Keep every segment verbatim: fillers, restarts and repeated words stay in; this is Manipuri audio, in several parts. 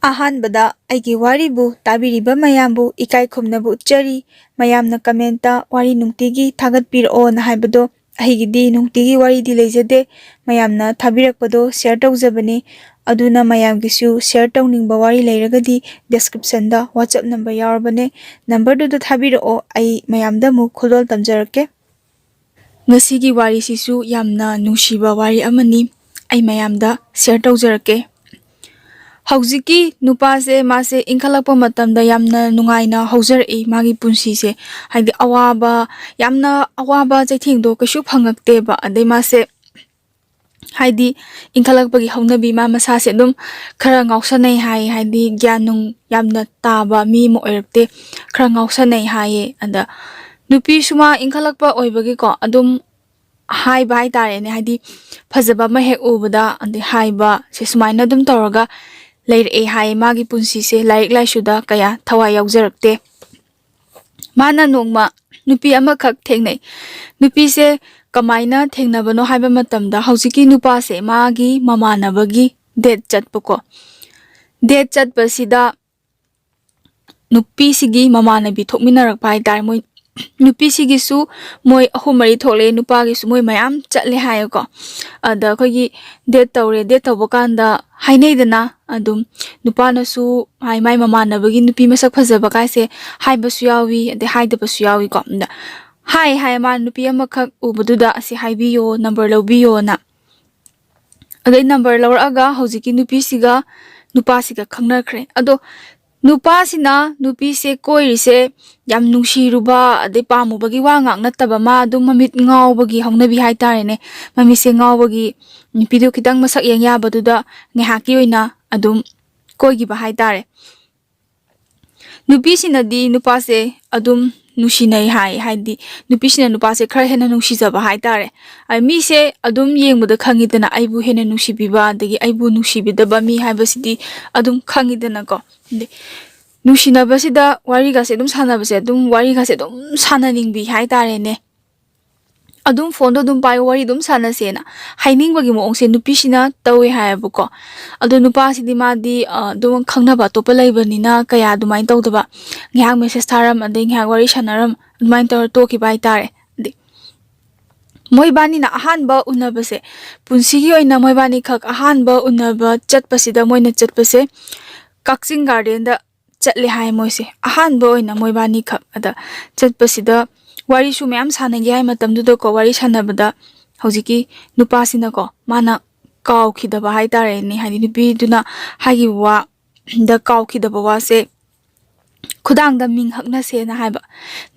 ꯑꯍꯥꯟꯕꯗ ꯑꯩꯒꯤ ꯋꯥꯔꯤꯕꯨ ꯇꯥꯕꯤꯔꯤꯕ ꯃꯌꯥꯝꯕꯨ ꯏꯀꯥꯏ ꯈꯨꯝꯅꯕ ꯎꯠꯆꯔꯤ꯫ ꯃꯌꯥꯝꯅ ꯀꯃꯦꯟꯇ "ꯋꯥꯔꯤ ꯅꯨꯡꯇꯤꯒꯤ ꯊꯥꯒꯠꯄꯤꯔꯛꯑꯣꯅ" ꯍꯥꯏꯕꯗꯣ, ꯑꯩꯒꯤꯗꯤ ꯅꯨꯡꯇꯤꯒꯤ ꯋꯥꯔꯤꯗꯤ ꯂꯩꯖꯗꯦ꯫ ꯃꯌꯥꯝꯅ ꯊꯥꯕꯤꯔꯛꯄꯗꯣ ꯁꯤꯌꯔ ꯇꯧꯖꯕꯅꯤ꯫ ꯑꯗꯨꯅ ꯃꯌꯥꯝꯒꯤꯁꯨ ꯁꯤꯌꯔ ꯇꯧꯅꯤꯡꯕ ꯋꯥꯔꯤ ꯂꯩꯔꯒꯗꯤ ꯗꯤꯁꯀ꯭ꯔꯤꯞꯁꯟꯗ ꯋꯥꯆꯞ ꯅꯝꯕꯔ ꯌꯥꯎꯔꯕꯅꯦ꯫ ꯅꯝꯕꯔꯗꯨꯗ ꯊꯥꯕꯤꯔꯛꯑꯣ, ꯑꯩ ꯃꯌꯥꯝꯗ ꯑꯃꯨꯛ ꯈꯨꯗꯣꯜ ꯇꯝꯖꯔꯛꯀꯦ꯫ ꯉꯁꯤꯒꯤ ꯋꯥꯔꯤꯁꯤꯁꯨ ꯌꯥꯝꯅ ꯅꯨꯡꯁꯤꯕ ꯋꯥꯔꯤ ꯑꯃꯅꯤ꯫ ꯑꯩ ꯃꯌꯥꯝꯗ ꯁꯤꯌꯔ ꯇꯧꯖꯔꯛꯀꯦ꯫ ꯍꯧꯖꯤꯛꯀꯤ ꯅꯨꯄꯥꯁꯦ, ꯃꯥꯁꯦ ꯏꯟꯈꯠꯂꯛꯄ ꯃꯇꯝꯗ ꯌꯥꯝꯅ ꯅꯨꯡꯉꯥꯏꯅ ꯍꯧꯖꯔꯛꯏ꯫ ꯃꯥꯒꯤ ꯄꯨꯟꯁꯤꯁꯦ, ꯍꯥꯏꯗꯤ, ꯑꯋꯥꯕ, ꯌꯥꯝꯅ ꯑꯋꯥꯕ ꯆꯩꯊꯦꯡꯗꯣ ꯀꯩꯁꯨ ꯐꯪꯉꯛꯇꯦꯕ꯫ ꯑꯗꯩ ꯃꯥꯁꯦ, ꯍꯥꯏꯗꯤ, ꯏꯟꯈꯠꯂꯛꯄꯒꯤ ꯍꯧꯅꯕꯤ, ꯃꯥ ꯃꯁꯥꯁꯦ ꯑꯗꯨꯝ ꯈꯔ ꯉꯥꯎꯁꯟꯅꯩ ꯍꯥꯏ꯫ ꯍꯥꯏꯗꯤ, ꯒ꯭ꯌꯥꯟ ꯅꯨꯡ ꯌꯥꯝꯅ ꯇꯥꯕ ꯃꯤ ꯑꯃ ꯑꯣꯏꯔꯛꯇꯦ, ꯈꯔ ꯉꯥꯎꯁꯟꯅꯩ ꯍꯥꯏꯌꯦ꯫ ꯑꯗ ꯅꯨꯄꯤꯁꯨ ꯃꯥ ꯏꯟꯈꯠꯂꯛꯄ ꯑꯣꯏꯕꯒꯤꯀꯣ, ꯑꯗꯨꯝ ꯍꯥꯏꯕ ꯍꯥꯏꯇꯥꯔꯦꯅꯦ, ꯍꯥꯏꯗꯤ, ꯐꯖꯕ ꯑꯃ ꯍꯦꯛ ꯎꯕꯗ ꯑꯗꯩ ꯍꯥꯏꯕ, ꯁꯤ ꯁꯨꯃꯥꯏꯅ ꯑꯗꯨꯝ ꯇꯧꯔꯒ ꯂꯩꯔꯛꯑꯦ ꯍꯥꯏ꯫ ꯃꯥꯒꯤ ꯄꯨꯟꯁꯤꯁꯦ ꯂꯥꯏꯔꯤꯛ ꯂꯥꯏꯁꯨꯗ ꯀꯌꯥ ꯊꯋꯥꯏ ꯌꯥꯎꯖꯔꯛꯇꯦ꯫ ꯃꯥꯅ ꯅꯣꯡꯃ ꯅꯨꯄꯤ ꯑꯃꯈꯛ ꯊꯦꯡꯅꯩ꯫ ꯅꯨꯄꯤꯁꯦ ꯀꯃꯥꯏꯅ ꯊꯦꯡꯅꯕꯅꯣ ꯍꯥꯏꯕ ꯃꯇꯝꯗ, ꯍꯧꯖꯤꯛꯀꯤ ꯅꯨꯄꯥꯁꯦ ꯃꯥꯒꯤ ꯃꯃꯥꯟꯅꯕꯒꯤ ꯗꯦꯠ ꯆꯠꯄꯀꯣ꯫ ꯗꯦꯠ ꯆꯠꯄꯁꯤꯗ ꯅꯨꯄꯤꯁꯤꯒꯤ ꯃꯃꯥꯟꯅꯕꯤ ꯊꯣꯛꯃꯤꯟꯅꯔꯛꯄ ꯍꯥꯏꯇꯥꯔꯦ꯫ ꯃꯣꯏ ꯅꯨꯄꯤꯁꯤꯒꯤꯁꯨ ꯃꯣꯏ ꯑꯍꯨꯝ ꯃꯔꯤ ꯊꯣꯛꯂꯛꯑꯦ, ꯅꯨꯄꯥꯒꯤꯁꯨ ꯃꯣꯏ ꯃꯌꯥꯝ ꯆꯠꯂꯦ ꯍꯥꯏꯌꯦꯀꯣ꯫ ꯑꯗ ꯑꯩꯈꯣꯏꯒꯤ ꯗꯦꯠ ꯇꯧꯔꯦ, ꯗꯦꯠ ꯇꯧꯕ ꯀꯥꯟꯗ ꯍꯥꯏꯅꯩꯗꯅ, ꯑꯗꯨꯝ ꯅꯨꯄꯥꯅꯁꯨ ꯍꯥꯏ, ꯃꯥꯏ ꯃꯃꯥꯟꯅꯕꯒꯤ ꯅꯨꯄꯤ ꯃꯁꯛ ꯐꯖꯕ ꯀꯥꯏꯁꯦ ꯍꯥꯏꯕꯁꯨ ꯌꯥꯎꯏ, ꯑꯗꯩ ꯍꯥꯏꯗꯕꯁꯨ ꯌꯥꯎꯏꯀꯣ꯫ ꯑꯗ ꯍꯥꯏ ꯍꯥꯏ, ꯃꯥ ꯅꯨꯄꯤ ꯑꯃꯈꯛ ꯎꯕꯗꯨꯗ "ꯑꯁꯤ ꯍꯥꯏꯕꯤꯌꯣ, ꯅꯝꯕꯔ ꯂꯧꯕꯤꯌꯣꯅ"꯫ ꯑꯗꯩ ꯅꯝꯕꯔ ꯂꯧꯔꯛꯑꯒ ꯍꯧꯖꯤꯛꯀꯤ ꯅꯨꯄꯤꯁꯤꯒ ꯅꯨꯄꯥꯁꯤꯒ ꯈꯪꯅꯈ꯭ꯔꯦ꯫ ꯑꯗꯣ ꯅꯨꯄꯥꯁꯤꯅ ꯅꯨꯄꯤꯁꯦ ꯀꯣꯏꯔꯤꯁꯦ ꯌꯥꯝ ꯅꯨꯡꯁꯤꯔꯨꯕ ꯑꯗꯩ ꯄꯥꯝꯃꯨꯕꯒꯤ ꯋꯥ ꯉꯥꯛ ꯅꯠꯇꯕ, ꯃꯥ ꯑꯗꯨꯝ ꯃꯃꯤꯠ ꯉꯥꯎꯕꯒꯤ ꯍꯧꯅꯕꯤ ꯍꯥꯏꯇꯥꯔꯦꯅꯦ꯫ ꯃꯃꯤꯠꯁꯦ ꯉꯥꯎꯕꯒꯤ, ꯅꯨꯄꯤꯗꯨ ꯈꯤꯇꯪ ꯃꯁꯛ ꯌꯦꯡ ꯌꯥꯕꯗꯨꯗ ꯉꯥꯏꯍꯥꯛꯀꯤ ꯑꯣꯏꯅ ꯑꯗꯨꯝ ꯀꯣꯏꯈꯤꯕ ꯍꯥꯏꯇꯥꯔꯦ꯫ ꯅꯨꯄꯤꯁꯤꯅꯗꯤ ꯅꯨꯄꯥꯁꯦ ꯑꯗꯨꯝ ꯅꯨꯡꯁꯤꯅꯩ ꯍꯥꯏ, ꯍꯥꯏꯗꯤ ꯅꯨꯄꯤꯁꯤꯅ ꯅꯨꯄꯥꯁꯦ ꯈꯔ ꯍꯦꯟꯅ ꯅꯨꯡꯁꯤꯖꯕ ꯍꯥꯏꯇꯥꯔꯦ꯫ ꯑ, ꯃꯤꯁꯦ ꯑꯗꯨꯝ ꯌꯦꯡꯕꯗ ꯈꯪꯉꯤꯗꯅ, ꯑꯩꯕꯨ ꯍꯦꯟꯅ ꯅꯨꯡꯁꯤꯕꯤꯕ ꯑꯗꯒꯤ ꯑꯩꯕꯨ ꯅꯨꯡꯁꯤꯕꯤꯗꯕ ꯃꯤ ꯍꯥꯏꯕꯁꯤꯗꯤ ꯑꯗꯨꯝ ꯈꯪꯉꯤꯗꯅꯀꯣ꯫ ꯑꯗꯩ ꯅꯨꯡꯁꯤꯅꯕꯁꯤꯗ ꯋꯥꯔꯤꯒꯁꯦ ꯑꯗꯨꯝ ꯁꯥꯟꯅꯕꯁꯦ, ꯑꯗꯨꯝ ꯋꯥꯔꯤꯒꯁꯦ ꯑꯗꯨꯝ ꯁꯥꯟꯅꯅꯤꯡꯕꯤ ꯍꯥꯏꯇꯥꯔꯦꯅꯦ꯫ ꯑꯗꯨꯝ ꯐꯣꯟꯗꯣ ꯑꯗꯨꯝ ꯄꯥꯏꯌꯨ, ꯋꯥꯔꯤ ꯑꯗꯨꯝ ꯁꯥꯟꯅꯁꯦꯅ ꯍꯥꯏꯅꯤꯡꯕꯒꯤ ꯃꯑꯣꯡꯁꯦ ꯅꯨꯄꯤꯁꯤꯅ ꯇꯧꯋꯦ ꯍꯥꯏꯌꯦꯕꯀꯣ꯫ ꯑꯗꯣ ꯅꯨꯄꯥꯁꯤꯗꯤ ꯃꯥꯗꯤ ꯑ, ꯑꯗꯨꯝ ꯈꯪꯅꯕ ꯑꯇꯣꯞꯄ ꯂꯩꯕꯅꯤꯅ ꯀꯌꯥ ꯑꯗꯨꯃꯥꯏꯅ ꯇꯧꯗꯕ, ꯉꯥꯏꯍꯥꯛ ꯃꯦꯁꯦꯁ ꯊꯥꯔꯝ ꯑꯗꯩ ꯉꯥꯏꯍꯥꯛ ꯋꯥꯔꯤ ꯁꯥꯟꯅꯔꯝ ꯑꯗꯨꯃꯥꯏꯅ ꯇꯧꯔ ꯇꯣꯛꯈꯤꯕ ꯍꯥꯏꯇꯥꯔꯦ꯫ ꯑꯗꯩ ꯃꯣꯏꯕꯥꯅꯤꯅ ꯑꯍꯥꯟꯕ ꯎꯅꯕꯁꯦ, ꯄꯨꯟꯁꯤꯒꯤ ꯑꯣꯏꯅ ꯃꯣꯏꯕꯥꯅꯤꯈꯛ ꯑꯍꯥꯟꯕ ꯎꯅꯕ ꯆꯠꯄꯁꯤꯗ ꯃꯣꯏꯅ ꯆꯠꯄꯁꯦ ꯀꯛꯆꯤꯡ ꯒꯥꯔꯗꯦꯟꯗ ꯆꯠꯂꯦ ꯍꯥꯏ ꯃꯣꯏꯁꯦ꯫ ꯑꯍꯥꯟꯕ ꯑꯣꯏꯅ ꯃꯣꯏꯕꯥꯅꯤꯈꯛ ꯑꯗ ꯆꯠꯄꯁꯤꯗ ꯋꯥꯔꯤꯁꯨ ꯃꯌꯥꯝ ꯁꯥꯟꯅꯒꯦ ꯍꯥꯏ ꯃꯇꯝꯗꯨꯗꯀꯣ, ꯋꯥꯔꯤ ꯁꯥꯟꯅꯕꯗ ꯍꯧꯖꯤꯛꯀꯤ ꯅꯨꯄꯥꯁꯤꯅꯀꯣ, ꯃꯥꯅ ꯀꯥꯎꯈꯤꯗꯕ ꯍꯥꯏꯇꯥꯔꯦꯅꯦ, ꯍꯥꯏꯗꯤ ꯅꯨꯄꯤꯗꯨꯅ ꯍꯥꯏꯈꯤꯕ ꯋꯥꯗ ꯀꯥꯎꯈꯤꯗꯕ ꯋꯥꯁꯦ ꯈꯨꯗꯥꯡꯗ ꯃꯤꯡ ꯍꯛꯅꯁꯦꯅ ꯍꯥꯏꯕ꯫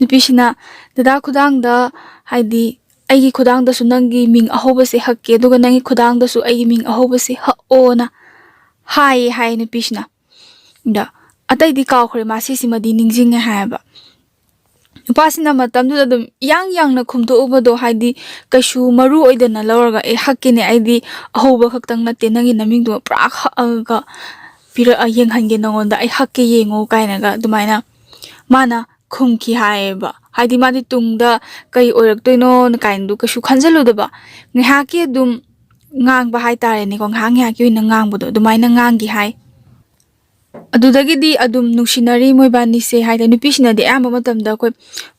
ꯅꯨꯄꯤꯁꯤꯅ, "ꯗꯗꯥ, ꯈꯨꯗꯥꯡꯗ, ꯍꯥꯏꯗꯤ ꯑꯩꯒꯤ ꯈꯨꯗꯥꯡꯗꯁꯨ ꯅꯪꯒꯤ ꯃꯤꯡ ꯑꯍꯧꯕꯁꯦ ꯍꯛꯀꯦ, ꯑꯗꯨꯒ ꯅꯪꯒꯤ ꯈꯨꯗꯥꯡꯗꯁꯨ ꯑꯩꯒꯤ ꯃꯤꯡ ꯑꯍꯧꯕꯁꯦ ꯍꯛꯑꯣꯅ" ꯍꯥꯏꯌꯦ ꯍꯥꯏ ꯅꯨꯄꯤꯁꯤꯅ꯫ ꯑꯗ ꯑꯇꯩꯗꯤ ꯀꯥꯎꯈ꯭ꯔꯦ, ꯃꯥ ꯁꯤꯁꯤꯃꯗꯤ ꯅꯤꯡꯁꯤꯡꯉꯦ ꯍꯥꯏꯌꯦꯕ꯫ ꯅꯨꯄꯥꯁꯤꯅ ꯃꯇꯝꯗꯨꯗ ꯑꯗꯨꯝ ꯏꯌꯥꯡ ꯌꯥꯡꯅ ꯈꯨꯝꯗꯣꯛꯎꯕꯗꯣ, ꯍꯥꯏꯗꯤ ꯀꯩꯁꯨ ꯃꯔꯨ ꯑꯣꯏꯗꯅ ꯂꯧꯔꯒ, "ꯑꯦ, ꯍꯛꯀꯦꯅꯦ, ꯑꯩꯗꯤ ꯑꯍꯧꯕ ꯈꯛꯇꯪ ꯅꯠꯇꯦ, ꯅꯪꯒꯤ ꯅꯃꯤꯡꯗꯨꯃ ꯄꯨꯔꯥ ꯍꯛꯑꯒ ꯄꯤꯔꯛꯑ ꯌꯦꯡꯍꯟꯒꯦ ꯅꯉꯣꯟꯗ, ꯑꯩ ꯍꯛꯀꯦ, ꯌꯦꯡꯉꯣ" ꯀꯥꯏꯅꯒ ꯑꯗꯨꯃꯥꯏꯅ ꯃꯥꯅ ꯈꯨꯝꯈꯤ ꯍꯥꯏꯌꯦꯕ꯫ ꯍꯥꯏꯗꯤ ꯃꯥꯗꯤ ꯇꯨꯡꯗ ꯀꯩ ꯑꯣꯏꯔꯛꯇꯣꯏꯅꯣ ꯀꯥꯏꯅꯗꯨ ꯀꯩꯁꯨ ꯈꯟꯖꯜꯂꯨꯗꯕ, ꯉꯥꯏꯍꯥꯛꯀꯤ ꯑꯗꯨꯝ ꯉꯥꯡꯕ ꯍꯥꯏꯇꯥꯔꯦꯅꯦꯀꯣ, ꯉꯥꯏꯍꯥꯛ ꯉꯥꯏꯍꯥꯛꯀꯤ ꯑꯣꯏꯅ ꯉꯥꯡꯕꯗꯣ ꯑꯗꯨꯃꯥꯏꯅ ꯉꯥꯡꯈꯤ ꯍꯥꯏ꯫ ꯑꯗꯨꯗꯒꯤꯗꯤ ꯑꯗꯨꯝ ꯅꯨꯡꯁꯤꯅꯔꯤ ꯃꯣꯏꯕꯥꯅꯤꯁꯦ꯫ ꯍꯥꯏꯗꯤ ꯅꯨꯄꯤꯁꯤꯅꯗꯤ ꯑꯌꯥꯝꯕ ꯃꯇꯝꯗ ꯑꯩꯈꯣꯏ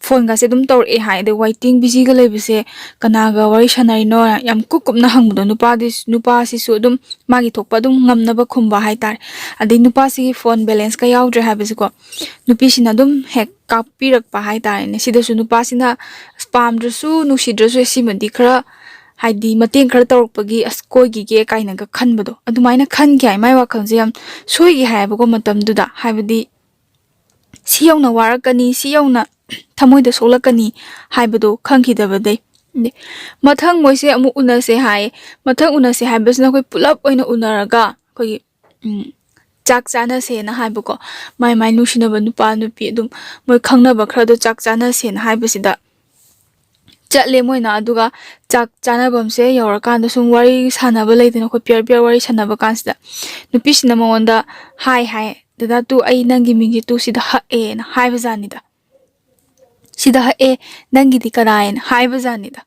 ꯐꯣꯟꯒꯁꯦ ꯑꯗꯨꯝ ꯇꯧꯔꯛꯑꯦ ꯍꯥꯏ꯫ ꯑꯗꯩ ꯋꯥꯏꯇꯤꯡ ꯕꯤꯖꯤꯒ ꯂꯩꯕꯁꯦ, "ꯀꯅꯥꯒ ꯋꯥꯔꯤ ꯁꯥꯟꯅꯔꯤꯅꯣ?" ꯌꯥꯝ ꯀꯨꯞ ꯀꯨꯞꯅ ꯍꯪꯕꯗꯣ, ꯅꯨꯄꯥꯗꯤ, ꯅꯨꯄꯥꯁꯤꯁꯨ ꯑꯗꯨꯝ ꯃꯥꯒꯤ ꯊꯣꯛꯄ ꯑꯗꯨꯝ ꯉꯝꯅꯕ ꯈꯨꯝꯕ ꯍꯥꯏꯇꯥꯔꯦ꯫ ꯑꯗꯩ ꯅꯨꯄꯥꯁꯤꯒꯤ ꯐꯣꯟ ꯕꯦꯂꯦꯟꯁꯀ ꯌꯥꯎꯗ꯭ꯔꯦ ꯍꯥꯏꯕꯁꯤꯀꯣ, ꯅꯨꯄꯤꯁꯤꯅ ꯑꯗꯨꯝ ꯍꯦꯛ ꯀꯥꯞꯄꯤꯔꯛꯄ ꯍꯥꯏꯇꯥꯔꯦꯅꯦ꯫ ꯁꯤꯗꯁꯨ ꯅꯨꯄꯥꯁꯤꯅ ꯑꯁ, ꯄꯥꯝꯗ꯭ꯔꯁꯨ ꯅꯨꯡꯁꯤꯗ꯭ꯔꯁꯨ ꯁꯤꯃꯗꯤ ꯈꯔ, ꯍꯥꯏꯗꯤ ꯃꯇꯦꯡ ꯈꯔ ꯇꯧꯔꯛꯄꯒꯤ, ꯑꯁ, ꯀꯣꯏꯈꯤꯒꯦ ꯀꯥꯏꯅꯒ ꯈꯟꯕꯗꯣ, ꯑꯗꯨꯃꯥꯏꯅ ꯈꯟꯈꯤ ꯍꯥꯏ꯫ ꯃꯥꯏ ꯋꯥꯈꯜꯁꯦ ꯌꯥꯝ ꯁꯣꯏꯈꯤ ꯍꯥꯏꯌꯦꯕꯀꯣ ꯃꯇꯝꯗꯨꯗ꯫ ꯍꯥꯏꯕꯗꯤ ꯁꯤ ꯌꯧꯅ ꯋꯥꯔꯛꯀꯅꯤ, ꯁꯤ ꯌꯧꯅ ꯊꯃꯣꯏꯗ ꯁꯣꯛꯂꯛꯀꯅꯤ ꯍꯥꯏꯕꯗꯣ ꯈꯪꯈꯤꯗꯕꯗꯩ꯫ ꯃꯊꯪ ꯃꯣꯏꯁꯦ ꯑꯃꯨꯛ ꯎꯅꯁꯦ ꯍꯥꯏꯌꯦ꯫ ꯃꯊꯪ ꯎꯅꯁꯦ ꯍꯥꯏꯕꯁꯤꯅ ꯑꯩꯈꯣꯏ ꯄꯨꯂꯞ ꯑꯣꯏꯅ ꯎꯅꯔꯒ ꯑꯩꯈꯣꯏꯒꯤ, ꯎꯝ, ꯆꯥꯛ ꯆꯥꯅꯁꯦꯅ ꯍꯥꯏꯕꯀꯣ꯫ ꯃꯥꯏ ꯃꯥꯏ ꯅꯨꯡꯁꯤꯅꯕ ꯅꯨꯄꯥ ꯅꯨꯄꯤ ꯑꯗꯨꯝ ꯃꯣꯏ ꯈꯪꯅꯕ ꯈꯔꯗꯣ ꯆꯥꯛ ꯆꯥꯅꯁꯦꯅ ꯍꯥꯏꯕꯁꯤꯗ ꯆꯠꯂꯦ ꯃꯣꯏꯅ꯫ ꯑꯗꯨꯒ ꯆꯥꯛ ꯆꯥꯅꯐꯝꯁꯦ ꯌꯧꯔꯀꯥꯟꯗ ꯁꯨꯝ ꯋꯥꯔꯤ ꯁꯥꯟꯅꯕ ꯂꯩꯗꯅ, ꯑꯩꯈꯣꯏ ꯄꯤꯌꯔ ꯄꯤꯌꯔ ꯋꯥꯔꯤ ꯁꯥꯟꯅꯕ ꯀꯥꯟꯁꯤꯗ ꯅꯨꯄꯤꯁꯤꯅ ꯃꯉꯣꯟꯗ ꯍꯥꯏ ꯍꯥꯏ, "ꯗꯗꯥ ꯇꯨ, ꯑꯩ ꯅꯪꯒꯤ ꯃꯤꯡꯁꯦ ꯇꯨ ꯁꯤꯗ ꯍꯛꯑꯦꯅ" ꯍꯥꯏꯕꯖꯥꯠꯅꯤꯗ꯫ "ꯁꯤꯗ ꯍꯛꯑꯦ, ꯅꯪꯒꯤꯗꯤ ꯀꯅꯥꯏꯅ?" ꯍꯥꯏꯕꯖꯥꯠꯅꯤꯗ꯫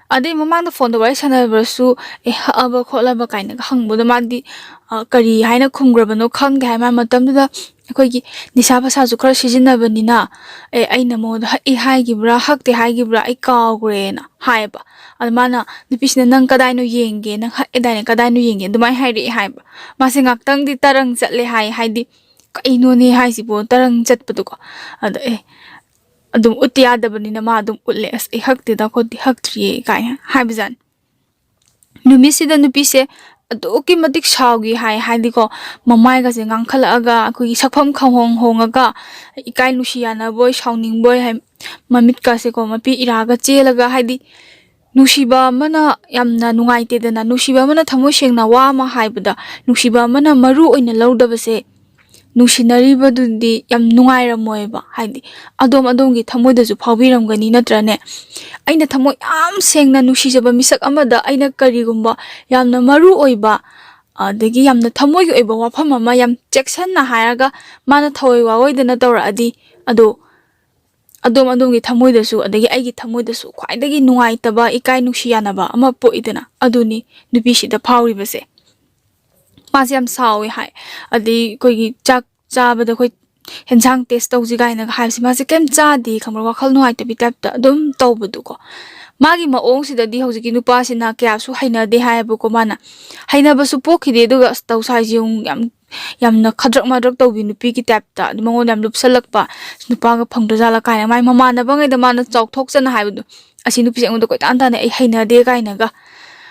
ꯑꯗꯩ ꯃꯃꯥꯡꯗ ꯐꯣꯟꯗ ꯋꯥꯔꯤ ꯁꯥꯟꯅꯕꯁꯨ, "ꯑꯦ, ꯍꯛꯑꯕ ꯈꯣꯠꯂꯕ?" ꯀꯥꯏꯅꯒ ꯍꯪꯕꯗꯣ, ꯃꯥꯗꯤ, ꯑ, ꯀꯔꯤ ꯍꯥꯏꯅ ꯈꯨꯝꯈ꯭ꯔꯕꯅꯣ ꯈꯪꯗꯦ ꯍꯥꯏ꯫ ꯃꯥ ꯃꯇꯝꯗꯨꯗ ꯑꯩꯈꯣꯏꯒꯤ ꯅꯤꯁꯥ ꯄꯁꯥꯁꯨ ꯈꯔ ꯁꯤꯖꯤꯟꯅꯕꯅꯤꯅ, "ꯑꯦ, ꯑꯩꯅ ꯃꯉꯣꯟꯗ ꯍꯛꯏ ꯍꯥꯏꯈꯤꯕ꯭ꯔꯥ, ꯍꯛꯇꯦ ꯍꯥꯏꯈꯤꯕ꯭ꯔꯥ, ꯑꯩ ꯀꯥꯎꯈ꯭ꯔꯦꯅ" ꯍꯥꯏꯌꯦꯕ꯫ ꯑꯗ ꯃꯥꯅ, ꯅꯨꯄꯤꯁꯤꯅ, "ꯅꯪ ꯀꯗꯥꯏꯅꯣ ꯌꯦꯡꯒꯦ? ꯅꯪ ꯍꯛꯑꯦꯗꯥꯏꯅꯦ, ꯀꯗꯥꯏꯅꯣ ꯌꯦꯡꯒꯦ?" ꯑꯗꯨꯃꯥꯏꯅ ꯍꯥꯏꯔꯛꯑꯦ ꯍꯥꯏꯕ꯫ ꯃꯥꯁꯦ ꯉꯥꯛꯇꯪꯗꯤ ꯇꯔꯪ ꯆꯠꯂꯦ ꯍꯥꯏ, ꯍꯥꯏꯗꯤ, "ꯀꯩꯅꯣꯅꯦ ꯍꯥꯏꯁꯤꯕꯣ?" ꯇꯔꯪ ꯆꯠꯄꯗꯣꯀꯣ꯫ ꯑꯗ, ꯑꯦ, ꯑꯗꯨꯝ ꯎꯠꯇ ꯌꯥꯗꯕꯅꯤꯅ ꯃꯥ ꯑꯗꯨꯝ ꯎꯠꯂꯦ, "ꯑꯁ, ꯑꯩ ꯍꯛꯇꯦꯗ ꯈꯣꯠꯇꯦ, ꯍꯛꯇ꯭ꯔꯤꯌꯦ" ꯀꯥꯏꯅ ꯍꯥꯏꯕꯖꯥꯠꯅꯤ꯫ ꯅꯨꯃꯤꯠꯁꯤꯗ ꯅꯨꯄꯤꯁꯦ ꯑꯗꯨꯛꯀꯤ ꯃꯇꯤꯛ ꯁꯥꯎꯈꯤ ꯍꯥꯏ, ꯍꯥꯏꯗꯤꯀꯣ, ꯃꯃꯥꯏꯒꯁꯦ ꯉꯥꯡꯈꯠꯂꯛꯑꯒ, ꯑꯩꯈꯣꯏꯒꯤ ꯁꯛꯐꯝ ꯈꯪꯍꯣꯡ ꯍꯣꯡꯉꯒ, ꯏꯀꯥꯏ ꯅꯨꯡꯁꯤ ꯌꯥꯅꯕꯣꯏ ꯁꯥꯎꯅꯤꯡꯕꯣꯏ ꯍꯥꯏ, ꯃꯃꯤꯠꯀꯁꯦꯀꯣ ꯃꯄꯤ ꯏꯔꯥꯒ ꯆꯦꯜꯂꯒ, ꯍꯥꯏꯗꯤ, ꯅꯨꯡꯁꯤꯕ ꯑꯃꯅ ꯌꯥꯝꯅ ꯅꯨꯡꯉꯥꯏꯇꯦꯗꯅ, ꯅꯨꯡꯁꯤꯕ ꯑꯃꯅ ꯊꯃꯣꯏ ꯁꯦꯡꯅ ꯋꯥ ꯑꯃ ꯍꯥꯏꯕꯗ, ꯅꯨꯡꯁꯤꯕ ꯑꯃꯅ ꯃꯔꯨ ꯑꯣꯏꯅ ꯂꯧꯗꯕꯁꯦ, ꯅꯨꯡꯁꯤꯅꯔꯤꯕꯗꯨꯗꯤ ꯌꯥꯝ ꯅꯨꯡꯉꯥꯏꯔꯝꯃꯣꯏꯕ꯫ ꯍꯥꯏꯗꯤ, ꯑꯗꯣꯝ ꯑꯗꯣꯝꯒꯤ ꯊꯃꯣꯏꯗꯁꯨ ꯐꯥꯎꯕꯤꯔꯝꯒꯅꯤ, ꯅꯠꯇ꯭ꯔꯅꯦ? ꯑꯩꯅ ꯊꯃꯣꯏ ꯌꯥꯝ ꯁꯦꯡꯅ ꯅꯨꯡꯁꯤꯖꯕ ꯃꯤꯁꯛ ꯑꯃꯗ ꯑꯩꯅ ꯀꯔꯤꯒꯨꯝꯕ ꯌꯥꯝꯅ ꯃꯔꯨ ꯑꯣꯏꯕ, ꯑꯗꯒꯤ ꯌꯥꯝꯅ ꯊꯃꯣꯏꯒꯤ ꯑꯣꯏꯕ ꯋꯥꯐꯝ ꯑꯃ ꯌꯥꯝ ꯆꯦꯛꯁꯟꯅ ꯍꯥꯏꯔꯒ, ꯃꯥꯅ ꯊꯑꯣꯏ ꯋꯥꯑꯣꯏꯗꯅ ꯇꯧꯔꯛꯑꯗꯤ, ꯑꯗꯣ ꯑꯗꯣꯝ ꯑꯗꯣꯝꯒꯤ ꯊꯃꯣꯏꯗꯁꯨ, ꯑꯗꯒꯤ ꯑꯩꯒꯤ ꯊꯃꯣꯏꯗꯁꯨ ꯈ꯭ꯋꯥꯏꯗꯒꯤ ꯅꯨꯡꯉꯥꯏꯇꯕ, ꯏꯀꯥꯏ ꯅꯨꯡꯁꯤ ꯌꯥꯅꯕ ꯑꯃ ꯄꯣꯛꯏꯗꯅ, ꯑꯗꯨꯅꯤ ꯅꯨꯄꯤꯁꯤꯗ ꯐꯥꯎꯔꯤꯕꯁꯦ꯫ ꯃꯥꯁꯦ ꯌꯥꯝ ꯁꯥꯎꯋꯦ ꯍꯥꯏ꯫ ꯑꯗꯩ ꯑꯩꯈꯣꯏꯒꯤ ꯆꯥꯛ ꯆꯥꯕꯗ ꯑꯩꯈꯣꯏ ꯍꯦꯟꯁꯥꯡ ꯇꯦꯁ ꯇꯧꯁꯤ ꯀꯥꯏꯅꯒ ꯍꯥꯏꯕꯁꯦ, ꯃꯥꯁꯦ ꯀꯩꯝ ꯆꯥꯗꯦ, ꯈꯪꯕ꯭ꯔꯥ? ꯋꯥꯈꯜ ꯅꯨꯡꯉꯥꯏꯇꯕꯤ ꯇꯥꯏꯞꯇ ꯑꯗꯨꯝ ꯇꯧꯕꯗꯨꯀꯣ꯫ ꯃꯥꯒꯤ ꯃꯑꯣꯡꯁꯤꯗꯗꯤ ꯍꯧꯖꯤꯛꯀꯤ ꯅꯨꯄꯥꯁꯤꯅ ꯀꯌꯥꯁꯨ ꯍꯩꯅꯗꯦ ꯍꯥꯏꯌꯦꯕꯀꯣ꯫ ꯃꯥꯅ ꯍꯩꯅꯕꯁꯨ ꯄꯣꯛꯈꯤꯗꯦ, ꯑꯗꯨꯒ, "ꯑꯁ, ꯇꯧꯁꯥꯏꯁꯦ ꯌꯦꯡꯉꯨ, ꯌꯥꯝ, ꯌꯥꯝꯅ ꯈꯗ꯭ꯔꯛ ꯃꯗ꯭ꯔꯛ ꯇꯧꯕꯤ ꯅꯨꯄꯤꯒꯤ ꯇꯥꯏꯞꯇ", ꯑꯗꯨ ꯃꯉꯣꯟꯗ ꯌꯥꯝ ꯂꯨꯞꯁꯜꯂꯛꯄ, "ꯅꯨꯄꯥꯒ ꯐꯪꯗ꯭ꯔꯖꯥꯠꯂꯥ?" ꯀꯥꯏꯅ ꯃꯥꯏ ꯃꯃꯥꯟꯅꯕꯉꯩꯗ ꯃꯥꯅ ꯆꯥꯎꯊꯣꯛꯆꯅ ꯍꯥꯏꯕꯗꯣ, "ꯑꯁꯤ ꯅꯨꯄꯤꯁꯦ ꯑꯩꯉꯣꯟꯗ ꯀꯣꯏꯇꯥꯟ ꯇꯥꯟꯅꯩ, ꯑꯩ ꯍꯩꯅꯗꯦ" ꯀꯥꯏꯅꯒ,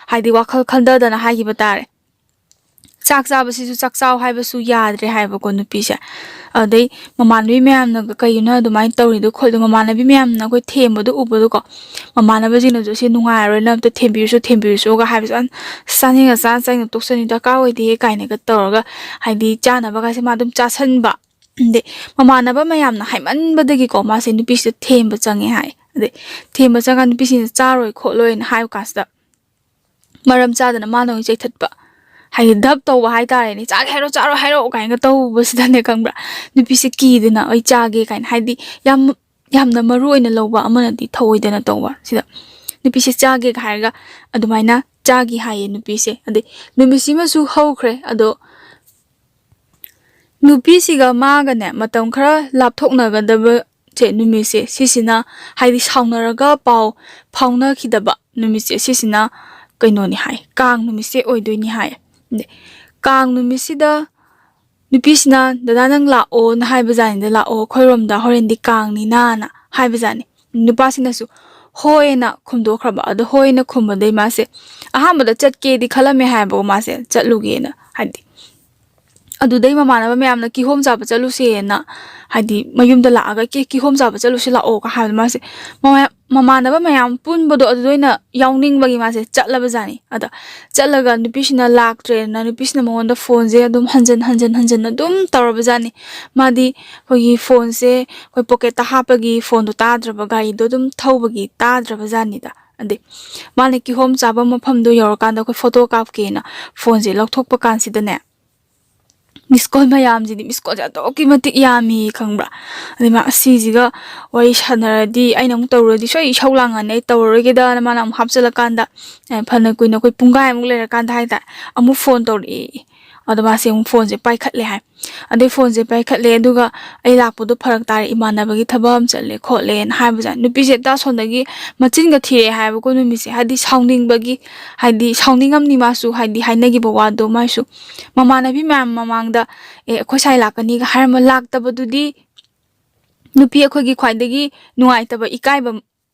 ꯍꯥꯏꯗꯤ, ꯋꯥꯈꯜ ꯈꯟꯊꯗꯅ ꯍꯥꯏꯈꯤꯕ ꯇꯥꯔꯦ꯫ ꯆꯥꯛ ꯆꯥꯕꯁꯤꯁꯨ ꯆꯥꯛ ꯆꯥꯎ ꯍꯥꯏꯕꯁꯨ ꯌꯥꯗ꯭ꯔꯦ ꯍꯥꯏꯕꯀꯣ ꯅꯨꯄꯤꯁꯦ꯫ ꯑꯗꯩ ꯃꯃꯥꯟꯅꯕꯤ ꯃꯌꯥꯝꯅꯒ, "ꯀꯩꯒꯤꯅꯣ ꯑꯗꯨꯃꯥꯏꯅ ꯇꯧꯔꯤꯗꯣ ꯈꯣꯠꯂꯤꯗꯣ?" ꯃꯃꯥꯟꯅꯕꯤ ꯃꯌꯥꯝꯅ ꯑꯩꯈꯣꯏ ꯊꯦꯝꯕꯗꯣ ꯎꯕꯗꯣꯀꯣ, ꯃꯃꯥꯟꯅꯕꯁꯤꯡꯅꯁꯨ, "ꯁꯤ ꯅꯨꯡꯉꯥꯏꯔꯔꯣꯏ, ꯅꯪ ꯑꯝꯇ ꯊꯦꯝꯕꯤꯔꯨꯆꯣ, ꯊꯦꯝꯕꯤꯔꯨꯆꯣꯒ" ꯍꯥꯏꯕꯁꯦ, "ꯑꯁ, ꯆꯥꯅꯤꯡꯉ ꯆꯥ, ꯆꯥꯅꯤꯡꯉ ꯇꯣꯛꯆꯅꯤ, ꯗꯔꯀꯥꯔ ꯑꯣꯏꯗꯦꯍꯦ" ꯀꯥꯏꯅꯒ ꯇꯧꯔꯒ, ꯍꯥꯏꯗꯤ, ꯆꯥꯅꯕꯒꯁꯦ ꯃꯥ ꯑꯗꯨꯝ ꯆꯥꯁꯟꯕ꯫ ꯑꯗꯩ ꯃꯃꯥꯟꯅꯕ ꯃꯌꯥꯝꯅ ꯍꯥꯏꯃꯟꯕꯗꯒꯤꯀꯣ, ꯃꯥꯁꯦ ꯅꯨꯄꯤꯁꯤꯗ ꯊꯦꯝꯕ ꯆꯪꯉꯦ ꯍꯥꯏ꯫ ꯑꯗꯩ ꯊꯦꯝꯕ ꯆꯪꯉꯒ ꯅꯨꯄꯤꯁꯤꯡꯅ ꯆꯥꯔꯣꯏ ꯈꯣꯠꯂꯣꯏꯅ ꯍꯥꯏꯕ ꯀꯥꯟꯁꯤꯗ, ꯃꯔꯝ ꯆꯥꯗꯅ ꯃꯥꯅ ꯑꯣꯏꯅ ꯆꯩꯊꯠꯄ, ꯍꯥꯏꯗꯤ, ꯙꯞ ꯇꯧꯕ ꯍꯥꯏꯇꯥꯔꯦꯅꯦ꯫ "ꯆꯥꯒꯦ ꯍꯥꯏꯔꯣ, ꯆꯥꯔꯣꯏ ꯍꯥꯏꯔꯣ" ꯀꯥꯏꯅꯒ ꯇꯧꯕꯁꯤꯗꯅꯦ, ꯈꯪꯕ꯭ꯔꯥ, ꯅꯨꯄꯤꯁꯦ ꯀꯤꯗꯅ, "ꯑꯩ ꯆꯥꯒꯦ" ꯀꯥꯏꯅ, ꯍꯥꯏꯗꯤ, ꯌꯥꯝ, ꯌꯥꯝꯅ ꯃꯔꯨ ꯑꯣꯏꯅ ꯂꯧꯕ ꯑꯃꯅꯗꯤ ꯊꯧꯑꯣꯏꯗꯅ ꯇꯧꯕ꯫ ꯁꯤꯗ ꯅꯨꯄꯤꯁꯦ ꯆꯥꯒꯦꯒ ꯍꯥꯏꯔꯒ ꯑꯗꯨꯃꯥꯏꯅ ꯆꯥꯒꯤ ꯍꯥꯏꯌꯦ ꯅꯨꯄꯤꯁꯦ꯫ ꯑꯗꯩ ꯅꯨꯃꯤꯠꯁꯤꯃꯁꯨ ꯍꯧꯈ꯭ꯔꯦ꯫ ꯑꯗꯣ ꯅꯨꯄꯤꯁꯤꯒ ꯃꯥꯒꯅꯦ ꯃꯇꯝ ꯈꯔ ꯂꯥꯞꯊꯣꯛꯅꯒꯗꯕꯁꯦ, ꯅꯨꯃꯤꯠꯁꯦ ꯁꯤꯁꯤꯅ, ꯍꯥꯏꯗꯤ ꯁꯥꯎꯅꯔꯒ ꯄꯥꯎ ꯐꯥꯎꯅꯈꯤꯗꯕ ꯅꯨꯃꯤꯠꯁꯦ ꯁꯤꯁꯤꯅ ꯀꯩꯅꯣꯅꯤ ꯍꯥꯏ, ꯀꯥꯡ ꯅꯨꯃꯤꯠꯁꯦ ꯑꯣꯏꯗꯣꯏꯅꯤ ꯍꯥꯏ꯫ ꯑꯗꯩ ꯀꯥꯡ ꯅꯨꯃꯤꯠꯁꯤꯗ ꯅꯨꯄꯤꯁꯤꯅ, "ꯗꯗꯥ, ꯅꯪ ꯂꯥꯛꯑꯣꯅ ꯍꯥꯏꯕꯖꯥꯠꯅꯤꯗ, ꯂꯥꯛꯑꯣ ꯑꯩꯈꯣꯏꯔꯣꯝꯗ, ꯍꯣꯔꯦꯟꯗꯤ ꯀꯥꯡꯅꯤꯅꯅ" ꯍꯥꯏꯕꯖꯥꯠꯅꯤ꯫ ꯅꯨꯄꯥꯁꯤꯅꯁꯨ ꯍꯣꯏꯅ ꯈꯨꯝꯗꯣꯛꯈ꯭ꯔꯕ꯫ ꯑꯗꯣ ꯍꯣꯏꯅ ꯈꯨꯝꯕꯗꯩ ꯃꯥꯁꯦ ꯑꯍꯥꯟꯕꯗ ꯆꯠꯀꯦꯗꯤ ꯈꯜꯂꯝꯃꯦ ꯍꯥꯏꯕꯀꯣ, ꯃꯥꯁꯦ ꯆꯠꯂꯨꯒꯦꯅ, ꯍꯥꯏꯗꯤ ꯑꯗꯨꯗꯩ ꯃꯃꯥꯟꯅꯕ ꯃꯌꯥꯝꯅ ꯀꯤꯍꯣꯝ ꯆꯥꯕ ꯆꯠꯂꯨꯁꯦꯅ, ꯍꯥꯏꯗꯤ ꯃꯌꯨꯝꯗ ꯂꯥꯛꯑꯒ, "ꯀꯦ, ꯀꯤꯍꯣꯝ ꯆꯥꯕ ꯆꯠꯂꯨꯁꯤ ꯂꯥꯛꯑꯣꯒ" ꯍꯥꯏꯕꯗ ꯃꯥꯁꯦ ꯃꯃꯥ-, ꯃꯃꯥꯟꯅꯕ ꯃꯌꯥꯝ ꯄꯨꯟꯕꯗꯣ ꯑꯗꯨꯗ ꯑꯣꯏꯅ ꯌꯥꯎꯅꯤꯡꯕꯒꯤ ꯃꯥꯁꯦ ꯆꯠꯂꯕꯖꯥꯠꯅꯤ꯫ ꯑꯗ ꯆꯠꯂꯒ ꯅꯨꯄꯤꯁꯤꯅ ꯂꯥꯛꯇ꯭ꯔꯦꯅ ꯅꯨꯄꯤꯁꯤꯅ ꯃꯉꯣꯟꯗ ꯐꯣꯟꯁꯦ ꯑꯗꯨꯝ ꯍꯟꯖꯟ ꯍꯟꯖꯟ ꯍꯟꯖꯟ ꯑꯗꯨꯝ ꯇꯧꯔꯕꯖꯥꯠꯅꯤ꯫ ꯃꯥꯗꯤ ꯑꯩꯈꯣꯏꯒꯤ ꯐꯣꯟꯁꯦ ꯑꯩꯈꯣꯏ ꯄꯣꯀꯦꯠꯇ ꯍꯥꯞꯄꯒꯤ ꯐꯣꯟꯗꯣ ꯇꯥꯗ꯭ꯔꯕ, ꯒꯥꯔꯤꯗꯣ ꯑꯗꯨꯝ ꯊꯧꯕꯒꯤ ꯇꯥꯗ꯭ꯔꯕꯖꯥꯠꯅꯤꯗ꯫ ꯑꯗꯩ ꯃꯥꯅ ꯀꯤꯍꯣꯝ ꯆꯥꯕ ꯃꯐꯝꯗꯣ ꯌꯧꯔꯀꯥꯟꯗ ꯑꯩꯈꯣꯏ ꯐꯣꯇꯣ ꯀꯥꯞꯀꯦꯅ ꯐꯣꯟꯁꯦ ꯂꯧꯊꯣꯛꯄ ꯀꯥꯟꯁꯤꯗꯅꯦ, ꯃꯤꯁ ꯀꯣꯜ ꯃꯌꯥꯝꯁꯤꯗꯤ, ꯃꯤꯁ ꯀꯣꯜꯁꯦ ꯑꯗꯨꯛꯀꯤ ꯃꯇꯤꯛ ꯌꯥꯝꯃꯤ, ꯈꯪꯕ꯭ꯔꯥ? ꯑꯗꯩ ꯃꯥ ꯑꯁꯤꯁꯤꯒ ꯋꯥꯔꯤ ꯁꯥꯟꯅꯔꯗꯤ, ꯑꯩꯅ ꯑꯃꯨꯛ ꯇꯧꯔꯨꯔꯗꯤ ꯁꯣꯏ ꯏꯁꯧ ꯂꯥꯡꯉꯅꯤ, ꯑꯩ ꯇꯧꯔꯔꯣꯏꯒꯦꯗꯅ ꯃꯥꯅ ꯑꯃꯨꯛ ꯍꯥꯞꯆꯤꯜꯂꯀꯥꯟꯗ, ꯑꯦ, ꯐꯅ ꯀꯨꯏꯅ ꯑꯩꯈꯣꯏ ꯄꯨꯡꯈꯥꯏꯃꯨꯛ ꯂꯩꯔꯀꯥꯟꯗ ꯍꯥꯏꯇꯥꯔꯦ, ꯑꯃꯨꯛ ꯐꯣꯟ ꯇꯧꯔꯛꯑꯦ꯫ ꯑꯗꯣ ꯃꯥꯁꯦ ꯑꯃꯨꯛ ꯐꯣꯟꯁꯦ ꯄꯥꯏꯈꯠꯂꯦ ꯍꯥꯏ꯫ ꯑꯗꯩ ꯐꯣꯟꯁꯦ ꯄꯥꯏꯈꯠꯂꯦ, ꯑꯗꯨꯒ "ꯑꯩ ꯂꯥꯛꯄꯗꯣ ꯐꯔꯛ ꯇꯥꯔꯦ, ꯏꯃꯥꯟꯅꯕꯒꯤ ꯊꯕꯛ ꯑꯃ ꯆꯠꯂꯦ" ꯈꯣꯠꯂꯦꯅ ꯍꯥꯏꯕꯖꯥꯠꯅꯤ꯫ ꯅꯨꯄꯤꯁꯦ ꯍꯦꯛꯇ ꯑꯁꯣꯝꯗꯒꯤ ꯃꯆꯤꯟꯒ ꯊꯤꯔꯛꯑꯦ ꯍꯥꯏꯕꯀꯣ ꯅꯨꯃꯤꯠꯁꯦ, ꯍꯥꯏꯗꯤ ꯁꯥꯎꯅꯤꯡꯕꯒꯤ, ꯍꯥꯏꯗꯤ ꯁꯥꯎꯅꯤꯡꯉꯝꯅꯤ ꯃꯥꯁꯨ, ꯍꯥꯏꯗꯤ ꯍꯥꯏꯅꯈꯤꯕ ꯋꯥꯗꯣ ꯃꯥꯏꯁꯨ ꯃꯃꯥꯟꯅꯕꯤ ꯃꯌꯥꯝ ꯃꯃꯥꯡꯗ "ꯑꯦ, ꯑꯩꯈꯣꯏ ꯁ꯭ꯋꯥꯏ ꯂꯥꯛꯀꯅꯤꯒ" ꯍꯥꯏꯔꯝꯃ ꯂꯥꯛꯇꯕꯗꯨꯗꯤ ꯅꯨꯄꯤ ꯑꯩꯈꯣꯏꯒꯤ ꯈ꯭ꯋꯥꯏꯗꯒꯤ ꯅꯨꯡꯉꯥꯏꯇꯕ, ꯏꯀꯥꯏꯕ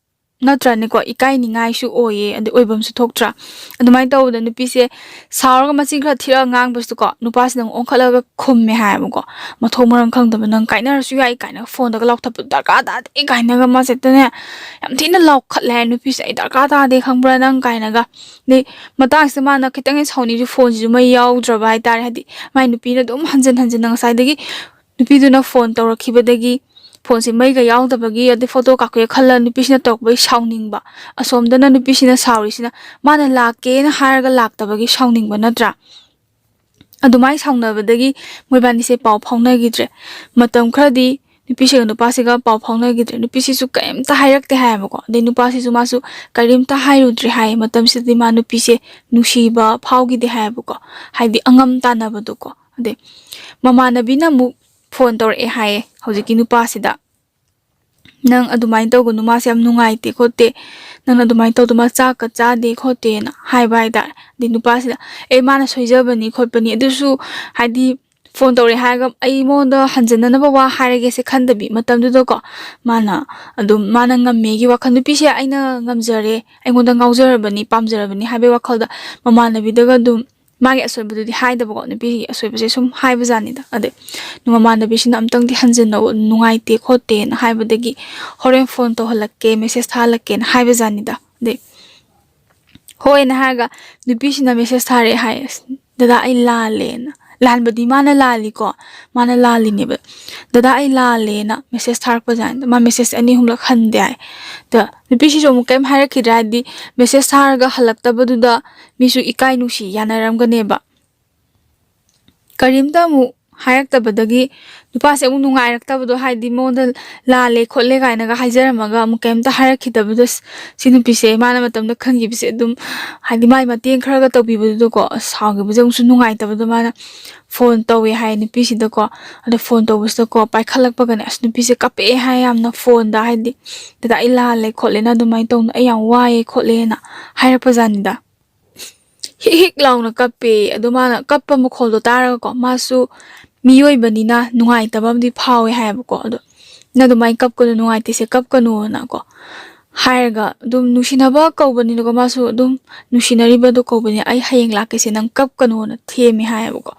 ꯅꯠꯇ꯭ꯔꯅꯦꯀꯣ, ꯏꯀꯥꯏꯅꯤꯡꯉꯥꯏꯁꯨ ꯑꯣꯏꯌꯦ, ꯑꯗꯩ ꯑꯣꯏꯐꯝꯁꯨ ꯊꯣꯛꯇ꯭ꯔꯥ? ꯑꯗꯨꯃꯥꯏꯅ ꯇꯧꯕꯗ ꯅꯨꯄꯤꯁꯦ ꯁꯥꯎꯔꯒ ꯃꯆꯤꯟ ꯈꯔ ꯊꯤꯔꯒ ꯉꯥꯡꯕꯁꯤꯗꯀꯣ, ꯅꯨꯄꯥꯁꯤꯅ ꯑꯃꯨꯛ ꯑꯣꯟꯈꯠꯂꯒ ꯈꯨꯝꯃꯦ ꯍꯥꯏꯌꯦꯕꯀꯣ, ꯃꯊꯣꯡ ꯃꯔꯝ ꯈꯪꯗꯕ, "ꯅꯪ ꯀꯥꯏꯅꯔꯁꯨ ꯌꯥꯏ" ꯀꯥꯏꯅꯒ ꯐꯣꯟꯗꯒ ꯂꯥꯎꯊꯠꯄꯗꯣ ꯗꯔꯀꯥꯔ ꯇꯥꯗꯦ ꯀꯥꯏꯅꯒ ꯃꯥꯁꯦ ꯍꯦꯛꯇꯅꯦ ꯌꯥꯝ ꯊꯤꯅ ꯂꯥꯎꯈꯠꯂꯦ ꯍꯥꯏ ꯅꯨꯄꯤꯁꯦ, "ꯑꯩ ꯗꯔꯀꯥꯔ ꯇꯥꯗꯦ ꯈꯪꯕ꯭ꯔꯥ ꯅꯪ" ꯀꯥꯏꯅꯒ꯫ ꯑꯗꯩ ꯃꯇꯥꯡꯁꯤꯗ ꯃꯥꯅ ꯈꯤꯇꯪ ꯍꯦꯛ ꯁꯥꯎꯅꯤꯡꯁꯨ ꯐꯣꯟꯁꯤꯁꯨ ꯃꯩ ꯌꯥꯎꯗ꯭ꯔꯕ ꯍꯥꯏꯇꯥꯔꯦ, ꯍꯥꯏꯗꯤ ꯃꯥꯏ ꯅꯨꯄꯤꯅ ꯑꯗꯨꯝ ꯍꯟꯖꯤꯟ ꯍꯟꯖꯤꯟꯅ ꯉꯁꯥꯏꯗꯒꯤ ꯅꯨꯄꯤꯗꯨꯅ ꯐꯣꯟ ꯇꯧꯔꯛꯈꯤꯕꯗꯒꯤ, ꯐꯣꯟꯁꯦ ꯃꯩꯒ ꯌꯥꯎꯗꯕꯒꯤ, ꯑꯗꯩ ꯐꯣꯇꯣ ꯀꯥꯞꯀꯦ ꯈꯜꯂ ꯅꯨꯄꯤꯁꯤꯅ ꯇꯧꯔꯛꯄꯒꯤ ꯁꯥꯎꯅꯤꯡꯕ, ꯑꯁꯣꯝꯗꯅ ꯅꯨꯄꯤꯁꯤꯅ ꯁꯥꯎꯔꯤꯁꯤꯅ ꯃꯥꯅ ꯂꯥꯛꯀꯦꯅ ꯍꯥꯏꯔꯒ ꯂꯥꯛꯇꯕꯒꯤ ꯁꯥꯎꯅꯤꯡꯕ ꯅꯠꯇ꯭ꯔꯥ? ꯑꯗꯨꯃꯥꯏꯅ ꯁꯥꯎꯅꯕꯗꯒꯤ ꯃꯣꯏꯕꯥꯅꯤꯁꯦ ꯄꯥꯎ ꯐꯥꯎꯅꯈꯤꯗ꯭ꯔꯦ꯫ ꯃꯇꯝ ꯈꯔꯗꯤ ꯅꯨꯄꯤꯁꯤꯒ ꯅꯨꯄꯥꯁꯤꯒ ꯄꯥꯎ ꯐꯥꯎꯅꯈꯤꯗ꯭ꯔꯦ꯫ ꯅꯨꯄꯤꯁꯤꯁꯨ ꯀꯔꯤꯝꯇ ꯍꯥꯏꯔꯛꯇꯦ ꯍꯥꯏꯌꯦꯕꯀꯣ꯫ ꯑꯗꯩ ꯅꯨꯄꯥꯁꯤꯁꯨ ꯃꯥꯁꯨ ꯀꯔꯤꯝꯇ ꯍꯥꯏꯔꯨꯗ꯭ꯔꯦ ꯍꯥꯏꯌꯦ꯫ ꯃꯇꯝꯁꯤꯗꯗꯤ ꯃꯥ ꯅꯨꯄꯤꯁꯦ ꯅꯨꯡꯁꯤꯕ ꯐꯥꯎꯈꯤꯗꯦ ꯍꯥꯏꯌꯦꯕꯀꯣ꯫ ꯍꯥꯏꯗꯤ ꯑꯉꯝ ꯇꯥꯟꯅꯕꯗꯣꯀꯣ꯫ ꯑꯗꯩ ꯃꯃꯥꯟꯅꯕꯤꯅ ꯑꯃꯨꯛ ꯐꯣꯟ ꯇꯧꯔꯛꯑꯦ ꯍꯥꯏꯌꯦ ꯍꯧꯖꯤꯛꯀꯤ ꯅꯨꯄꯥꯁꯤꯗ꯫ "ꯅꯪ ꯑꯗꯨꯃꯥꯏꯅ ꯇꯧꯒꯅꯨ, ꯃꯥꯁꯦ ꯌꯥꯝ ꯅꯨꯡꯉꯥꯏꯇꯦ ꯈꯣꯠꯇꯦ, ꯅꯪꯅ ꯑꯗꯨꯃꯥꯏꯅ ꯇꯧꯗꯣ, ꯃꯥ ꯆꯥꯛꯀ ꯆꯥꯗꯦ ꯈꯣꯠꯇꯦꯅ" ꯍꯥꯏꯕ ꯍꯥꯏꯇꯥꯔꯦ꯫ ꯑꯗꯩ ꯅꯨꯄꯥꯁꯤꯅ, "ꯑꯦ, ꯃꯥꯅ ꯁꯣꯏꯖꯕꯅꯤ ꯈꯣꯠꯄꯅꯤ, ꯑꯗꯨꯁꯨ ꯍꯥꯏꯗꯤ ꯐꯣꯟ ꯇꯧꯔꯛꯑꯦ ꯍꯥꯏꯔꯒ ꯑꯩ ꯃꯉꯣꯟꯗ ꯍꯟꯖꯟꯅꯅꯕ ꯋꯥ ꯍꯥꯏꯔꯒꯦꯁꯦ" ꯈꯟꯗꯕꯤ, ꯃꯇꯝꯗꯨꯗꯀꯣ ꯃꯥꯅ ꯑꯗꯨꯝ, ꯃꯥꯅ ꯉꯝꯃꯦꯒꯤ ꯋꯥꯈꯜ, "ꯅꯨꯄꯤꯁꯦ ꯑꯩꯅ ꯉꯝꯖꯔꯦ, ꯑꯩꯉꯣꯟꯗ ꯉꯥꯎꯖꯔꯕꯅꯤ, ꯄꯥꯝꯖꯔꯕꯅꯤ" ꯍꯥꯏꯕꯒꯤ ꯋꯥꯈꯜꯗ ꯃꯃꯥꯟꯅꯕꯤꯗꯒ ꯑꯗꯨꯝ ꯃꯥꯒꯤ ꯑꯁꯣꯏꯕꯗꯨꯗꯤ ꯍꯥꯏꯗꯕꯀꯣ, ꯅꯨꯄꯤꯒꯤ ꯑꯁꯣꯏꯕꯁꯦ ꯁꯨꯝ ꯍꯥꯏꯕꯖꯥꯠꯅꯤꯗ꯫ ꯑꯗꯩ ꯃꯃꯥꯟꯅꯕꯤꯁꯤꯅ "ꯑꯝꯇꯪꯗꯤ ꯍꯟꯖꯟꯅꯧ, ꯅꯨꯡꯉꯥꯏꯇꯦ ꯈꯣꯠꯇꯦꯅ" ꯍꯥꯏꯕꯗꯒꯤ "ꯍꯣꯔꯦꯟ ꯐꯣꯟ ꯇꯧꯍꯜꯂꯛꯀꯦ, ꯃꯦꯁꯦꯖ ꯊꯥꯍꯜꯂꯛꯀꯦꯅ" ꯍꯥꯏꯕꯖꯥꯠꯅꯤꯗ꯫ ꯑꯗꯩ ꯍꯣꯏꯅ ꯍꯥꯏꯔꯒ ꯅꯨꯄꯤꯁꯤꯅ ꯃꯦꯁꯦꯖ ꯊꯥꯔꯛꯑꯦ ꯍꯥꯏ, "ꯑꯁ, ꯗꯗꯥ, ꯑꯩ ꯂꯥꯜꯂꯦꯅ"꯫ ꯂꯥꯟꯕꯗꯤ ꯃꯥꯅ ꯂꯥꯜꯂꯤꯀꯣ, ꯃꯥꯅ ꯂꯥꯜꯂꯤꯅꯦꯕ꯫ "ꯗꯗꯥ, ꯑꯩ ꯂꯥꯜꯂꯦꯅ" ꯃꯦꯁꯦꯖ ꯊꯥꯔꯛꯄꯖꯥꯠꯅꯤꯗ꯫ ꯃꯥ ꯃꯦꯁꯦꯖ ꯑꯅꯤ ꯑꯍꯨꯝꯂꯛ ꯍꯟꯗꯦ ꯍꯥꯏ꯫ ꯑꯗ ꯅꯨꯄꯤꯁꯤꯁꯨ ꯑꯃꯨꯛ ꯀꯩꯝ ꯍꯥꯏꯔꯛꯈꯤꯗ꯭ꯔꯦ, ꯍꯥꯏꯗꯤ ꯃꯦꯁꯦꯖ ꯊꯥꯔꯒ ꯍꯜꯂꯛꯇꯕꯗꯨꯗ ꯃꯤꯁꯨ ꯏꯀꯥꯏ ꯅꯨꯡꯁꯤ ꯌꯥꯅꯔꯝꯒꯅꯦꯕ꯫ ꯀꯔꯤꯝꯇ ꯑꯃꯨꯛ ꯍꯥꯏꯔꯛꯇꯕꯗꯒꯤ ꯅꯨꯄꯥꯁꯦ ꯑꯃꯨꯛ ꯅꯨꯡꯉꯥꯏꯔꯛꯇꯕꯗꯣ, ꯍꯥꯏꯗꯤ ꯃꯉꯣꯟꯗ "ꯂꯥꯜꯂꯦ ꯈꯣꯠꯂꯦ" ꯀꯥꯏꯅꯒ ꯍꯥꯏꯖꯔꯝꯃꯒ ꯑꯃꯨꯛ ꯀꯩꯝꯇ ꯍꯥꯏꯔꯛꯈꯤꯗꯕꯗꯣ, ꯁꯤ ꯅꯨꯄꯤꯁꯦ ꯃꯥꯅ ꯃꯇꯝꯗ ꯈꯟꯈꯤꯕꯁꯦ ꯑꯗꯨꯝ, ꯍꯥꯏꯗꯤ ꯃꯥꯏ ꯃꯇꯦꯡ ꯈꯔꯒ ꯇꯧꯕꯤꯕꯗꯨꯗꯀꯣ, ꯁꯥꯎꯈꯤꯕꯁꯦ ꯑꯃꯨꯛꯁꯨ ꯅꯨꯡꯉꯥꯏꯇꯕꯗꯣ꯫ ꯃꯥꯅ ꯐꯣꯟ ꯇꯧꯋꯦ ꯍꯥꯏ ꯅꯨꯄꯤꯁꯤꯗꯀꯣ꯫ ꯑꯗꯣ ꯐꯣꯟ ꯇꯧꯕꯁꯤꯗꯀꯣ, ꯄꯥꯏꯈꯠꯂꯛꯄꯒꯅꯦ, ꯑꯁ, ꯅꯨꯄꯤꯁꯦ ꯀꯞꯄꯛꯑꯦ ꯍꯥꯏ ꯌꯥꯝꯅ ꯐꯣꯟꯗ, ꯍꯥꯏꯗꯤ "ꯗꯗꯥ, ꯑꯩ ꯂꯥꯜꯂꯦ ꯈꯣꯠꯂꯦꯅ ꯑꯗꯨꯃꯥꯏꯅ ꯇꯧꯅ, ꯑꯩ ꯌꯥꯝ ꯋꯥꯏꯑꯦ ꯈꯣꯠꯂꯦꯅ" ꯍꯥꯏꯔꯛꯄꯖꯥꯠꯅꯤꯗ꯫ ꯍꯤꯛ ꯍꯤꯛ ꯂꯥꯎꯅ ꯀꯞꯄꯦ꯫ ꯑꯗꯣ ꯃꯥꯅ ꯀꯞꯄ ꯃꯈꯣꯜꯗꯣ ꯇꯥꯔꯒꯀꯣ, ꯃꯥꯁꯨ ꯃꯤꯑꯣꯏꯕꯅꯤꯅ ꯅꯨꯡꯉꯥꯏꯇꯕ ꯑꯃꯗꯤ ꯐꯥꯎꯋꯦ ꯍꯥꯏꯌꯦꯕꯀꯣ꯫ ꯑꯗꯣ "ꯅꯪ ꯑꯗꯨꯃꯥꯏꯅ ꯀꯞꯀꯅꯨ, ꯅꯨꯡꯉꯥꯏꯇꯦꯁꯦ, ꯀꯞꯀꯅꯣꯅꯀꯣ" ꯍꯥꯏꯔꯒ, ꯑꯗꯨꯝ ꯅꯨꯡꯁꯤꯅꯕ ꯀꯧꯕꯅꯤꯅꯀꯣ, ꯃꯥꯁꯨ ꯑꯗꯨꯝ ꯅꯨꯡꯁꯤꯅꯔꯤꯕꯗꯣ ꯀꯧꯕꯅꯤ, "ꯑꯩ ꯍꯌꯦꯡ ꯂꯥꯛꯀꯦꯁꯦ, ꯅꯪ ꯀꯞꯀꯅꯣꯅ" ꯊꯦꯝꯃꯦ ꯍꯥꯏꯌꯦꯕꯀꯣ꯫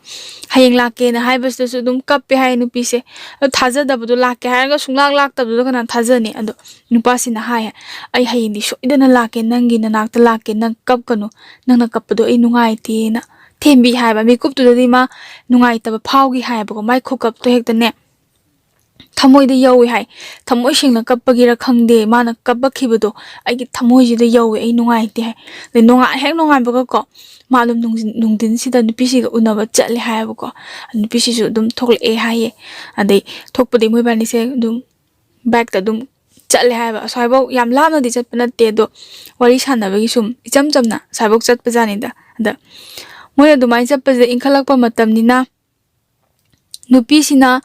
"ꯍꯌꯦꯡ ꯂꯥꯛꯀꯦꯅ" ꯍꯥꯏꯕꯁꯤꯗꯁꯨ ꯑꯗꯨꯝ ꯀꯞꯄꯦ ꯍꯥꯏ ꯅꯨꯄꯤꯁꯦ꯫ ꯑꯗꯣ ꯊꯥꯖꯗꯕꯗꯣ, ꯂꯥꯛꯀꯦ ꯍꯥꯏꯔꯒ ꯁꯨꯡꯂꯥꯛ ꯂꯥꯛꯇꯕꯗꯨꯗ ꯀꯅꯥ ꯊꯥꯖꯅꯤ? ꯑꯗꯣ ꯅꯨꯄꯥꯁꯤꯅ ꯍꯥꯏ, "ꯑꯩ ꯍꯌꯦꯡꯗꯤ ꯁꯣꯏꯗꯅ ꯂꯥꯛꯀꯦ, ꯅꯪꯒꯤ ꯅꯅꯥꯛꯇ ꯂꯥꯛꯀꯦ, ꯅꯪ ꯀꯞꯀꯅꯨ, ꯅꯪꯅ ꯀꯞꯄꯗꯣ ꯑꯩ ꯅꯨꯡꯉꯥꯏꯇꯦꯅ" ꯊꯦꯝꯕꯤ ꯍꯥꯏꯕ꯫ ꯃꯤꯀꯨꯞꯇꯨꯗꯗꯤ ꯃꯥ ꯅꯨꯡꯉꯥꯏꯇꯕ ꯐꯥꯎꯈꯤ ꯍꯥꯏꯌꯦꯕꯀꯣ꯫ ꯃꯥꯏ ꯈꯨꯀꯞꯇꯣ ꯍꯦꯛꯇꯅꯦ, ꯊꯃꯣꯏꯗ ꯌꯧꯏ ꯍꯥꯏ꯫ ꯊꯃꯣꯏ ꯁꯦꯡꯅ ꯀꯞꯄꯒꯤꯔ ꯈꯪꯗꯦ, ꯃꯥꯅ ꯀꯞꯄꯛꯈꯤꯕꯗꯣ ꯑꯩꯒꯤ ꯊꯃꯣꯏꯁꯤꯗ ꯌꯧꯏ, ꯑꯩ ꯅꯨꯡꯉꯥꯏꯇꯦ ꯍꯥꯏ꯫ ꯑꯗꯩ ꯅꯣꯡꯉꯥꯟ ꯍꯦꯛ ꯅꯣꯡꯉꯥꯟꯕꯒꯀꯣ, ꯃꯥ ꯑꯗꯨꯝ ꯅꯨꯡꯊꯤꯟ- ꯅꯨꯡꯊꯤꯟꯁꯤꯗ ꯅꯨꯄꯤꯁꯤꯒ ꯎꯅꯕ ꯆꯠꯂꯦ ꯍꯥꯏꯌꯦꯕꯀꯣ꯫ ꯅꯨꯄꯤꯁꯤꯁꯨ ꯑꯗꯨꯝ ꯊꯣꯛꯂꯛꯑꯦ ꯍꯥꯏꯌꯦ꯫ ꯑꯗꯩ ꯊꯣꯛꯄꯗꯤ ꯃꯣꯏꯕꯥꯅꯤꯁꯦ ꯑꯗꯨꯝ ꯕꯥꯏꯛꯇ ꯑꯗꯨꯝ ꯆꯠꯂꯦ ꯍꯥꯏꯕ꯫ ꯑꯁ꯭ꯋꯥꯏꯐꯥꯎ ꯌꯥꯝ ꯂꯥꯞꯅꯗꯤ ꯆꯠꯄ ꯅꯠꯇꯦ, ꯑꯗꯣ ꯋꯥꯔꯤ ꯁꯥꯟꯅꯕꯒꯤ ꯁꯨꯝ ꯏꯆꯝ ꯆꯝꯅ ꯑꯁ꯭ꯋꯥꯏꯐꯥꯎ ꯆꯠꯄꯖꯥꯠꯅꯤꯗ꯫ ꯑꯗ ꯃꯣꯏ ꯑꯗꯨꯃꯥꯏꯅ ꯆꯠꯄꯁꯤꯗ ꯏꯟꯈꯠꯂꯛꯄ ꯃꯇꯝꯅꯤꯅ ꯅꯨꯄꯤꯁꯤꯅ,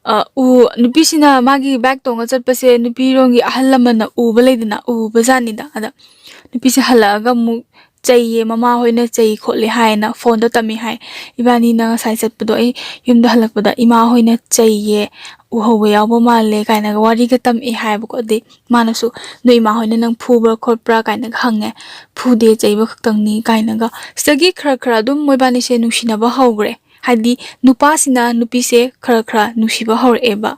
ꯑ, ꯎ-, ꯅꯨꯄꯤꯁꯤꯅ ꯃꯥꯒꯤ ꯕꯥꯏꯛ ꯇꯣꯡꯉ ꯆꯠꯄꯁꯦ ꯅꯨꯄꯤꯔꯣꯝꯒꯤ ꯑꯍꯜ ꯂꯃꯟꯅ ꯎꯕ ꯂꯩꯗꯅ, ꯎꯕꯖꯥꯠꯅꯤꯗ꯫ ꯑꯗ ꯅꯨꯄꯤꯁꯦ ꯍꯜꯂꯛꯑꯒ ꯑꯃꯨꯛ ꯆꯩꯌꯦ, ꯃꯃꯥ ꯍꯣꯏꯅ ꯆꯩ ꯈꯣꯠꯂꯦ ꯍꯥꯏꯅ ꯐꯣꯟꯗ ꯇꯝꯃꯤ ꯍꯥꯏ꯫ "ꯏꯕꯥꯅꯤꯅ ꯉꯁꯥꯏ ꯆꯠꯄꯗꯣ ꯑꯩ ꯌꯨꯝꯗ ꯍꯜꯂꯛꯄꯗ ꯏꯃꯥ ꯍꯣꯏꯅ ꯆꯩꯌꯦ, ꯎꯍꯧꯕ ꯌꯥꯎꯕ ꯃꯥꯜꯂꯦ" ꯀꯥꯏꯅꯒ ꯋꯥꯔꯤꯒ ꯇꯝꯃꯛꯑꯦ ꯍꯥꯏꯕꯀꯣ꯫ ꯑꯗꯩ ꯃꯥꯅꯁꯨ, "ꯅꯣꯏ ꯏꯃꯥ ꯍꯣꯏꯅ ꯅꯪ ꯐꯨꯕ꯭ꯔꯥ ꯈꯣꯠꯄ꯭ꯔꯥ?" ꯀꯥꯏꯅꯒ ꯍꯪꯉꯦ꯫ "ꯐꯨꯗꯦ, ꯆꯩꯕ ꯈꯛꯇꯪꯅꯤ" ꯀꯥꯏꯅꯒ꯫ ꯁꯤꯗꯒꯤ ꯈꯔ ꯈꯔ ꯑꯗꯨꯝ ꯃꯣꯏꯕꯥꯅꯤꯁꯦ ꯅꯨꯡꯁꯤꯅꯕ ꯍꯧꯈ꯭ꯔꯦ꯫ ꯍꯥꯏꯗꯤ ꯅꯨꯄꯥꯁꯤꯅ ꯅꯨꯄꯤꯁꯦ ꯈꯔ ꯈꯔ ꯅꯨꯡꯁꯤꯕ ꯍꯧꯔꯛꯑꯦꯕ꯫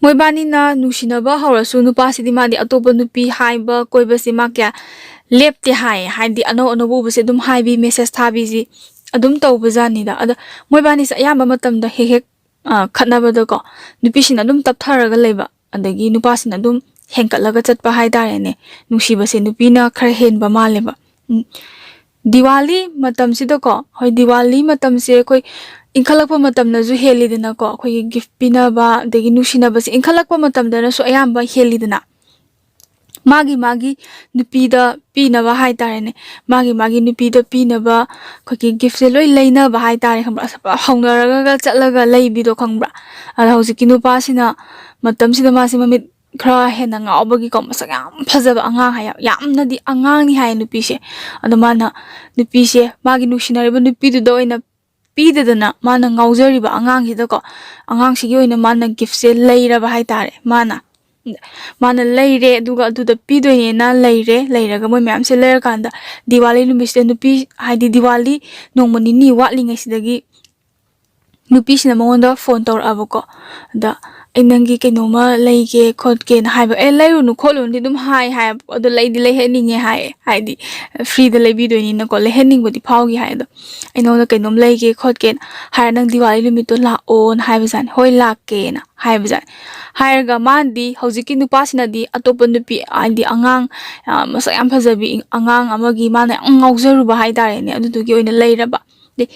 ꯃꯣꯏꯕꯥꯅꯤꯅ ꯅꯨꯡꯁꯤꯅꯕ ꯍꯧꯔꯁꯨ ꯅꯨꯄꯥꯁꯤꯗꯤ ꯃꯥꯗꯤ ꯑꯇꯣꯞꯄ ꯅꯨꯄꯤ ꯍꯥꯏꯕ ꯀꯣꯏꯕꯁꯤ ꯃꯥ ꯀꯌꯥ ꯂꯦꯞꯇꯦ ꯍꯥꯏ꯫ ꯍꯥꯏꯗꯤ ꯑꯅꯧ ꯑꯅꯧꯕ ꯎꯕꯁꯦ ꯑꯗꯨꯝ ꯍꯥꯏꯕꯤ, ꯃꯦꯁꯦꯁ ꯊꯥꯕꯤꯁꯤ ꯑꯗꯨꯝ ꯇꯧꯕꯖꯥꯠꯅꯤꯗ꯫ ꯑꯗ ꯃꯣꯏꯕꯥꯅꯤꯁꯦ ꯑꯌꯥꯝꯕ ꯃꯇꯝꯗ ꯍꯦꯛ ꯍꯦꯛ, ꯑ, ꯈꯠꯅꯕꯗꯀꯣ, ꯅꯨꯄꯤꯁꯤꯅ ꯑꯗꯨꯝ ꯇꯞꯊꯔꯒ ꯂꯩꯕ, ꯑꯗꯒꯤ ꯅꯨꯄꯥꯁꯤꯅ ꯑꯗꯨꯝ ꯍꯦꯟꯀꯠꯂꯒ ꯆꯠꯄ ꯍꯥꯏꯇꯥꯔꯦꯅꯦ꯫ ꯅꯨꯡꯁꯤꯕꯁꯦ ꯅꯨꯄꯤꯅ ꯈꯔ ꯍꯦꯟꯕ ꯃꯥꯜꯂꯦꯕ꯫ ꯎꯝ꯫ ꯗꯤꯋꯥꯂꯤ ꯃꯇꯝꯁꯤꯗꯀꯣ, ꯍꯣꯏ, ꯗꯤꯋꯥꯂꯤ ꯃꯇꯝꯁꯦ ꯑꯩꯈꯣꯏ ꯏꯟꯈꯠꯂꯛꯄ ꯃꯇꯝꯗꯁꯨ ꯍꯦꯜꯂꯤꯗꯅꯀꯣ, ꯑꯩꯈꯣꯏꯒꯤ ꯒꯤꯐ ꯄꯤꯅꯕ, ꯑꯗꯒꯤ ꯅꯨꯡꯁꯤꯅꯕꯁꯦ ꯏꯟꯈꯠꯂꯛꯄ ꯃꯇꯝꯗꯅꯁꯨ ꯑꯌꯥꯝꯕ ꯍꯦꯜꯂꯤꯗꯅ꯫ ꯃꯥꯒꯤ ꯃꯥꯒꯤ ꯅꯨꯄꯤꯗ ꯄꯤꯅꯕ ꯍꯥꯏꯇꯥꯔꯦꯅꯦ, ꯃꯥꯒꯤ ꯃꯥꯒꯤ ꯅꯨꯄꯤꯗ ꯄꯤꯅꯕ ꯑꯩꯈꯣꯏꯒꯤ ꯒꯤꯐꯁꯦ ꯂꯣꯏ ꯂꯩꯅꯕ ꯍꯥꯏꯇꯥꯔꯦ, ꯈꯪꯕ꯭ꯔꯥ? ꯑꯁ, ꯍꯧꯅꯔꯒ ꯆꯠꯂꯒ ꯂꯩꯕꯤꯗꯣ, ꯈꯪꯕ꯭ꯔꯥ? ꯑꯗ ꯍꯧꯖꯤꯛꯀꯤ ꯅꯨꯄꯥꯁꯤꯅ ꯃꯇꯝꯁꯤꯗ ꯃꯥꯁꯦ ꯃꯃꯤꯠ ꯈꯔ ꯍꯦꯟꯅ ꯉꯥꯎꯕꯒꯤꯀꯣ, ꯃꯁꯛ ꯌꯥꯝ ꯐꯖꯕ ꯑꯉꯥꯡ ꯍꯥꯏ, ꯌꯥꯝꯅꯗꯤ ꯑꯉꯥꯡꯅꯤ ꯍꯥꯏ ꯅꯨꯄꯤꯁꯦ꯫ ꯑꯗꯣ ꯃꯥꯅ ꯅꯨꯄꯤꯁꯦ, ꯃꯥꯒꯤ ꯅꯨꯡꯁꯤꯅꯔꯤꯕ ꯅꯨꯄꯤꯗꯨꯗ ꯑꯣꯏꯅ ꯄꯤꯗꯗꯅ, ꯃꯥꯅ ꯉꯥꯎꯖꯔꯤꯕ ꯑꯉꯥꯡꯁꯤꯗꯀꯣ, ꯑꯉꯥꯡꯁꯤꯒꯤ ꯑꯣꯏꯅ ꯃꯥꯅ ꯒꯤꯐꯁꯦ ꯂꯩꯔꯕ ꯍꯥꯏꯇꯥꯔꯦ꯫ ꯃꯥꯅ, ꯃꯥꯅ ꯂꯩꯔꯦ, ꯑꯗꯨꯒ ꯑꯗꯨꯗ ꯄꯤꯗꯣꯏꯅꯦꯅ ꯂꯩꯔꯦ꯫ ꯂꯩꯔꯒ ꯃꯣꯏ ꯃꯌꯥꯝꯁꯦ ꯂꯩꯔꯀꯥꯟꯗ ꯗꯤꯋꯥꯂꯤ ꯅꯨꯃꯤꯠꯁꯤꯗ ꯅꯨꯄꯤ, ꯍꯥꯏꯗꯤ ꯗꯤꯋꯥꯂꯤ ꯅꯣꯡꯃ ꯅꯤꯅꯤ ꯋꯥꯠꯂꯤꯉꯩꯁꯤꯗꯒꯤ ꯅꯨꯄꯤꯁꯤꯅ ꯃꯉꯣꯟꯗ ꯐꯣꯟ ꯇꯧꯔꯛꯑꯕꯀꯣ꯫ ꯑꯗ "ꯑꯩ ꯅꯪꯒꯤ ꯀꯩꯅꯣꯝꯃ ꯂꯩꯒꯦ ꯈꯣꯠꯀꯦꯅ" ꯍꯥꯏꯕ꯫ "ꯑꯦ, ꯂꯩꯔꯨꯅꯨ ꯈꯣꯠꯂꯨꯅꯨꯗꯤ ꯑꯗꯨꯝ ꯍꯥꯏ" ꯍꯥꯏꯌꯦꯕꯀꯣ, "ꯑꯗꯣ ꯂꯩꯗꯤ ꯂꯩꯍꯟꯅꯤꯡꯉꯦ" ꯍꯥꯏꯌꯦ, ꯍꯥꯏꯗꯤ ꯐ꯭ꯔꯤꯗ ꯂꯩꯕꯤꯗꯣꯏꯅꯤꯅꯀꯣ, ꯂꯩꯍꯟꯅꯤꯡꯕꯗꯤ ꯐꯥꯎꯈꯤ ꯍꯥꯏ꯫ "ꯑꯗꯣ ꯑꯩ ꯅꯉꯣꯟꯗ ꯀꯩꯅꯣꯝ ꯂꯩꯒꯦ ꯈꯣꯠꯀꯦꯅ ꯍꯥꯏꯔ, ꯅꯪ ꯗꯤꯋꯥꯂꯤ ꯅꯨꯃꯤꯠꯇꯣ ꯂꯥꯛꯑꯣꯅ" ꯍꯥꯏꯕꯖꯥꯠꯅꯤ꯫ "ꯍꯣꯏ, ꯂꯥꯛꯀꯦꯅ" ꯍꯥꯏꯕꯖꯥꯠꯅꯤ꯫ ꯍꯥꯏꯔꯒ ꯃꯥꯅꯗꯤ, ꯍꯧꯖꯤꯛꯀꯤ ꯅꯨꯄꯥꯁꯤꯅꯗꯤ ꯑꯇꯣꯞꯄ ꯅꯨꯄꯤ, ꯍꯥꯏꯗꯤ ꯑꯉꯥꯡ, ꯑ, ꯃꯁꯛ ꯌꯥꯝ ꯐꯖꯕꯤ ꯑꯉꯥꯡ ꯑꯃꯒꯤ ꯃꯥꯅ ꯌꯥꯝ ꯉꯥꯎꯖꯔꯨꯕ ꯍꯥꯏꯇꯥꯔꯦꯅꯦ, ꯑꯗꯨꯗꯨꯒꯤ ꯑꯣꯏꯅ ꯂꯩꯔꯕ꯫ ꯑꯗꯩ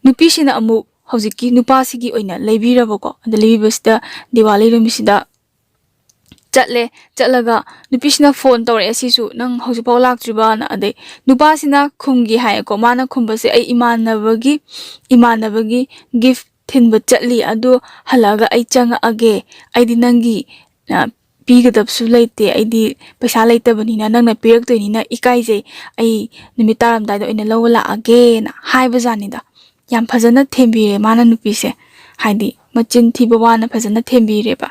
ꯅꯨꯄꯤꯁꯤꯅ ꯑꯃꯨꯛ ꯍꯧꯖꯤꯛꯀꯤ ꯅꯨꯄꯥꯁꯤꯒꯤ ꯑꯣꯏꯅ ꯂꯩꯕꯤꯔꯕꯀꯣ꯫ ꯑꯗ ꯂꯩꯕꯤꯕꯁꯤꯗ ꯗꯤꯋꯥꯂꯤ ꯅꯨꯃꯤꯠꯁꯤꯗ ꯆꯠꯂꯦ꯫ ꯆꯠꯂꯒ ꯅꯨꯄꯤꯁꯤꯅ ꯐꯣꯟ ꯇꯧꯔꯛꯑꯦ, ꯁꯤꯁꯨ, "ꯅꯪ ꯍꯧꯖꯤꯛꯐꯥꯎ ꯂꯥꯛꯇ꯭ꯔꯤꯕꯅ?" ꯑꯗꯩ ꯅꯨꯄꯥꯁꯤꯅ ꯈꯨꯝꯈꯤ ꯍꯥꯏꯌꯦꯀꯣ꯫ ꯃꯥꯅ ꯈꯨꯝꯕꯁꯦ, "ꯑꯩ ꯏꯃꯥꯟꯅꯕꯒꯤ, ꯏꯃꯥꯟꯅꯕꯒꯤ ꯒꯤꯐ ꯊꯤꯟꯕ ꯆꯠꯂꯤ, ꯑꯗꯨ ꯍꯜꯂꯛꯑꯒ ꯑꯩ ꯆꯪꯉꯛꯑꯒꯦ꯫ ꯑꯩꯗꯤ ꯅꯪꯒꯤ, ꯑ, ꯄꯤꯒꯗꯕꯁꯨ ꯂꯩꯇꯦ, ꯑꯩꯗꯤ ꯄꯩꯁꯥ ꯂꯩꯇꯕꯅꯤꯅ, ꯅꯪꯅ ꯄꯤꯔꯛꯇꯣꯏꯅꯤꯅ ꯏꯀꯥꯏꯖꯩ, ꯑꯩ ꯅꯨꯃꯤꯠ ꯇꯥꯔꯝꯗꯥꯏꯗ ꯑꯣꯏꯅ ꯂꯧꯕ ꯂꯥꯛꯑꯒꯦꯅ" ꯍꯥꯏꯕꯖꯥꯠꯅꯤꯗ꯫ ꯌꯥꯝ ꯐꯖꯅ ꯊꯦꯝꯕꯤꯔꯦ ꯃꯥꯅ ꯅꯨꯄꯤꯁꯦ, ꯍꯥꯏꯗꯤ ꯃꯆꯤꯟ ꯊꯤꯕ ꯋꯥꯅ ꯐꯖꯅ ꯊꯦꯝꯕꯤꯔꯦꯕ꯫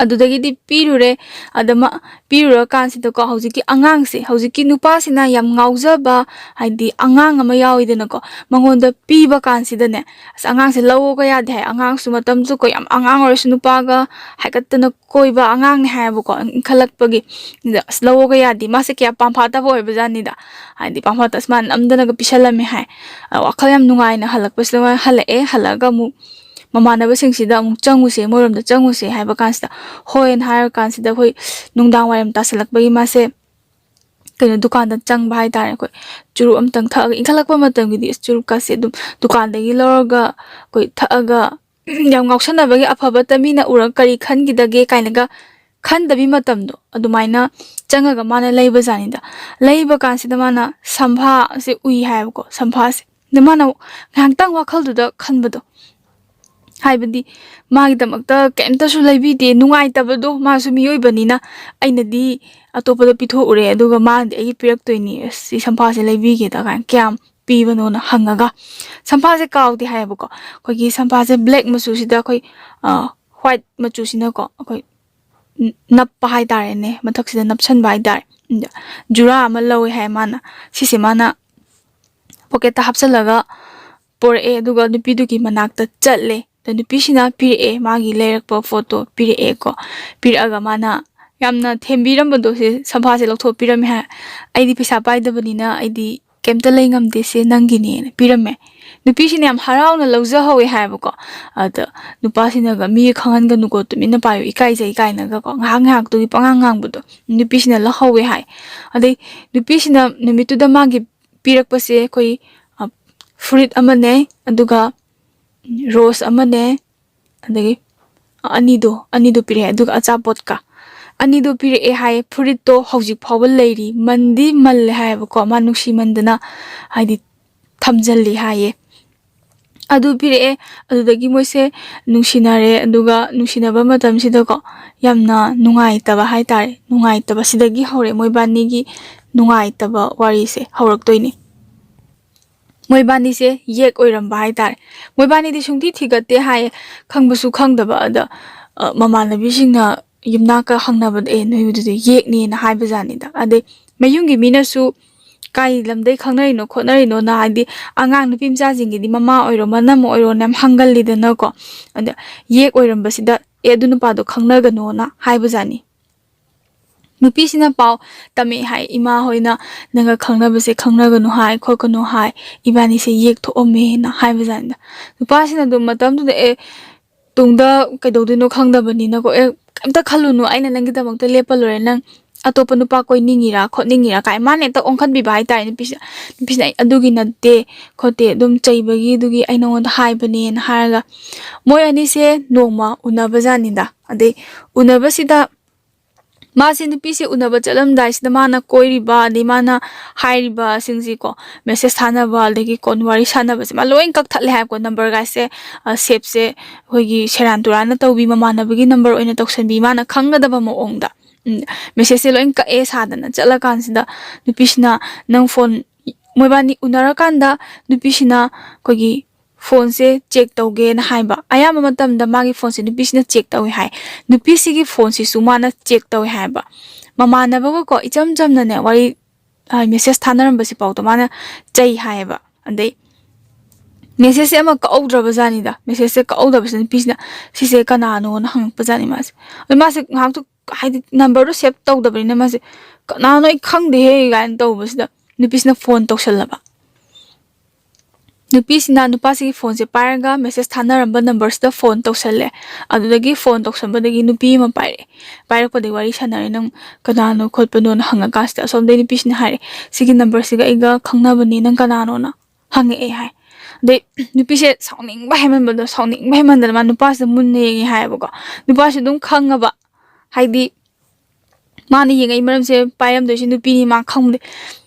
ꯑꯗꯨꯗꯒꯤꯗꯤ ꯄꯤꯔꯨꯔꯦ꯫ ꯑꯗ ꯃꯥ ꯄꯤꯔꯨꯔꯀꯥꯟꯁꯤꯗꯀꯣ, ꯍꯧꯖꯤꯛꯀꯤ ꯑꯉꯥꯡꯁꯦ, ꯍꯧꯖꯤꯛꯀꯤ ꯅꯨꯄꯥꯁꯤꯅ ꯌꯥꯝ ꯉꯥꯎꯖꯕ, ꯍꯥꯏꯗꯤ ꯑꯉꯥꯡ ꯑꯃ ꯌꯥꯎꯋꯤꯗꯅꯀꯣ, ꯃꯉꯣꯟꯗ ꯄꯤꯕ ꯀꯥꯟꯁꯤꯗꯅꯦ, ꯑꯁ, ꯑꯉꯥꯡꯁꯦ ꯂꯧꯑꯣꯒ ꯌꯥꯗꯦ ꯍꯥꯏ꯫ ꯑꯉꯥꯡꯁꯨ ꯃꯇꯝꯁꯨ ꯀꯣ, ꯌꯥꯝ ꯑꯉꯥꯡ ꯑꯣꯏꯔꯁꯨ ꯅꯨꯄꯥꯒ ꯍꯥꯏꯀꯠꯇꯅ ꯀꯣꯏꯕ ꯑꯉꯥꯡꯅꯦ ꯍꯥꯏꯌꯦꯕꯀꯣ, ꯏꯟꯈꯠꯂꯛꯄꯒꯤ꯫ ꯑꯗ ꯑꯁ, ꯂꯧꯑꯣꯒ ꯌꯥꯗꯦ, ꯃꯥꯁꯦ ꯀꯌꯥ ꯄꯥꯝꯐꯥꯠꯇꯕ ꯑꯣꯏꯕꯖꯥꯠꯅꯤꯗ꯫ ꯍꯥꯏꯗꯤ ꯄꯥꯝꯐꯥꯠꯇ ꯑꯁ, ꯃꯥꯅ ꯅꯝꯗꯅꯒ ꯄꯤꯁꯜꯂꯝꯃꯦ ꯍꯥꯏ꯫ ꯑ, ꯋꯥꯈꯜ ꯌꯥꯝ ꯅꯨꯡꯉꯥꯏꯅ ꯍꯜꯂꯛꯄꯁꯤꯗ ꯃꯥ ꯍꯜꯂꯛꯑꯦ, ꯍꯜꯂꯛꯑꯒ ꯑꯃꯨꯛ ꯃꯃꯥꯟꯅꯕꯁꯤꯡꯁꯤꯗ ꯑꯃꯨꯛ ꯆꯪꯉꯨꯁꯦ, ꯃꯣꯏꯔꯣꯝꯗ ꯆꯪꯉꯨꯁꯦ ꯍꯥꯏꯕ ꯀꯥꯟꯁꯤꯗ, ꯍꯣꯏꯅ ꯍꯥꯏꯔ ꯀꯥꯟꯁꯤꯗ, ꯑꯩꯈꯣꯏ ꯅꯨꯡꯗꯥꯡ ꯋꯥꯏꯔꯝ ꯇꯥꯁꯜꯂꯛꯄꯒꯤ ꯃꯥꯁꯦ ꯀꯩꯅꯣ, ꯗꯨꯀꯥꯟꯗ ꯆꯪꯕ ꯍꯥꯏꯇꯥꯔꯦ꯫ ꯑꯩꯈꯣꯏ ꯆꯨꯔꯨꯞ ꯑꯝꯇꯪ ꯊꯛꯑꯒ, ꯏꯟꯈꯠꯂꯛꯄ ꯃꯇꯝꯒꯤꯗꯤ ꯑꯁ, ꯆꯨꯔꯨꯞꯀꯥꯁꯦ ꯑꯗꯨꯝ ꯗꯨꯀꯥꯟꯗꯒꯤ ꯂꯧꯔꯒ ꯑꯩꯈꯣꯏ ꯊꯛꯑꯒ, ꯌꯥꯝ ꯉꯥꯎꯁꯟꯅꯕꯒꯤ, ꯑꯐꯕꯇ ꯃꯤꯅ ꯎꯔꯒ ꯀꯔꯤ ꯈꯟꯈꯤꯗꯒꯦ ꯀꯥꯏꯅꯒ ꯈꯟꯗꯕꯤ ꯃꯇꯝꯗꯣ, ꯑꯗꯨꯃꯥꯏꯅ ꯆꯪꯉꯒ ꯃꯥꯅ ꯂꯩꯕ ꯖꯥꯠꯅꯤꯗ꯫ ꯂꯩꯕ ꯀꯥꯟꯁꯤꯗ ꯃꯥꯅ ꯁꯝꯐꯥꯁꯦ ꯎꯏ ꯍꯥꯏꯌꯦꯕꯀꯣ, ꯁꯝꯐꯥꯁꯦ꯫ ꯑꯗ ꯃꯥꯅ ꯉꯥꯏꯍꯥꯛꯇꯪ ꯋꯥꯈꯜꯗꯨꯗ ꯈꯟꯕꯗꯣ, ꯍꯥꯏꯕꯗꯤ ꯃꯥꯒꯤꯗꯃꯛꯇ ꯀꯩꯝꯇꯁꯨ ꯂꯩꯕꯤꯗꯦ, ꯅꯨꯡꯉꯥꯏꯇꯕꯗꯣ, ꯃꯥꯁꯨ ꯃꯤꯑꯣꯏꯕꯅꯤꯅ꯫ "ꯑꯩꯅꯗꯤ ꯑꯇꯣꯞꯄꯗ ꯄꯤꯊꯣꯛꯎꯔꯦ, ꯑꯗꯨꯒ ꯃꯥꯅꯗꯤ ꯑꯩꯒꯤ ꯄꯤꯔꯛꯇꯣꯏꯅꯤ, ꯑꯁ, ꯁꯤ ꯁꯝꯐꯥꯁꯦ ꯂꯩꯕꯤꯒꯦꯗ" ꯀꯥꯏꯅ ꯀꯌꯥꯝ ꯄꯤꯕꯅꯣꯅ ꯍꯪꯉꯒ, ꯁꯝꯐꯥꯁꯦ ꯀꯥꯎꯗꯦ ꯍꯥꯏꯌꯦꯕꯀꯣ꯫ ꯑꯩꯈꯣꯏꯒꯤ ꯁꯝꯐꯥꯁꯦ ꯕ꯭ꯂꯦꯛ ꯃꯆꯨꯁꯤꯗ ꯑꯩꯈꯣꯏ, ꯑ, ꯍ꯭ꯋꯥꯏꯠ ꯃꯆꯨꯁꯤꯅꯀꯣ, ꯑꯩꯈꯣꯏ ꯅꯞꯄ ꯍꯥꯏꯇꯥꯔꯦꯅꯦ, ꯃꯊꯛꯁꯤꯗ ꯅꯞꯁꯟꯕ ꯍꯥꯏꯇꯥꯔꯦ꯫ ꯑꯗ ꯖꯨꯔꯥ ꯑꯃ ꯂꯧꯋꯦ ꯍꯥꯏ ꯃꯥꯅ꯫ ꯁꯤꯁꯦ ꯃꯥꯅ ꯄꯣꯀꯦꯠꯇ ꯍꯥꯞꯆꯜꯂꯒ ꯄꯣꯔꯛꯑꯦ, ꯑꯗꯨꯒ ꯅꯨꯄꯤꯗꯨꯒꯤ ꯃꯅꯥꯛꯇ ꯆꯠꯂꯦ꯫ ꯑꯗ ꯅꯨꯄꯤꯁꯤꯅ ꯄꯤꯔꯛꯑꯦ, ꯃꯥꯒꯤ ꯂꯩꯔꯛꯄ ꯐꯣꯟꯗꯣ ꯄꯤꯔꯛꯑꯦꯀꯣ꯫ ꯄꯤꯔꯛꯑꯒ ꯃꯥꯅ ꯌꯥꯝꯅ ꯊꯦꯝꯕꯤꯔꯝꯕꯗꯣ, ꯁꯦ ꯁꯣꯐꯥꯁꯦ ꯂꯧꯊꯣꯛꯄꯤꯔꯝꯃꯦ ꯍꯥꯏ꯫ "ꯑꯩꯗꯤ ꯄꯩꯁꯥ ꯄꯥꯏꯗꯕꯅꯤꯅ ꯑꯩꯗꯤ ꯀꯩꯝꯇ ꯂꯩ ꯉꯝꯗꯦ, ꯁꯦ ꯅꯪꯒꯤꯅꯦꯅ" ꯄꯤꯔꯝꯃꯦ꯫ ꯅꯨꯄꯤꯁꯤꯅ ꯌꯥꯝ ꯍꯔꯥꯎꯅ ꯂꯧꯖꯍꯧꯋꯦ ꯍꯥꯏꯌꯦꯕꯀꯣ꯫ ꯑꯗ ꯅꯨꯄꯥꯁꯤꯅꯒ "ꯃꯤ ꯈꯪꯍꯟꯒꯅꯨꯀꯣ, ꯇꯨꯃꯤꯟꯅ ꯄꯥꯏꯌꯨ, ꯏꯀꯥꯏꯖꯩ" ꯀꯥꯏꯅꯒꯀꯣ, ꯉꯥꯏꯍꯥꯛ ꯉꯥꯏꯍꯥꯛꯇꯨꯒꯤ ꯄꯉꯥꯡ ꯉꯥꯡꯕꯗꯣ ꯅꯨꯄꯤꯁꯤꯅ ꯂꯧꯍꯧꯋꯦ ꯍꯥꯏ꯫ ꯑꯗꯩ ꯅꯨꯄꯤꯁꯤꯅ ꯅꯨꯃꯤꯠꯇꯨꯗ ꯃꯥꯒꯤ ꯄꯤꯔꯛꯄꯁꯦ ꯑꯩꯈꯣꯏ, ꯑ, ꯐꯨꯔꯤꯠ ꯑꯃꯅꯦ, ꯑꯗꯨꯒ ꯔꯣꯁ ꯑꯃꯅꯦ, ꯑꯗꯒꯤ ꯑꯅꯤꯗꯣ, ꯑꯅꯤꯗꯣ ꯄꯤꯔꯛꯑꯦ, ꯑꯗꯨꯒ ꯑꯆꯥꯄꯣꯠꯀ ꯑꯅꯤꯗꯣ ꯄꯤꯔꯛꯑꯦ ꯍꯥꯏꯌꯦ꯫ ꯐꯨꯔꯤꯠꯇꯣ ꯍꯧꯖꯤꯛ ꯐꯥꯎꯕ ꯂꯩꯔꯤ, ꯃꯟꯗꯤ ꯃꯜꯂꯦ ꯍꯥꯏꯌꯦꯕꯀꯣ, ꯃꯥ ꯅꯨꯡꯁꯤꯃꯟꯗꯅ, ꯍꯥꯏꯗꯤ, ꯊꯝꯖꯜꯂꯤ ꯍꯥꯏꯌꯦ꯫ ꯑꯗꯨ ꯄꯤꯔꯛꯑꯦ꯫ ꯑꯗꯨꯗꯒꯤ ꯃꯣꯏꯁꯦ ꯅꯨꯡꯁꯤꯅꯔꯦ, ꯑꯗꯨꯒ ꯅꯨꯡꯁꯤꯅꯕ ꯃꯇꯝꯁꯤꯗꯀꯣ, ꯌꯥꯝꯅ ꯅꯨꯡꯉꯥꯏꯇꯕ ꯍꯥꯏꯇꯥꯔꯦ, ꯅꯨꯡꯉꯥꯏꯇꯕ ꯁꯤꯗꯒꯤ ꯍꯧꯔꯦ, ꯃꯣꯏꯕꯥꯅꯤꯒꯤ ꯅꯨꯡꯉꯥꯏꯇꯕ ꯋꯥꯔꯤꯁꯦ ꯍꯧꯔꯛꯇꯣꯏꯅꯤ꯫ ꯃꯣꯏꯕꯥꯅꯤꯁꯦ ꯌꯦꯛ ꯑꯣꯏꯔꯝꯕ ꯍꯥꯏꯇꯥꯔꯦ꯫ ꯃꯣꯏꯕꯥꯅꯤꯗꯤ ꯁꯨꯡꯊꯤ ꯊꯤꯒꯠꯇꯦ ꯍꯥꯏꯌꯦ, ꯈꯪꯕꯁꯨ ꯈꯪꯗꯕ꯫ ꯑꯗ, ꯑ, ꯃꯃꯥꯟꯅꯕꯤꯁꯤꯡꯅ ꯌꯨꯝꯅꯥꯛꯀ ꯍꯪꯅꯕꯗ, "ꯑꯦ, ꯅꯣꯏꯗꯨꯗꯤ ꯌꯦꯛꯅꯦꯅ" ꯍꯥꯏꯕꯖꯥꯠꯅꯤꯗ꯫ ꯑꯗꯩ ꯃꯌꯨꯝꯒꯤ ꯃꯤꯅꯁꯨ, "ꯀꯥꯏ ꯂꯝꯗꯩ ꯈꯪꯅꯔꯤꯅꯣ ꯈꯣꯠꯅꯔꯤꯅꯣꯅ", ꯍꯥꯏꯗꯤ ꯑꯉꯥꯡ ꯅꯨꯄꯤ ꯃꯆꯥꯁꯤꯡꯒꯤꯗꯤ ꯃꯃꯥ ꯑꯣꯏꯔꯣ ꯃꯅꯝ ꯑꯣꯏꯔꯣꯅ ꯌꯥꯝ ꯍꯪꯒꯜꯂꯤꯗꯅꯀꯣ꯫ ꯑꯗ ꯌꯦꯛ ꯑꯣꯏꯔꯝꯕꯁꯤꯗ, "ꯑꯦ, ꯑꯗꯨ ꯅꯨꯄꯥꯗꯣ ꯈꯪꯅꯒꯅꯣꯅ" ꯍꯥꯏꯕꯖꯥꯠꯅꯤ꯫ ꯅꯨꯄꯤꯁꯤꯅ ꯄꯥꯎ ꯇꯝꯃꯛꯑꯦ ꯍꯥꯏ, "ꯏꯃꯥ ꯍꯣꯏꯅ ꯅꯪꯒ ꯈꯪꯅꯕꯁꯦ ꯈꯪꯅꯒꯅꯨ ꯍꯥꯏ, ꯈꯣꯠꯀꯅꯨ ꯍꯥꯏ, ꯏꯕꯥꯅꯤꯁꯦ ꯌꯦꯛ ꯊꯣꯛꯑꯝꯃꯦꯅ" ꯍꯥꯏꯕꯖꯥꯠꯅꯤꯗ꯫ ꯅꯨꯄꯥꯁꯤꯅ ꯑꯗꯨꯝ ꯃꯇꯝꯗꯨꯗ, "ꯑꯦ, ꯇꯨꯡꯗ ꯀꯩꯗꯧꯗꯣꯏꯅꯣ ꯈꯪꯗꯕꯅꯤꯅꯀꯣ, ꯑꯦ, ꯀꯩꯝꯇ ꯈꯜꯂꯨꯅꯨ, ꯑꯩꯅ ꯅꯪꯒꯤꯗꯃꯛꯇ ꯂꯦꯞꯄ ꯂꯣꯏꯔꯦ, ꯅꯪ ꯑꯇꯣꯞꯄ ꯅꯨꯄꯥ ꯀꯣꯏꯅꯤꯡꯉꯤꯔꯥ ꯈꯣꯠꯅꯤꯡꯉꯤꯔꯥ" ꯀꯥꯏ ꯃꯥꯅ ꯍꯦꯛꯇ ꯑꯣꯟꯈꯠꯄꯤꯕ ꯍꯥꯏꯇꯥꯔꯦ ꯅꯨꯄꯤꯁꯤꯗ꯫ ꯅꯨꯄꯤꯁꯤꯅ, "ꯑꯩ ꯑꯗꯨꯒꯤ ꯅꯠꯇꯦ ꯈꯣꯠꯇꯦ, ꯑꯗꯨꯝ ꯆꯩꯕꯒꯤ ꯑꯗꯨꯒꯤ ꯑꯩ ꯅꯉꯣꯟꯗ ꯍꯥꯏꯕꯅꯦꯅ" ꯍꯥꯏꯔꯒ ꯃꯣꯏ ꯑꯅꯤꯁꯦ ꯅꯣꯡꯃ ꯎꯅꯕꯖꯥꯠꯅꯤꯗ꯫ ꯑꯗꯩ ꯎꯅꯕꯁꯤꯗ ꯃꯥꯁꯦ, ꯅꯨꯄꯤꯁꯦ ꯎꯅꯕ ꯆꯠꯂꯝꯗꯥꯏꯁꯤꯗ ꯃꯥꯅ ꯀꯣꯏꯔꯤꯕ, ꯑꯗꯩ ꯃꯥꯅ ꯍꯥꯏꯔꯤꯕꯁꯤꯡꯁꯤꯀꯣ, ꯃꯦꯁꯦꯁ ꯊꯥꯅꯕ, ꯑꯗꯒꯤ ꯀꯣꯟ ꯋꯥꯔꯤ ꯁꯥꯟꯅꯕꯁꯦ ꯃꯥ ꯂꯣꯏ ꯀꯛꯊꯠꯂꯦ ꯍꯥꯏꯕꯀꯣ꯫ ꯅꯝꯕꯔꯒꯥꯏꯁꯦ, ꯑ, ꯁꯦꯞꯁꯦ ꯑꯩꯈꯣꯏꯒꯤ ꯁꯦꯔꯥꯟ ꯇꯨꯔꯥꯟꯅ ꯇꯧꯕꯤ, ꯃꯃꯥꯟꯅꯕꯒꯤ ꯅꯝꯕꯔ ꯑꯣꯏꯅ ꯇꯧꯁꯟꯕꯤ, ꯃꯥꯅ ꯈꯪꯒꯗꯕ ꯃꯑꯣꯡꯗ, ꯎꯝ, ꯃꯦꯁꯦꯁꯁꯦ ꯂꯣꯏ ꯀꯛꯑꯦ ꯁꯥꯗꯅ꯫ ꯆꯠꯂꯀꯥꯟꯁꯤꯗ ꯅꯨꯄꯤꯁꯤꯅ, "ꯅꯪ ꯐꯣꯟ", ꯃꯣꯏꯕꯥꯅꯤ ꯎꯅꯔꯀꯥꯟꯗ ꯅꯨꯄꯤꯁꯤꯅ ꯑꯩꯈꯣꯏꯒꯤ ꯐꯣꯟꯁꯦ ꯆꯦꯛ ꯇꯧꯒꯦꯅ ꯍꯥꯏꯕ꯫ ꯑꯌꯥꯝꯕ ꯃꯇꯝꯗ ꯃꯥꯒꯤ ꯐꯣꯟꯁꯦ ꯅꯨꯄꯤꯁꯤꯅ ꯆꯦꯛ ꯇꯧꯋꯦ ꯍꯥꯏ꯫ ꯅꯨꯄꯤꯁꯤꯒꯤ ꯐꯣꯟꯁꯤꯁꯨ ꯃꯥꯅ ꯆꯦꯛ ꯇꯧꯋꯦ ꯍꯥꯏꯕ꯫ ꯃꯃꯥꯟꯅꯕꯒꯀꯣ ꯏꯆꯝ ꯆꯝꯅꯅꯦ ꯋꯥꯔꯤ, ꯑ, ꯃꯦꯁꯦꯁ ꯊꯥꯅꯔꯝꯕꯁꯤ ꯐꯥꯎꯗ ꯃꯥꯅ ꯆꯩ ꯍꯥꯏꯌꯦꯕ꯫ ꯑꯗꯩ ꯃꯦꯁꯦꯖꯁꯦ ꯑꯃ ꯀꯛꯍꯧꯗ꯭ꯔꯕ ꯖꯥꯠꯅꯤꯗ꯫ ꯃꯦꯁꯦꯖꯁꯦ ꯀꯛꯍꯧꯗꯕꯁꯤꯗ ꯅꯨꯄꯤꯁꯤꯅ ꯁꯤꯁꯦ ꯀꯅꯥꯅꯣꯅ ꯍꯪꯉꯛꯄ ꯖꯥꯠꯅꯤ ꯃꯥꯁꯦ꯫ ꯑꯗꯨ ꯃꯥꯁꯦ ꯉꯥꯏꯍꯥꯛꯇꯣ, ꯍꯥꯏꯗꯤ ꯅꯝꯕꯔꯗꯣ ꯁꯦꯞ ꯇꯧꯗꯕꯅꯤꯅ ꯃꯥꯁꯦ, "ꯀꯅꯥꯅꯣ, ꯑꯩ ꯈꯪꯗꯦꯍꯦ" ꯀꯥꯏꯅ ꯇꯧꯕꯁꯤꯗ ꯅꯨꯄꯤꯁꯤꯅ ꯐꯣꯟ ꯇꯧꯁꯜꯂꯕ꯫ ꯅꯨꯄꯤꯁꯤꯅ ꯅꯨꯄꯥꯁꯤꯒꯤ ꯐꯣꯟꯁꯦ ꯄꯥꯏꯔꯒ ꯃꯦꯁꯦꯖ ꯊꯥꯅꯔꯝꯕ ꯅꯝꯕꯔꯁꯤꯗ ꯐꯣꯟ ꯇꯧꯁꯜꯂꯦ꯫ ꯑꯗꯨꯗꯒꯤ ꯐꯣꯟ ꯇꯧꯁꯟꯕꯗꯒꯤ ꯅꯨꯄꯤ ꯑꯃ ꯄꯥꯏꯔꯛꯑꯦ꯫ ꯄꯥꯏꯔꯛꯄꯗꯒꯤ ꯋꯥꯔꯤ ꯁꯥꯟꯅꯔꯦ, "ꯅꯪ ꯀꯅꯥꯅꯣ ꯈꯣꯠꯄꯅꯣꯅ" ꯍꯪꯉꯀꯥꯟꯁꯤꯗ ꯑꯁꯣꯝꯗꯒꯤ ꯅꯨꯄꯤꯁꯤꯅ ꯍꯥꯏꯔꯦ, "ꯁꯤꯒꯤ ꯅꯝꯕꯔꯁꯤꯒ ꯑꯩꯒ ꯈꯪꯅꯕꯅꯤ, ꯅꯪ ꯀꯅꯥꯅꯣꯅ ꯍꯪꯉꯛꯑꯦ" ꯍꯥꯏ꯫ ꯑꯗꯩ ꯅꯨꯄꯤꯁꯦ ꯁꯥꯎꯅꯤꯡꯕ ꯍꯦꯟꯃꯟꯕꯗꯣ, ꯁꯥꯎꯅꯤꯡꯕ ꯍꯦꯟꯃꯟꯗꯅ ꯃꯥ ꯅꯨꯄꯥꯁꯤꯗ ꯃꯨꯟꯅ ꯌꯦꯡꯉꯦ ꯍꯥꯏꯌꯦꯕꯀꯣ꯫ ꯅꯨꯄꯥꯁꯦ ꯑꯗꯨꯝ ꯈꯪꯉꯕ, ꯍꯥꯏꯗꯤ ꯃꯥꯅ ꯌꯦꯡꯉꯛꯏ ꯃꯔꯝꯁꯦ ꯄꯥꯏꯔꯝꯗꯣꯏꯁꯦ ꯅꯨꯄꯤꯅꯤ ꯃꯥ ꯈꯪꯕꯗꯤ꯫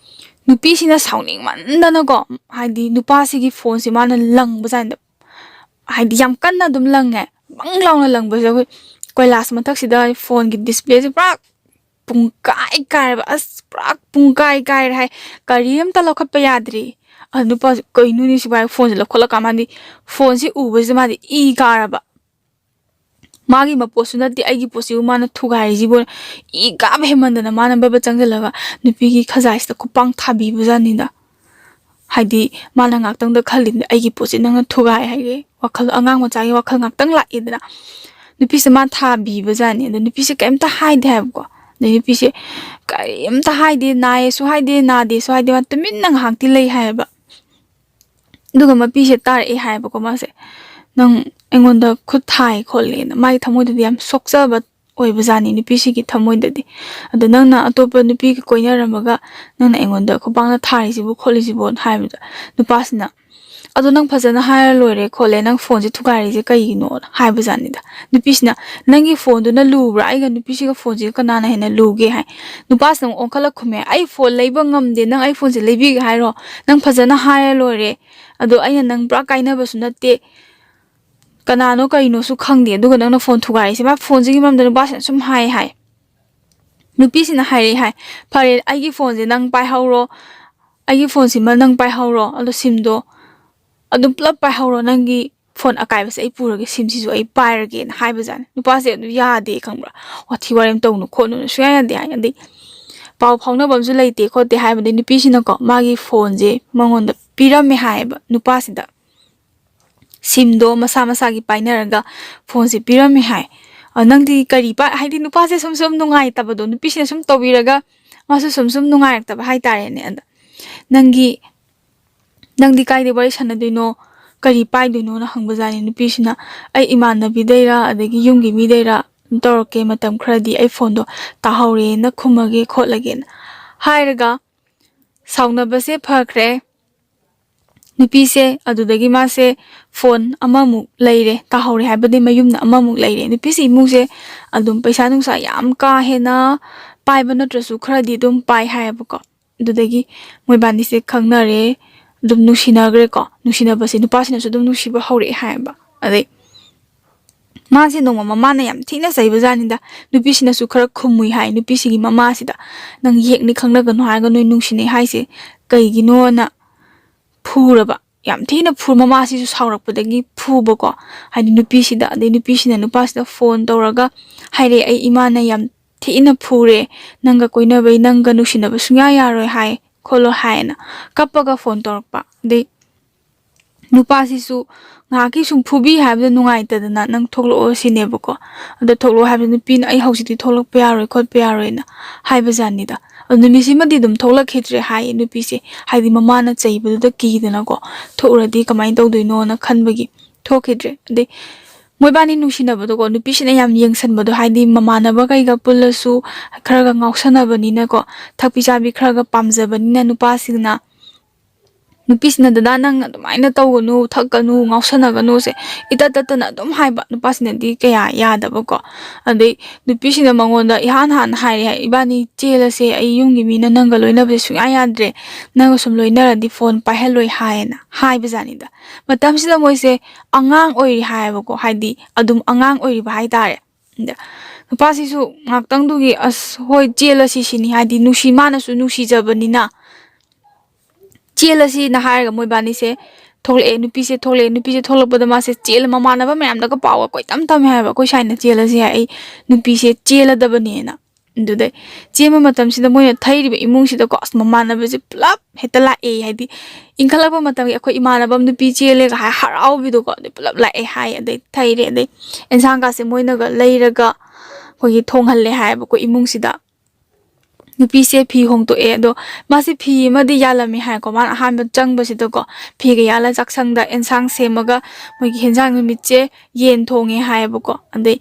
ꯅꯨꯄꯤꯁꯤꯅ ꯁꯥꯎꯅꯤꯡꯃꯟꯗꯅꯀꯣ, ꯍꯥꯏꯗꯤ ꯅꯨꯄꯥꯁꯤꯒꯤ ꯐꯣꯟꯁꯦ ꯃꯥꯅ ꯂꯪꯕꯖꯥꯠꯅꯤꯗ꯫ ꯍꯥꯏꯗꯤ ꯌꯥꯝ ꯀꯟꯅ ꯑꯗꯨꯝ ꯂꯪꯉꯦ, ꯕꯪ ꯂꯥꯎꯅ ꯂꯪꯕꯁꯦ ꯑꯩꯈꯣꯏ ꯀꯣꯏꯂꯥꯁ ꯃꯊꯛꯁꯤꯗ ꯐꯣꯟꯒꯤ ꯗꯤꯁꯄ꯭ꯂꯦꯁꯦ ꯄꯨꯔꯥ ꯄꯨꯡꯀꯥꯏ ꯀꯥꯏꯔꯦꯕ꯫ ꯑꯁ, ꯄꯨꯔꯥ ꯄꯨꯡꯀꯥꯏ ꯀꯥꯏꯔꯦ ꯍꯥꯏ꯫ ꯀꯔꯤ ꯑꯝꯇ ꯂꯧꯈꯠꯄ ꯌꯥꯗ꯭ꯔꯤ꯫ ꯑꯗꯨ ꯅꯨꯄꯥꯁꯦ, "ꯀꯩꯅꯣꯅꯦ ꯁꯤꯕꯨ?" ꯍꯥꯏ ꯐꯣꯟꯁꯦ ꯂꯧꯈꯠꯂꯀꯥꯟ ꯃꯥꯗꯤ ꯐꯣꯟꯁꯦ ꯎꯕꯁꯤꯗ ꯃꯥꯗꯤ ꯏ ꯀꯥꯔꯕ꯫ ꯃꯥꯒꯤ ꯃꯄꯣꯠꯁꯨ ꯅꯠꯇꯦ, ꯑꯩꯒꯤ ꯄꯣꯠꯁꯤꯕꯨ ꯃꯥꯅ ꯊꯨꯒꯥꯏꯔꯤꯁꯤꯕꯨ꯫ ꯏ ꯀꯥꯕ ꯍꯦꯟꯃꯟꯗꯅ ꯃꯥꯅ ꯕꯕ ꯆꯪꯁꯤꯜꯂꯒ ꯅꯨꯄꯤꯒꯤ ꯈꯖꯥꯏꯁꯤꯗ ꯈꯨꯄꯥꯡ ꯊꯥꯕꯤꯕꯖꯥꯠꯅꯤꯗ꯫ ꯍꯥꯏꯗꯤ ꯃꯥꯅ ꯉꯥꯛꯇꯪꯗ ꯈꯜꯂꯤꯅꯦ, "ꯑꯩꯒꯤ ꯄꯣꯠꯁꯦ ꯅꯪꯅ ꯊꯨꯒꯥꯏ" ꯍꯥꯏꯒꯦ ꯋꯥꯈꯜ, ꯑꯉꯥꯡ ꯃꯆꯥꯒꯤ ꯋꯥꯈꯜ ꯉꯥꯛꯇꯪ ꯂꯥꯛꯑꯦꯗꯅ꯫ ꯅꯨꯄꯤꯁꯦ ꯃꯥ ꯊꯥꯕꯤꯕꯖꯥꯠꯅꯤ꯫ ꯑꯗꯣ ꯅꯨꯄꯤꯁꯦ ꯀꯩꯝꯇ ꯍꯥꯏꯗꯦ ꯍꯥꯏꯕꯀꯣ꯫ ꯑꯗꯩ ꯅꯨꯄꯤꯁꯦ ꯀꯔꯤꯝꯇ ꯍꯥꯏꯗꯦ, ꯅꯥꯏꯌꯦꯁꯨ ꯍꯥꯏꯗꯦ, ꯅꯥꯗꯦꯁꯨ ꯍꯥꯏꯗꯦ, ꯃꯥ ꯇꯨꯃꯤꯟꯅ ꯉꯥꯏꯍꯥꯛꯇꯤ ꯂꯩ ꯍꯥꯏꯌꯦꯕ꯫ ꯑꯗꯨꯒ ꯃꯄꯤꯁꯦ ꯇꯥꯔꯛꯑꯦ ꯍꯥꯏꯌꯦꯕꯀꯣ ꯃꯥꯁꯦ, "ꯅꯪ ꯑꯩꯉꯣꯟꯗ ꯈꯨꯠ ꯊꯥꯏ ꯈꯣꯠꯂꯦꯅ", ꯃꯥꯒꯤ ꯊꯃꯣꯏꯗꯗꯤ ꯌꯥꯝ ꯁꯣꯛꯆꯕ ꯑꯣꯏꯕꯖꯥꯠꯅꯤ ꯅꯨꯄꯤꯁꯤꯒꯤ ꯊꯃꯣꯏꯗꯗꯤ꯫ "ꯑꯗꯣ ꯅꯪꯅ ꯑꯇꯣꯞꯄ ꯅꯨꯄꯤꯒ ꯀꯣꯏꯅꯔꯝꯃꯒ ꯅꯪꯅ ꯑꯩꯉꯣꯟꯗ ꯈꯨꯄꯥꯛꯅ ꯊꯥꯔꯤꯁꯤꯕꯨ ꯈꯣꯠꯂꯤꯁꯤꯕꯨ?" ꯍꯥꯏꯕꯗ ꯅꯨꯄꯥꯁꯤꯅ, "ꯑꯗꯣ ꯅꯪ ꯐꯖꯅ ꯍꯥꯏꯔ ꯂꯣꯏꯔꯦ ꯈꯣꯠꯂꯦ, ꯅꯪ ꯐꯣꯟꯁꯦ ꯊꯨꯒꯥꯏꯔꯤꯁꯦ ꯀꯩꯒꯤꯅꯣꯅ?" ꯍꯥꯏꯕꯖꯥꯠꯅꯤꯗ꯫ ꯅꯨꯄꯤꯁꯤꯅ, "ꯅꯪꯒꯤ ꯐꯣꯟꯗꯨꯅ ꯂꯨꯕ꯭ꯔꯥ? ꯑꯩꯒ ꯅꯨꯄꯤꯁꯤꯒ ꯐꯣꯟꯁꯤꯒ ꯀꯅꯥꯅ ꯍꯦꯟꯅ ꯂꯨꯒꯦ?" ꯍꯥꯏ꯫ ꯅꯨꯄꯥꯁꯤꯅ ꯑꯃꯨꯛ ꯑꯣꯟꯈꯠꯂꯛ ꯈꯨꯝꯃꯦ, "ꯑꯩ ꯐꯣꯟ ꯂꯩꯕ ꯉꯝꯗꯦ, ꯅꯪ ꯑꯩ ꯐꯣꯟꯁꯦ ꯂꯩꯕꯤꯒꯦ ꯍꯥꯏꯔꯣ? ꯅꯪ ꯐꯖꯅ ꯍꯥꯏꯔ ꯂꯣꯏꯔꯦ꯫ ꯑꯗꯣ ꯑꯩꯅ ꯅꯪ ꯄꯨꯔꯥ ꯀꯥꯏꯅꯕꯁꯨ ꯅꯠꯇꯦ, ꯀꯅꯥꯅꯣ ꯀꯔꯤꯅꯣꯁꯨ ꯈꯪꯗꯦ, ꯑꯗꯨꯒ ꯅꯪꯅ ꯐꯣꯟ ꯊꯨꯒꯥꯏꯔꯤꯁꯦ?" ꯃꯥ ꯐꯣꯟꯁꯤꯒꯤ ꯃꯔꯝꯗ ꯅꯨꯄꯥꯁꯤꯅ ꯁꯨꯝ ꯍꯥꯏ ꯍꯥꯏ꯫ ꯅꯨꯄꯤꯁꯤꯅ ꯍꯥꯏꯔꯛꯑꯦ ꯍꯥꯏ, "ꯐꯔꯦ, ꯑꯩꯒꯤ ꯐꯣꯟꯁꯦ ꯅꯪ ꯄꯥꯏꯍꯧꯔꯣ, ꯑꯩꯒꯤ ꯐꯣꯟꯁꯤꯃ ꯅꯪ ꯄꯥꯏꯍꯧꯔꯣ, ꯑꯗꯣ ꯁꯤꯝꯗꯣ ꯑꯗꯨꯝ ꯄꯨꯂꯞ ꯄꯥꯏꯍꯧꯔꯣ, ꯅꯪꯒꯤ ꯐꯣꯟ ꯑꯀꯥꯏꯕꯁꯦ ꯑꯩ ꯄꯨꯔꯒꯦ, ꯁꯤꯝꯁꯤꯁꯨ ꯑꯩ ꯄꯥꯏꯔꯒꯦꯅ" ꯍꯥꯏꯕꯖꯥꯠꯅꯤ꯫ ꯅꯨꯄꯥꯁꯦ ꯑꯗꯨ ꯌꯥꯗꯦ ꯈꯪꯕ꯭ꯔꯥ, "ꯋꯥꯊꯤ ꯋꯥꯔꯦꯝ ꯇꯧꯅꯨ ꯈꯣꯠꯅꯨꯅ ꯁꯨꯡꯌꯥ ꯌꯥꯗꯦ" ꯍꯥꯏ꯫ ꯑꯗꯩ ꯄꯥꯎ ꯐꯥꯎꯅꯕ ꯑꯃꯁꯨ ꯂꯩꯇꯦ ꯈꯣꯠꯇꯦ ꯍꯥꯏꯕꯗꯤ ꯅꯨꯄꯤꯁꯤꯅꯀꯣ ꯃꯥꯒꯤ ꯐꯣꯟꯁꯦ ꯃꯉꯣꯟꯗ ꯄꯤꯔꯝꯃꯦ ꯍꯥꯏꯌꯦꯕ ꯅꯨꯄꯥꯁꯤꯗ꯫ ꯁꯤꯝꯗꯣ ꯃꯁꯥ ꯃꯁꯥꯒꯤ ꯄꯥꯏꯅꯔꯒ ꯐꯣꯟꯁꯦ ꯄꯤꯔꯝꯃꯦ ꯍꯥꯏ꯫ ꯑ, ꯅꯪꯗꯤ ꯀꯔꯤ ꯄꯥꯏ-, ꯍꯥꯏꯗꯤ ꯅꯨꯄꯥꯁꯦ ꯁꯨꯝ ꯁꯨꯝ ꯅꯨꯡꯉꯥꯏꯇꯕꯗꯣ, ꯅꯨꯄꯤꯁꯤꯅ ꯁꯨꯝ ꯇꯧꯕꯤꯔꯒ ꯃꯥꯁꯨ ꯁꯨꯝ ꯁꯨꯝ ꯅꯨꯡꯉꯥꯏꯔꯛꯇꯕ ꯍꯥꯏꯇꯥꯔꯦꯅꯦ꯫ ꯑꯗ ꯅꯪꯒꯤ, "ꯅꯪꯗꯤ ꯀꯥꯏꯗꯩ ꯋꯥꯔꯤ ꯁꯥꯟꯅꯗꯣꯏꯅꯣ? ꯀꯔꯤ ꯄꯥꯏꯗꯣꯏꯅꯣꯅ?" ꯍꯪꯕꯖꯥꯠꯅꯤ ꯅꯨꯄꯤꯁꯤꯅ꯫ "ꯑꯩ ꯏꯃꯥꯟꯅꯕꯤꯗꯩꯔꯥ ꯑꯗꯒꯤ ꯌꯨꯝꯒꯤ ꯃꯤꯗꯩꯔꯥ ꯑꯗꯨꯝ ꯇꯧꯔꯛꯀꯦ, ꯃꯇꯝ ꯈꯔꯗꯤ ꯑꯩ ꯐꯣꯟꯗꯣ ꯇꯥꯍꯧꯔꯦꯅ ꯈꯨꯝꯃꯒꯦ ꯈꯣꯠꯂꯒꯦꯅ" ꯍꯥꯏꯔꯒ ꯁꯥꯎꯅꯕꯁꯦ ꯐꯈ꯭ꯔꯦ꯫ ꯅꯨꯄꯤꯁꯦ ꯑꯗꯨꯗꯒꯤ ꯃꯥꯁꯦ ꯐꯣꯟ ꯑꯃꯃꯨꯛ ꯂꯩꯔꯦ, ꯇꯥꯍꯧꯔꯦ ꯍꯥꯏꯕꯗꯤ ꯃꯌꯨꯝꯗ ꯑꯃꯃꯨꯛ ꯂꯩꯔꯦ꯫ ꯅꯨꯄꯤꯁꯤ ꯏꯃꯨꯡꯁꯦ ꯑꯗꯨꯝ ꯄꯩꯁꯥ ꯅꯨꯡꯁꯥ ꯌꯥꯝ ꯀꯥ ꯍꯦꯟꯅ ꯄꯥꯏꯕ ꯅꯠꯇ꯭ꯔꯁꯨ ꯈꯔꯗꯤ ꯑꯗꯨꯝ ꯄꯥꯏ ꯍꯥꯏꯌꯦꯕꯀꯣ꯫ ꯑꯗꯨꯗꯒꯤ ꯃꯣꯏꯕꯥꯅꯤꯁꯦ ꯈꯪꯅꯔꯦ, ꯑꯗꯨꯝ ꯅꯨꯡꯁꯤꯅꯈ꯭ꯔꯦꯀꯣ꯫ ꯅꯨꯡꯁꯤꯅꯕꯁꯦ ꯅꯨꯄꯥꯁꯤꯅꯁꯨ ꯑꯗꯨꯝ ꯅꯨꯡꯁꯤꯕ ꯍꯧꯔꯛꯑꯦ ꯍꯥꯏꯌꯦꯕ꯫ ꯑꯗꯩ ꯃꯥꯁꯦ ꯅꯣꯡꯃ ꯃꯃꯥꯅ ꯌꯥꯝ ꯊꯤꯅ ꯆꯩꯕꯖꯥꯠꯅꯤꯗ꯫ ꯅꯨꯄꯤꯁꯤꯅꯁꯨ ꯈꯔ ꯈꯨꯝꯃꯨꯏ ꯍꯥꯏ ꯅꯨꯄꯤꯁꯤꯒꯤ ꯃꯃꯥꯁꯤꯗ꯫ "ꯅꯪ ꯌꯦꯛꯅꯤ ꯈꯪꯅꯒꯅꯨ ꯍꯥꯏꯔꯒ ꯅꯣꯏ ꯅꯨꯡꯁꯤꯅꯩ ꯍꯥꯏꯁꯦ ꯀꯩꯒꯤꯅꯣꯅ?" ꯐꯨꯔꯕ꯫ ꯌꯥꯝ ꯊꯤꯅ ꯐꯨ-, ꯃꯃꯥꯁꯤꯁꯨ ꯁꯥꯎꯔꯛꯄꯗꯒꯤ ꯐꯨꯕꯀꯣ꯫ ꯍꯥꯏꯗꯤ ꯅꯨꯄꯤꯁꯤꯗ, ꯑꯗꯩ ꯅꯨꯄꯤꯁꯤꯅ ꯅꯨꯄꯥꯁꯤꯗ ꯐꯣꯟ ꯇꯧꯔꯒ ꯍꯥꯏꯔꯦ, "ꯑꯩ ꯏꯃꯥꯅ ꯌꯥꯝ ꯊꯤꯅ ꯐꯨꯔꯦ, ꯅꯪꯒ ꯀꯣꯏꯅꯕꯩ, ꯅꯪꯒ ꯅꯨꯡꯁꯤꯅꯕ ꯁꯨꯡꯌꯥ ꯌꯥꯔꯣꯏ ꯍꯥꯏ ꯈꯣꯠꯂꯣ" ꯍꯥꯏꯅ ꯀꯞꯄꯒ ꯐꯣꯟ ꯇꯧꯔꯛꯄ꯫ ꯑꯗꯩ ꯅꯨꯄꯥꯁꯤꯁꯨ ꯉꯥꯏꯍꯥꯛꯀꯤ ꯁꯨꯝ ꯐꯨꯕꯤ ꯍꯥꯏꯕꯗ ꯅꯨꯡꯉꯥꯏꯇꯗꯅ, "ꯅꯪ ꯊꯣꯛꯂꯛꯑꯣ" ꯁꯤꯅꯦꯕꯀꯣ꯫ ꯑꯗ ꯊꯣꯛꯂꯛꯑꯣ ꯍꯥꯏꯕꯗ ꯅꯨꯄꯤꯅ, "ꯑꯩ ꯍꯧꯖꯤꯛꯇꯤ ꯊꯣꯛꯂꯛꯄ ꯌꯥꯔꯣꯏ ꯈꯣꯠꯄ ꯌꯥꯔꯣꯏꯅ" ꯍꯥꯏꯕꯖꯥꯠꯅꯤꯗ꯫ ꯑꯗꯣ ꯅꯨꯃꯤꯠꯁꯤꯃꯗꯤ ꯑꯗꯨꯝ ꯊꯣꯛꯂꯛꯈꯤꯗ꯭ꯔꯦ ꯍꯥꯏꯌꯦ ꯅꯨꯄꯤꯁꯦ꯫ ꯍꯥꯏꯗꯤ ꯃꯃꯥꯅ ꯆꯩꯕꯗꯨꯗ ꯀꯤꯗꯅꯀꯣ, ꯊꯣꯛꯎꯔꯗꯤ ꯀꯃꯥꯏꯅ ꯇꯧꯗꯣꯏꯅꯣꯅ ꯈꯟꯕꯒꯤ ꯊꯣꯛꯈꯤꯗ꯭ꯔꯦ꯫ ꯑꯗꯩ ꯃꯣꯏꯕꯥꯅꯤ ꯅꯨꯡꯁꯤꯅꯕꯗꯣꯀꯣ, ꯅꯨꯄꯤꯁꯤꯅ ꯌꯥꯝ ꯌꯦꯡꯁꯟꯕꯗꯣ, ꯍꯥꯏꯗꯤ ꯃꯃꯥꯟꯅꯕ ꯀꯩꯒ ꯄꯨꯜꯂꯁꯨ ꯈꯔꯒ ꯉꯥꯎꯁꯟꯅꯕꯅꯤꯅꯀꯣ, ꯊꯛꯄꯤ ꯆꯥꯕꯤ ꯈꯔꯒ ꯄꯥꯝꯖꯕꯅꯤꯅ ꯅꯨꯄꯥꯁꯤꯡꯅ, ꯅꯨꯄꯤꯁꯤꯅ, "ꯗꯗꯥ, ꯅꯪ ꯑꯗꯨꯃꯥꯏꯅ ꯇꯧꯒꯅꯨ, ꯊꯛꯀꯅꯨ, ꯉꯥꯎꯁꯟꯅꯒꯅꯨꯁꯦ" ꯏꯇꯠ ꯇꯠꯇꯅ ꯑꯗꯨꯝ ꯍꯥꯏꯕ, ꯅꯨꯄꯥꯁꯤꯅꯗꯤ ꯀꯌꯥ ꯌꯥꯗꯕꯀꯣ꯫ ꯑꯗꯩ ꯅꯨꯄꯤꯁꯤꯅ ꯃꯉꯣꯟꯗ ꯏꯍꯥꯟ ꯍꯥꯟꯅ ꯍꯥꯏꯔꯦ ꯍꯥꯏ, "ꯏꯕꯥꯅꯤ ꯆꯦꯜꯂꯁꯦ, ꯑꯩ ꯌꯨꯝꯒꯤ ꯃꯤꯅ ꯅꯪꯒ ꯂꯣꯏꯅꯕꯁꯦ ꯁꯨꯡꯌꯥ ꯌꯥꯗ꯭ꯔꯦ, ꯅꯪꯒ ꯁꯨꯝ ꯂꯣꯏꯅꯔꯗꯤ ꯐꯣꯟ ꯄꯥꯏꯍꯜꯂꯣꯏ" ꯍꯥꯏꯌꯦꯅ ꯍꯥꯏꯕꯖꯥꯠꯅꯤꯗ꯫ ꯃꯇꯝꯁꯤꯗ ꯃꯣꯏꯁꯦ ꯑꯉꯥꯡ ꯑꯣꯏꯔꯤ ꯍꯥꯏꯌꯦꯕꯀꯣ, ꯍꯥꯏꯗꯤ ꯑꯗꯨꯝ ꯑꯉꯥꯡ ꯑꯣꯏꯔꯤꯕ ꯍꯥꯏꯇꯥꯔꯦ꯫ ꯑꯗ ꯅꯨꯄꯥꯁꯤꯁꯨ ꯉꯥꯛꯇꯪꯗꯨꯒꯤ, "ꯑꯁ, ꯍꯣꯏ, ꯆꯦꯜꯂꯁꯤ" ꯁꯤꯅꯤ, ꯍꯥꯏꯗꯤ ꯅꯨꯡꯁꯤ, ꯃꯥꯅꯁꯨ ꯅꯨꯡꯁꯤꯖꯕꯅꯤꯅ꯫ "ꯆꯦꯜꯂꯁꯤꯅ" ꯍꯥꯏꯔꯒ ꯃꯣꯏꯕꯥꯅꯤꯁꯦ ꯊꯣꯛꯂꯛꯑꯦ꯫ ꯅꯨꯄꯤꯁꯦ ꯊꯣꯛꯂꯛꯑꯦ꯫ ꯅꯨꯄꯤꯁꯦ ꯊꯣꯛꯂꯛꯄꯗ ꯃꯥꯁꯦ ꯆꯦꯜꯂ, ꯃꯃꯥꯟꯅꯕ ꯃꯌꯥꯝꯗꯒ ꯄꯥꯎꯒ ꯀꯣꯏꯇꯝ ꯇꯝꯃꯦ ꯍꯥꯏꯕ, "ꯑꯩꯈꯣꯏ ꯁꯥꯏꯅ ꯆꯦꯜꯂꯁꯤ ꯍꯥꯏ, ꯑꯩ ꯅꯨꯄꯤꯁꯦ ꯆꯦꯜꯂꯗꯕꯅꯦꯅ"꯫ ꯑꯗꯨꯗꯩ ꯆꯦꯟꯕ ꯃꯇꯝꯁꯤꯗ ꯃꯣꯏꯅ ꯊꯩꯔꯤꯕ ꯏꯃꯨꯡꯁꯤꯗꯀꯣ, ꯑꯁ, ꯃꯃꯥꯟꯅꯕꯁꯦ ꯄꯨꯂꯞ ꯍꯦꯛꯇ ꯂꯥꯛꯑꯦ꯫ ꯍꯥꯏꯗꯤ ꯏꯟꯈꯠꯂꯛꯄ ꯃꯇꯝꯒꯤ ꯑꯩꯈꯣꯏ ꯏꯃꯥꯟꯅꯕ ꯑꯃ ꯅꯨꯄꯤ ꯆꯦꯜꯂꯦꯒ ꯍꯥꯏ ꯍꯔꯥꯎꯕꯤꯗꯣꯀꯣ, ꯑꯗꯩ ꯄꯨꯂꯞ ꯂꯥꯛꯑꯦ ꯍꯥꯏ꯫ ꯑꯗꯩ ꯊꯩꯔꯦ꯫ ꯑꯗꯩ ꯑꯦꯟꯁꯥꯡꯒꯁꯦ ꯃꯣꯏꯅꯒ ꯂꯩꯔꯒ ꯑꯩꯈꯣꯏꯒꯤ ꯊꯣꯡꯍꯜꯂꯦ ꯍꯥꯏꯌꯦꯕꯀꯣ ꯏꯃꯨꯡꯁꯤꯗ꯫ ꯅꯨꯄꯤꯁꯦ ꯐꯤ ꯍꯣꯡꯗꯣꯛꯑꯦ꯫ ꯑꯗꯣ ꯃꯥꯁꯦ ꯐꯤ ꯑꯃꯗꯤ ꯌꯥꯜꯂꯝꯃꯦ ꯍꯥꯏꯀꯣ, ꯃꯥꯅ ꯑꯍꯥꯟꯕ ꯆꯪꯕꯁꯤꯗꯀꯣ꯫ ꯐꯤꯒ ꯌꯥꯜꯂ ꯆꯥꯛꯁꯪꯗ ꯑꯦꯟꯁꯥꯡ ꯁꯦꯝꯃꯒ, ꯃꯣꯏꯒꯤ ꯍꯦꯟꯖꯥꯡ ꯅꯨꯃꯤꯠꯁꯦ ꯌꯦꯟ ꯊꯣꯡꯉꯦ ꯍꯥꯏꯌꯦꯕꯀꯣ꯫ ꯑꯗꯩ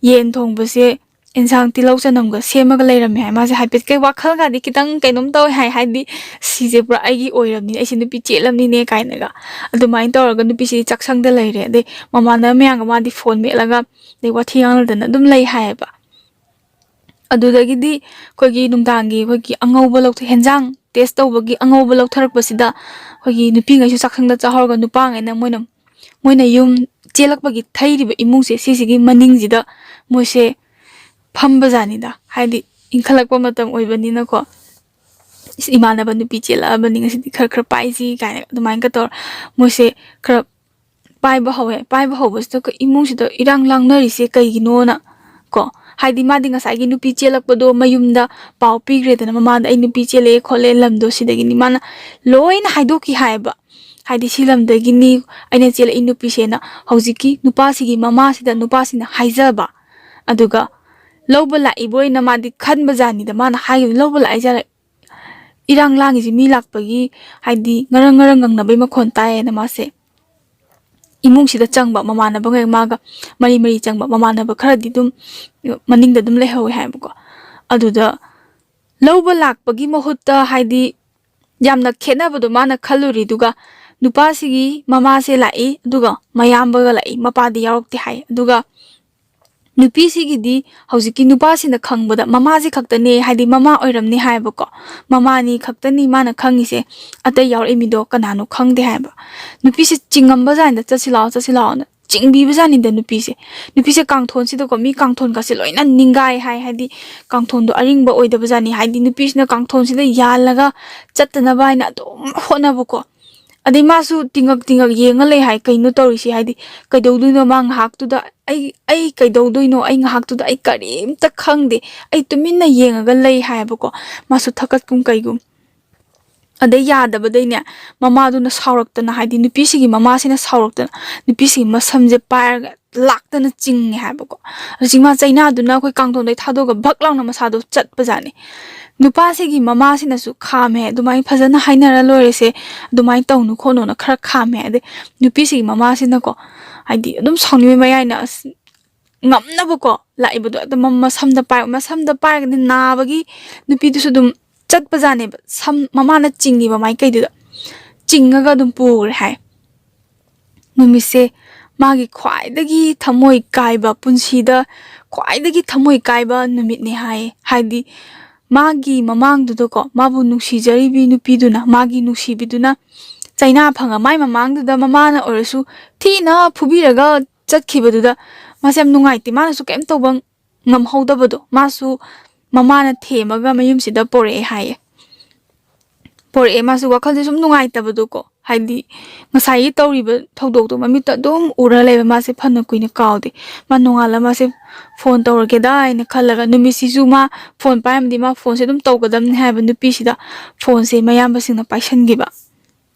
ꯌꯦꯟ ꯊꯣꯡꯕꯁꯦ, ꯑꯦꯟꯁꯥꯡ ꯇꯤꯜꯍꯧ ꯆꯅꯝꯒ ꯁꯦꯝꯃꯒ ꯂꯩꯔꯝꯃꯦ ꯍꯥꯏ꯫ ꯃꯥꯁꯦ ꯍꯥꯏꯐꯦꯠ ꯀꯩ ꯋꯥꯈꯜꯒꯗꯤ ꯈꯤꯇꯪ ꯀꯩꯅꯣꯝ ꯇꯧꯋꯦ ꯍꯥꯏ, ꯍꯥꯏꯗꯤ ꯁꯤꯁꯦ ꯄꯨꯔꯥ ꯑꯩꯒꯤ ꯑꯣꯏꯔꯕꯅꯤꯅꯦ, ꯑꯩꯁꯦ ꯅꯨꯄꯤ ꯆꯦꯜꯂꯝꯅꯤꯅꯦ ꯀꯥꯏꯅꯒ꯫ ꯑꯗꯨꯃꯥꯏꯅ ꯇꯧꯔꯒ ꯅꯨꯄꯤꯁꯤꯗꯤ ꯆꯥꯛꯁꯪꯗ ꯂꯩꯔꯦ꯫ ꯑꯗꯩ ꯃꯃꯥꯟꯅꯕ ꯃꯌꯥꯝꯒ ꯃꯥꯗꯤ ꯐꯣꯟ ꯃꯦꯠꯂꯒ, ꯑꯗꯩ ꯋꯥꯊꯤ ꯉꯥꯡꯅꯗꯅ ꯑꯗꯨꯝ ꯂꯩ ꯍꯥꯏꯌꯦꯕ꯫ ꯑꯗꯨꯗꯒꯤꯗꯤ ꯑꯩꯈꯣꯏꯒꯤ ꯅꯨꯡꯗꯥꯡꯒꯤ ꯑꯩꯈꯣꯏꯒꯤ ꯑꯉꯧꯕ ꯂꯧꯊꯣꯛ-, ꯍꯦꯟꯖꯥꯡ ꯇꯦꯁ ꯇꯧꯕꯒꯤ ꯑꯉꯧꯕ ꯂꯧꯊꯔꯛꯄꯁꯤꯗ, ꯑꯩꯈꯣꯏꯒꯤ ꯅꯨꯄꯤꯉꯩꯁꯨ ꯆꯥꯛꯁꯪꯗ ꯆꯥꯍꯧꯔꯒ, ꯅꯨꯄꯥꯉꯩꯅ ꯃꯣꯏꯅ, ꯃꯣꯏꯅ ꯌꯨꯝ ꯆꯦꯜꯂꯛꯄꯒꯤ ꯊꯩꯔꯤꯕ ꯏꯃꯨꯡꯁꯦ, ꯁꯤꯁꯤꯒꯤ ꯃꯅꯤꯡꯁꯤꯗ ꯃꯣꯏꯁꯦ ꯐꯝꯕꯖꯥꯠꯅꯤꯗ꯫ ꯍꯥꯏꯗꯤ ꯏꯟꯈꯠꯂꯛꯄ ꯃꯇꯝ ꯑꯣꯏꯕꯅꯤꯅꯀꯣ, "ꯏꯁ, ꯏꯃꯥꯟꯅꯕ ꯅꯨꯄꯤ ꯆꯦꯜꯂꯛꯑꯕꯅꯤ, ꯉꯁꯤꯗꯤ ꯈꯔ ꯈꯔ ꯄꯥꯏꯁꯤ" ꯀꯥꯏꯅ ꯑꯗꯨꯃꯥꯏꯅꯒ ꯇꯧꯔ ꯃꯣꯏꯁꯦ ꯈꯔ ꯄꯥꯏꯕ ꯍꯧꯋꯦ꯫ ꯄꯥꯏꯕ ꯍꯧꯕꯁꯤꯗ ꯑꯩꯈꯣꯏ ꯏꯃꯨꯡꯁꯤꯗ ꯏꯔꯥꯡ ꯂꯥꯡꯅꯔꯤꯁꯦ ꯀꯩꯒꯤꯅꯣꯅ ꯀꯣ, ꯍꯥꯏꯗꯤ ꯃꯥꯗꯤ ꯉꯁꯥꯏꯒꯤ ꯅꯨꯄꯤ ꯆꯦꯜꯂꯛꯄꯗꯣ ꯃꯌꯨꯝꯗ ꯄꯥꯎ ꯄꯤꯈ꯭ꯔꯦꯗꯅ, ꯃꯃꯥꯗ "ꯑꯩ ꯅꯨꯄꯤ ꯆꯦꯜꯂꯛꯑꯦ ꯈꯣꯠꯂꯦ", ꯂꯝꯗꯣ ꯁꯤꯗꯒꯤꯅꯤ꯫ ꯃꯥꯅ ꯂꯣꯏꯅ ꯍꯥꯏꯗꯣꯛꯈꯤ ꯍꯥꯏꯌꯦꯕ, ꯍꯥꯏꯗꯤ "ꯁꯤ ꯂꯝꯗꯒꯤꯅꯤ ꯑꯩꯅ ꯆꯦꯜꯂꯛꯏ ꯅꯨꯄꯤꯁꯦꯅ" ꯍꯧꯖꯤꯛꯀꯤ ꯅꯨꯄꯥꯁꯤꯒꯤ ꯃꯃꯥꯁꯤꯗ ꯅꯨꯄꯥꯁꯤꯅ ꯍꯥꯏꯖꯕ꯫ ꯑꯗꯨꯒ ꯂꯧꯕ ꯂꯥꯛꯏꯕ ꯑꯣꯏꯅ ꯃꯥꯗꯤ ꯈꯟꯕꯖꯥꯠꯅꯤꯗ, ꯃꯥꯅ ꯍꯥꯏꯈꯤꯕ, "ꯂꯧꯕ ꯂꯥꯛꯏ ꯖꯥꯠꯂ, ꯏꯔꯥꯡ ꯂꯥꯡꯉꯤꯁꯤ ꯃꯤ ꯂꯥꯛꯄꯒꯤ, ꯍꯥꯏꯗꯤ ꯉꯔꯪ ꯉꯔꯪ ꯉꯪꯅꯕꯩ ꯃꯈꯣꯟ ꯇꯥꯏꯌꯦꯅ" ꯃꯥꯁꯦ ꯏꯃꯨꯡꯁꯤꯗ ꯆꯪꯕ, ꯃꯃꯥꯟꯅꯕꯉꯩ ꯃꯥꯒ ꯃꯔꯤ ꯃꯔꯤ ꯆꯪꯕ, ꯃꯃꯥꯟꯅꯕ ꯈꯔꯗꯤ ꯑꯗꯨꯝ ꯃꯅꯤꯡꯗ ꯑꯗꯨꯝ ꯂꯩꯍꯧꯋꯦ ꯍꯥꯏꯕꯀꯣ꯫ ꯑꯗꯨꯗ ꯂꯧꯕ ꯂꯥꯛꯄꯒꯤ ꯃꯍꯨꯠꯇ, ꯍꯥꯏꯗꯤ ꯌꯥꯝꯅ ꯈꯦꯠꯅꯕꯗꯣ ꯃꯥꯅ ꯈꯜꯂꯨꯔꯤꯗꯨꯒ, ꯅꯨꯄꯥꯁꯤꯒꯤ ꯃꯃꯥꯁꯦ ꯂꯥꯛꯏ, ꯑꯗꯨꯒ ꯃꯌꯥꯝꯕꯒ ꯂꯥꯛꯏ, ꯃꯄꯥꯗꯤ ꯌꯥꯎꯔꯛꯇꯦ ꯍꯥꯏ꯫ ꯑꯗꯨꯒ ꯅꯨꯄꯤꯁꯤꯒꯤꯗꯤ ꯍꯧꯖꯤꯛꯀꯤ ꯅꯨꯄꯥꯁꯤꯅ ꯈꯪꯕꯗ ꯃꯃꯥꯁꯤ ꯈꯛꯇꯅꯦ, ꯍꯥꯏꯗꯤ ꯃꯃꯥ ꯑꯣꯏꯔꯝꯅꯤ ꯍꯥꯏꯕꯀꯣ, ꯃꯃꯥꯅꯤ ꯈꯛꯇꯅꯤ ꯃꯥꯅ ꯈꯪꯉꯤꯁꯦ, ꯑꯇꯩ ꯌꯥꯎꯔꯛꯏ ꯃꯤꯗꯣ ꯀꯅꯥꯅꯣ ꯈꯪꯗꯦ ꯍꯥꯏꯕ꯫ ꯅꯨꯄꯤꯁꯦ ꯆꯤꯡꯉꯝꯕ ꯖꯥꯠꯅꯤꯗ, "ꯆꯠꯁꯤ ꯂꯥꯛꯑꯣ, ꯆꯠꯁꯤ ꯂꯥꯛꯑꯣꯅ" ꯆꯤꯡꯕꯤꯕ ꯖꯥꯠꯅꯤꯗ ꯅꯨꯄꯤꯁꯦ꯫ ꯅꯨꯄꯤꯁꯦ ꯀꯥꯡꯊꯣꯟꯁꯤꯗꯀꯣ, ꯃꯤ ꯀꯥꯡꯊꯣꯟꯒꯁꯦ ꯂꯣꯏꯅ ꯅꯤꯡꯒꯥꯏ ꯍꯥꯏ, ꯍꯥꯏꯗꯤ ꯀꯥꯡꯊꯣꯟꯗꯣ ꯑꯔꯤꯡꯕ ꯑꯣꯏꯗꯕ ꯖꯥꯠꯅꯤ, ꯍꯥꯏꯗꯤ ꯅꯨꯄꯤꯁꯤꯅ ꯀꯥꯡꯊꯣꯟꯁꯤꯗ ꯌꯥꯜꯂꯒ ꯆꯠꯇꯅꯕ ꯍꯥꯏꯅ ꯑꯗꯨꯝ ꯍꯣꯠꯅꯕꯀꯣ꯫ ꯑꯗꯩ ꯃꯥꯁꯨ ꯇꯤꯡꯉꯛ ꯇꯤꯡꯉꯛ ꯌꯦꯡꯉ ꯂꯩ ꯍꯥꯏ꯫ ꯀꯩꯅꯣ ꯇꯧꯔꯤꯁꯤ ꯍꯥꯏꯗꯤ, ꯀꯩꯗꯧꯗꯣꯏꯅꯣ ꯃꯥ ꯉꯥꯏꯍꯥꯛꯇꯨꯗ? ꯑꯩ ꯑꯩ ꯀꯩꯗꯧꯗꯣꯏꯅꯣ? ꯑꯩ ꯉꯥꯏꯍꯥꯛꯇꯨꯗ ꯑꯩ ꯀꯔꯤꯝꯇ ꯈꯪꯗꯦ꯫ ꯑꯩ ꯇꯨꯃꯤꯟꯅ ꯌꯦꯡꯉꯒ ꯂꯩ ꯍꯥꯏꯕꯀꯣ꯫ ꯃꯥꯁꯨ ꯊꯀꯠꯀꯨꯝ ꯀꯩꯒꯨꯝ꯫ ꯑꯗꯩ ꯌꯥꯗꯕꯗꯩꯅꯦ, ꯃꯃꯥꯗꯨꯅ ꯁꯥꯎꯔꯛꯇꯅ, ꯍꯥꯏꯗꯤ ꯅꯨꯄꯤꯁꯤꯒꯤ ꯃꯃꯥꯁꯤꯅ ꯁꯥꯎꯔꯛꯇꯅ ꯅꯨꯄꯤꯁꯤꯒꯤ ꯃꯁꯝꯁꯦ ꯄꯥꯏꯔꯒ ꯂꯥꯛꯇꯅ ꯆꯤꯡꯉꯦ ꯍꯥꯏꯕꯀꯣ꯫ ꯍꯧꯖꯤꯛ ꯃꯥ ꯆꯩꯅꯥꯗꯨꯅ ꯑꯩꯈꯣꯏ ꯀꯥꯡꯊꯣꯟꯗꯩ ꯊꯥꯗꯣꯛꯑꯒ ꯚꯛ ꯂꯥꯎꯅ ꯃꯁꯥꯗꯣ ꯆꯠꯄꯖꯥꯠꯅꯤ꯫ ꯅꯨꯄꯥꯁꯤꯒꯤ ꯃꯃꯥꯁꯤꯅꯁꯨ ꯈꯥꯝꯃꯦ, "ꯑꯗꯨꯃꯥꯏꯅ ꯐꯖꯅ ꯍꯥꯏꯅꯔ ꯂꯣꯏꯔꯦꯁꯦ, ꯑꯗꯨꯃꯥꯏꯅ ꯇꯧꯅꯨ ꯈꯣꯠꯅꯨꯅ" ꯈꯔ ꯈꯥꯝꯃꯦ꯫ ꯑꯗꯩ ꯅꯨꯄꯤꯁꯤꯒꯤ ꯃꯃꯥꯁꯤꯅꯀꯣ, ꯍꯥꯏꯗꯤ ꯑꯗꯨꯝ ꯁꯥꯎꯅꯤꯡꯕꯩ ꯃꯌꯥꯏꯅ ꯑꯁ ꯉꯝꯅꯕꯀꯣ ꯂꯥꯛꯏꯕꯗꯣ, ꯑꯗꯨ ꯃ-, ꯃꯁꯝꯗ ꯄꯥꯏ-, ꯃꯁꯝꯗ ꯄꯥꯏꯔꯒꯗꯤ ꯅꯥꯕꯒꯤ ꯅꯨꯄꯤꯗꯨꯁꯨ ꯑꯗꯨꯝ ꯆꯠꯄꯖꯥꯠꯅꯦꯕ꯫ ꯁꯝ ꯃꯃꯥꯅ ꯆꯤꯡꯉꯤꯕ ꯃꯥꯏꯀꯩꯗꯨꯗ ꯆꯤꯡꯉꯒ ꯑꯗꯨꯝ ꯄꯨꯈ꯭ꯔꯦ ꯍꯥꯏ꯫ ꯅꯨꯃꯤꯠꯁꯦ ꯃꯥꯒꯤ ꯈ꯭ꯋꯥꯏꯗꯒꯤ ꯊꯃꯣꯏ ꯀꯥꯏꯕ, ꯄꯨꯟꯁꯤꯗ ꯈ꯭ꯋꯥꯏꯗꯒꯤ ꯊꯃꯣꯏ ꯀꯥꯏꯕ ꯅꯨꯃꯤꯠꯅꯦ ꯍꯥꯏꯌꯦ꯫ ꯍꯥꯏꯗꯤ ꯃꯥꯒꯤ ꯃꯃꯥꯡꯗꯨꯗꯀꯣ, ꯃꯥꯕꯨ ꯅꯨꯡꯁꯤꯖꯔꯤꯕꯤ ꯅꯨꯄꯤꯗꯨꯅ, ꯃꯥꯒꯤ ꯅꯨꯡꯁꯤꯕꯤꯗꯨꯅ ꯆꯩꯅꯥ ꯐꯪꯉ ꯃꯥꯏ ꯃꯃꯥꯡꯗꯨꯗ ꯃꯃꯥꯅ ꯑꯣꯏꯔꯁꯨ ꯊꯤꯅ ꯐꯨꯕꯤꯔꯒ ꯆꯠꯈꯤꯕꯗꯨꯗ ꯃꯥꯁꯦ ꯌꯥꯝ ꯅꯨꯡꯉꯥꯏꯇꯦ꯫ ꯃꯥꯅꯁꯨ ꯀꯩꯝ ꯇꯧꯕ ꯉꯝꯍꯧꯗꯕꯗꯣ, ꯃꯥꯁꯨ ꯃꯃꯥꯅ ꯊꯦꯝꯃꯒ ꯃꯌꯨꯝꯁꯤꯗ ꯄꯣꯔꯛꯑꯦ ꯍꯥꯏꯌꯦ꯫ ꯄꯣꯔꯛꯑꯦ, ꯃꯥꯁꯨ ꯋꯥꯈꯜꯁꯦ ꯁꯨꯝ ꯅꯨꯡꯉꯥꯏꯇꯕꯗꯣꯀꯣ, ꯍꯥꯏꯗꯤ ꯉꯁꯥꯏꯒꯤ ꯇꯧꯔꯤꯕ ꯊꯧꯗꯣꯛꯇꯣ ꯃꯃꯤꯠꯇ ꯑꯗꯨꯝ ꯎꯔ ꯂꯩꯕ꯫ ꯃꯥꯁꯦ ꯐꯅ ꯀꯨꯏꯅ ꯀꯥꯎꯗꯦ꯫ ꯃꯥ ꯅꯣꯡꯉꯥꯜꯂ ꯃꯥꯁꯦ ꯐꯣꯟ ꯇꯧꯔꯒꯦꯗ ꯍꯥꯏꯅ ꯈꯜꯂꯒ, ꯅꯨꯃꯤꯠꯁꯤꯁꯨ ꯃꯥ ꯐꯣꯟ ꯄꯥꯏꯔꯝꯃꯗꯤ ꯃꯥ ꯐꯣꯟꯁꯦ ꯑꯗꯨꯝ ꯇꯧꯒꯗꯕꯅꯤ ꯍꯥꯏꯕ ꯅꯨꯄꯤꯁꯤꯗ ꯐꯣꯟꯁꯦ ꯃꯌꯥꯝꯕꯁꯤꯡꯅ ꯄꯥꯏꯁꯟꯈꯤꯕ꯫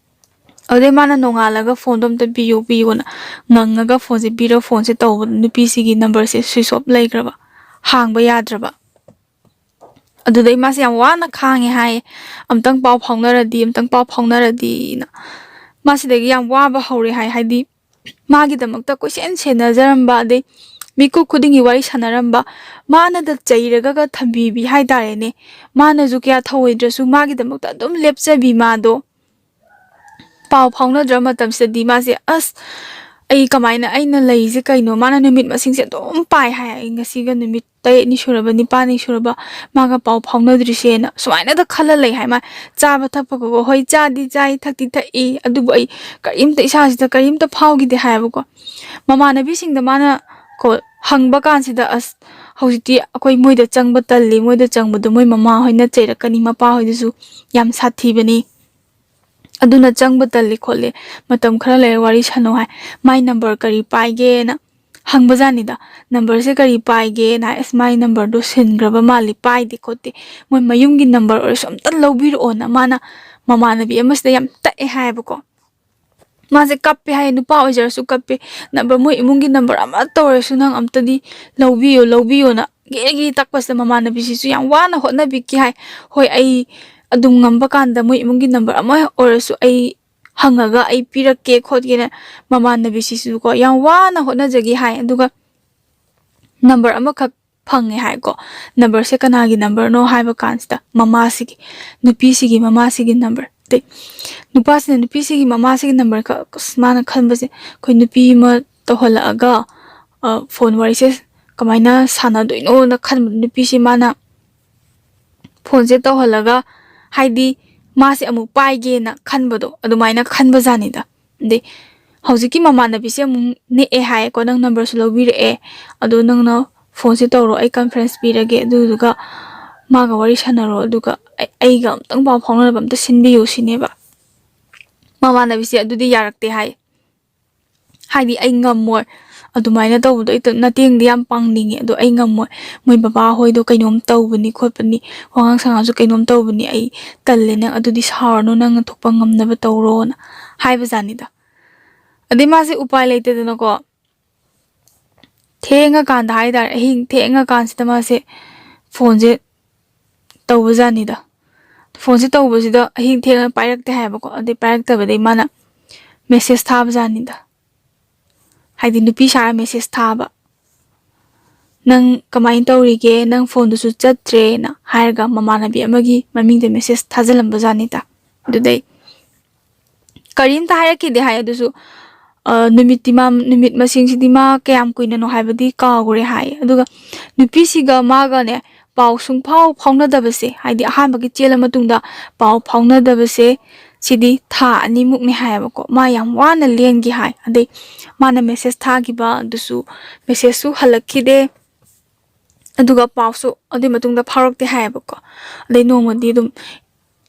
ꯑꯗꯨꯗꯩ ꯃꯥꯅ ꯅꯣꯡꯉꯥꯜꯂꯒ ꯐꯣꯟꯗꯣ ꯑꯝꯇ ꯄꯤꯌꯨ, ꯄꯤꯌꯨꯅ ꯉꯪꯉꯒ ꯐꯣꯟꯁꯦ ꯄꯤꯔ ꯐꯣꯟꯁꯦ ꯇꯧꯕꯗ ꯅꯨꯄꯤꯁꯤꯒꯤ ꯅꯝꯕꯔꯁꯦ switch off ꯂꯩꯈ꯭ꯔꯕ, ꯍꯥꯡꯕ ꯌꯥꯗ꯭ꯔꯕ꯫ ꯑꯗꯨꯗꯩ ꯃꯥꯁꯦ ꯌꯥꯝ ꯋꯥꯅ ꯈꯥꯡꯉꯦ ꯍꯥꯏ, "ꯑꯝꯇꯪ ꯄꯥꯎ ꯐꯥꯎꯅꯔꯗꯤ, ꯑꯝꯇꯪ ꯄꯥꯎ ꯐꯥꯎꯅꯔꯗꯤꯅ"꯫ ꯃꯥꯁꯤꯗꯒꯤ ꯌꯥꯝ ꯋꯥꯕ ꯍꯧꯔꯦ ꯍꯥꯏ, ꯍꯥꯏꯗꯤ ꯃꯥꯒꯤꯗꯃꯛꯇ ꯀꯣꯏꯁꯦꯟ ꯁꯦꯟꯅꯖꯔꯝꯕ, ꯑꯗꯩ ꯃꯤꯀꯨꯞ ꯈꯨꯗꯤꯡꯒꯤ ꯋꯥꯔꯤ ꯁꯥꯟꯅꯔꯝꯕ, ꯃꯥꯅꯗ ꯆꯩꯔꯒꯒ ꯊꯝꯕꯤꯕꯤ ꯍꯥꯏꯇꯥꯔꯦꯅꯦ꯫ ꯃꯥꯅꯁꯨ ꯀꯌꯥ ꯊꯧꯑꯣꯏꯗ꯭ꯔꯁꯨ ꯃꯥꯒꯤꯗꯃꯛꯇ ꯑꯗꯨꯝ ꯂꯦꯞꯆꯕꯤ ꯃꯥꯗꯣ꯫ ꯄꯥꯎ ꯐꯥꯎꯅꯗ꯭ꯔ ꯃꯇꯝꯁꯤꯗꯗꯤ ꯃꯥꯁꯦ, "ꯑꯁ, ꯑꯩ ꯀꯃꯥꯏꯅ, ꯑꯩꯅ ꯂꯩꯔꯤꯁꯦ ꯀꯩꯅꯣ? ꯃꯥꯅ ꯅꯨꯃꯤꯠ ꯃꯁꯤꯡꯁꯦ ꯑꯗꯨꯝ ꯄꯥꯏ ꯍꯥꯏ꯫ ꯑꯩ ꯉꯁꯤꯒ ꯅꯨꯃꯤꯠ ꯇꯔꯦꯠꯅꯤ ꯁꯨꯔꯕ, ꯅꯤꯄꯥꯜꯅꯤ ꯁꯨꯔꯕ ꯃꯥꯒ ꯄꯥꯎ ꯐꯥꯎꯅꯗ꯭ꯔꯤꯁꯦꯅ" ꯁꯨꯃꯥꯏꯅꯗ ꯈꯜꯂ ꯂꯩ ꯍꯥꯏ꯫ ꯃꯥ ꯆꯥꯕ ꯊꯛꯄꯒꯀꯣ, ꯍꯣꯏ, ꯆꯥꯗꯤ ꯆꯥꯏ, ꯊꯛꯇꯤ ꯊꯛꯏ, ꯑꯗꯨꯕꯨ ꯑꯩ ꯀꯔꯤꯝꯇ ꯏꯁꯥꯁꯤꯗ ꯀꯔꯤꯝꯇ ꯐꯥꯎꯈꯤꯗꯦ ꯍꯥꯏꯌꯦꯕꯀꯣ꯫ ꯃꯃꯥꯟꯅꯕꯤꯁꯤꯡꯗ ꯃꯥꯅ ꯀꯣ ꯍꯪꯕ ꯀꯥꯟꯁꯤꯗ, "ꯑꯁ, ꯍꯧꯖꯤꯛꯇꯤ ꯑꯩꯈꯣꯏ ꯃꯣꯏꯗ ꯆꯪꯕ ꯇꯜꯂꯤ, ꯃꯣꯏꯗ ꯆꯪꯕꯗꯣ ꯃꯣꯏ ꯃꯃꯥ ꯍꯣꯏꯅ ꯆꯩꯔꯛꯀꯅꯤ, ꯃꯄꯥ ꯍꯣꯏꯗꯨꯁꯨ ꯌꯥꯝ ꯁꯥꯊꯤꯕꯅꯤ"꯫ ꯑꯗꯨꯅ ꯆꯪꯕ ꯇꯜꯂꯤ ꯈꯣꯠꯂꯤ, ꯃꯇꯝ ꯈꯔ ꯂꯩꯔ ꯋꯥꯔꯤ ꯁꯥꯟꯅꯧ ꯍꯥꯏ꯫ ꯃꯥꯏ ꯅꯝꯕꯔ ꯀꯔꯤ ꯄꯥꯏꯒꯦꯅ ꯍꯪꯕꯖꯥꯠꯅꯤꯗ꯫ ꯅꯝꯕꯔꯁꯦ ꯀꯔꯤ ꯄꯥꯏꯒꯦꯅ ꯍꯥꯏ꯫ "ꯑꯁ, ꯃꯥꯏ ꯅꯝꯕꯔꯗꯣ ꯁꯤꯟꯈ꯭ꯔꯕ ꯃꯥꯜꯂꯤ, ꯄꯥꯏꯗꯦ ꯈꯣꯠꯇꯦ, ꯃꯣꯏ ꯃꯌꯨꯝꯒꯤ ꯅꯝꯕꯔ ꯑꯣꯏꯔꯁꯨ ꯑꯝꯇ ꯂꯧꯕꯤꯔꯛꯑꯣꯅ" ꯃꯥꯅ ꯃꯃꯥꯟꯅꯕꯤ ꯑꯃꯁꯤꯗ ꯌꯥꯝ ꯇꯛꯑꯦ ꯍꯥꯏꯌꯦꯕꯀꯣ꯫ ꯃꯥꯁꯦ ꯀꯞꯄꯦ ꯍꯥꯏꯌꯦ, ꯅꯨꯄꯥ ꯑꯣꯏꯖꯔꯁꯨ ꯀꯞꯄꯦ꯫ "ꯅꯝꯕꯔ, ꯃꯣꯏ ꯏꯃꯨꯡꯒꯤ ꯅꯝꯕꯔ ꯑꯃ ꯇꯧꯔꯁꯨ ꯅꯪ ꯑꯝꯇꯗꯤ ꯂꯧꯕꯤꯌꯣ, ꯂꯧꯕꯤꯌꯣꯅ" ꯒꯦ ꯒꯦ ꯇꯛꯄꯁꯤꯗ ꯃꯃꯥꯟꯅꯕꯤꯁꯤꯁꯨ ꯌꯥꯝ ꯋꯥꯅ ꯍꯣꯠꯅꯕꯤꯈꯤ ꯍꯥꯏ꯫ "ꯍꯣꯏ, ꯑꯩ ꯑꯗꯨꯝ ꯉꯝꯕ ꯀꯥꯟꯗ ꯃꯣꯏ ꯏꯃꯨꯡꯒꯤ ꯅꯝꯕꯔ ꯑꯃ ꯑꯣꯏꯔꯁꯨ ꯑꯩ ꯍꯪꯉꯒ ꯑꯩ ꯄꯤꯔꯛꯀꯦ ꯈꯣꯠꯀꯦꯅ" ꯃꯃꯥꯟꯅꯕꯤꯁꯤꯁꯨꯀꯣ ꯌꯥꯝ ꯋꯥꯅ ꯍꯣꯠꯅꯖꯈꯤ ꯍꯥꯏ꯫ ꯑꯗꯨꯒ ꯅꯝꯕꯔ ꯑꯃꯈꯛ ꯐꯪꯉꯦ ꯍꯥꯏꯀꯣ꯫ ꯅꯝꯕꯔꯁꯦ ꯀꯅꯥꯒꯤ ꯅꯝꯕꯔꯅꯣ ꯍꯥꯏꯕ ꯀꯥꯟꯁꯤꯗ ꯃꯃꯥꯁꯤꯒꯤ, ꯅꯨꯄꯤꯁꯤꯒꯤ ꯃꯃꯥꯁꯤꯒꯤ ꯅꯝꯕꯔ꯫ ꯑꯗꯩ ꯅꯨꯄꯥꯁꯤꯅ ꯅꯨꯄꯤꯁꯤꯒꯤ ꯃꯃꯥꯁꯤꯒꯤ ꯅꯝꯕꯔ ꯈꯛ, ꯑꯁ, ꯃꯥꯅ ꯈꯟꯕꯁꯦ, "ꯑꯩꯈꯣꯏ ꯅꯨꯄꯤ ꯑꯃ ꯇꯧꯍꯜꯂꯛꯑꯒ, ꯑ, ꯐꯣꯟ ꯋꯥꯔꯤꯁꯦ ꯀꯃꯥꯏꯅ ꯁꯥꯟꯅꯗꯣꯏꯅꯣꯅ" ꯈꯟꯕ ꯅꯨꯄꯤꯁꯤ ꯃꯥꯅ ꯐꯣꯟꯁꯦ ꯇꯧꯍꯜꯂꯒ, ꯍꯥꯏꯗꯤ ꯃꯥꯁꯦ ꯑꯃꯨꯛ ꯄꯥꯏꯒꯦꯅ ꯈꯟꯕꯗꯣ, ꯑꯗꯨꯃꯥꯏꯅ ꯈꯟꯕꯖꯥꯠꯅꯤꯗ꯫ ꯑꯗꯩ ꯍꯧꯖꯤꯛꯀꯤ ꯃꯃꯥꯟꯅꯕꯤꯁꯦ ꯑꯃꯨꯛ ꯅꯦꯛꯑꯦ ꯍꯥꯏꯌꯦꯀꯣ, "ꯅꯪ ꯅꯝꯕꯔꯁꯨ ꯂꯧꯕꯤꯔꯛꯑꯦ, ꯑꯗꯣ ꯅꯪꯅ ꯐꯣꯟꯁꯦ ꯇꯧꯔꯣ, ꯑꯩ ꯀꯟꯐꯔꯦꯟꯁ ꯄꯤꯔꯒꯦ, ꯑꯗꯨꯗꯨꯒ ꯃꯥꯒ ꯋꯥꯔꯤ ꯁꯥꯟꯅꯔꯣ, ꯑꯗꯨꯒ ꯑꯩ-, ꯑꯩꯒ ꯑꯝꯇꯪ ꯄꯥꯎ ꯐꯥꯎꯅꯅꯕ ꯑꯝꯇ ꯁꯤꯟꯕꯤꯌꯨ" ꯁꯤꯅꯦꯕ꯫ ꯃꯃꯥꯟꯅꯕꯤꯁꯦ ꯑꯗꯨꯗꯤ ꯌꯥꯔꯛꯇꯦ ꯍꯥꯏ꯫ ꯍꯥꯏꯗꯤ, "ꯑꯩ ꯉꯝꯃꯣꯏ, ꯑꯗꯨꯃꯥꯏꯅ ꯇꯧꯕꯗꯣ ꯑꯩ ꯇ-, ꯅꯇꯦꯡꯗꯤ ꯌꯥꯝ ꯄꯥꯡꯅꯤꯡꯉꯦ, ꯑꯗꯣ ꯑꯩ ꯉꯝꯃꯣꯏ, ꯃꯣꯏ ꯕꯕꯥꯍꯣꯏꯗꯣ ꯀꯩꯅꯣꯝ ꯇꯧꯕꯅꯤ ꯈꯣꯠꯄꯅꯤ, ꯋꯥꯉꯥꯡ ꯁꯉꯥꯡꯁꯨ ꯀꯩꯅꯣꯝ ꯇꯧꯕꯅꯤ, ꯑꯩ ꯇꯜꯂꯦ, ꯅꯪ ꯑꯗꯨꯗꯤ ꯁꯥꯎꯔꯅꯨ, ꯅꯪꯅ ꯊꯣꯛꯄ ꯉꯝꯅꯕ ꯇꯧꯔꯣꯅ" ꯍꯥꯏꯕꯖꯥꯠꯅꯤꯗ꯫ ꯑꯗꯩ ꯃꯥꯁꯦ ꯎꯄꯥꯏ ꯂꯩꯇꯗꯅꯀꯣ, ꯊꯦꯡꯉꯀꯥꯟꯗ ꯍꯥꯏꯇꯥꯔꯦ, ꯑꯍꯤꯡ ꯊꯦꯡꯉꯀꯥꯟꯁꯤꯗ ꯃꯥꯁꯦ ꯐꯣꯟꯁꯦ ꯇꯧꯕꯖꯥꯠꯅꯤꯗ꯫ ꯐꯣꯟꯁꯦ ꯇꯧꯕꯁꯤꯗ ꯑꯍꯤꯡ ꯊꯦꯡꯅ ꯄꯥꯏꯔꯛꯇꯦ ꯍꯥꯏꯕꯀꯣ꯫ ꯑꯗꯩ ꯄꯥꯏꯔꯛꯇꯕꯗꯩ ꯃꯥꯅ ꯃꯦꯁꯦꯁ ꯊꯥꯕꯖꯥꯠꯅꯤꯗ꯫ ꯍꯥꯏꯗꯤ, ꯅꯨꯄꯤ ꯁꯥꯔ ꯃꯦꯁꯦꯁ ꯊꯥꯕ, "ꯅꯪ ꯀꯃꯥꯏꯅ ꯇꯧꯔꯤꯒꯦ? ꯅꯪ ꯐꯣꯟꯗꯨꯁꯨ ꯆꯠꯇ꯭ꯔꯦꯅ" ꯍꯥꯏꯔꯒ ꯃꯃꯥꯟꯅꯕꯤ ꯑꯃꯒꯤ ꯃꯃꯤꯡꯗ ꯃꯦꯁꯦꯁ ꯊꯥꯖꯤꯜꯂꯝꯕꯖꯥꯠꯅꯤꯗ꯫ ꯑꯗꯨꯗꯩ ꯀꯔꯤꯝꯇ ꯍꯥꯏꯔꯛꯈꯤꯗꯦ ꯍꯥꯏ꯫ ꯑꯗꯨꯁꯨ, ꯑ, ꯅꯨꯃꯤꯠꯇꯤ ꯃꯥ, ꯅꯨꯃꯤꯠ ꯃꯁꯤꯡꯁꯤꯗꯤ ꯃꯥ ꯀꯌꯥꯝ ꯀꯨꯏꯅꯅꯣ ꯍꯥꯏꯕꯗꯤ ꯀꯥꯎꯈ꯭ꯔꯦ ꯍꯥꯏ꯫ ꯑꯗꯨꯒ ꯅꯨꯄꯤꯁꯤꯒ ꯃꯥꯒꯅꯦ ꯄꯥꯎ ꯁꯨꯡꯐꯥꯎ ꯐꯥꯎꯅꯗꯕꯁꯦ, ꯍꯥꯏꯗꯤ ꯑꯍꯥꯟꯕꯒꯤ ꯆꯦꯜꯂ ꯃꯇꯨꯡꯗ ꯄꯥꯎ ꯐꯥꯎꯅꯗꯕꯁꯦ, ꯁꯤꯗꯤ ꯊꯥ ꯑꯅꯤꯃꯨꯛꯅꯦ ꯍꯥꯏꯌꯦꯕꯀꯣ꯫ ꯃꯥ ꯌꯥꯝ ꯋꯥꯅ ꯂꯦꯟꯈꯤ ꯍꯥꯏ꯫ ꯑꯗꯩ ꯃꯥꯅ ꯃꯦꯁꯦꯁ ꯊꯥꯈꯤꯕ ꯑꯗꯨꯁꯨ, ꯃꯦꯁꯦꯁꯁꯨ ꯍꯜꯂꯛꯈꯤꯗꯦ꯫ ꯑꯗꯨꯒ ꯄꯥꯎꯁꯨ ꯑꯗꯨꯏ ꯃꯇꯨꯡꯗ ꯐꯥꯎꯔꯛꯇꯦ ꯍꯥꯏꯌꯦꯕꯀꯣ꯫ ꯑꯗꯩ ꯅꯣꯡꯃꯗꯤ ꯑꯗꯨꯝ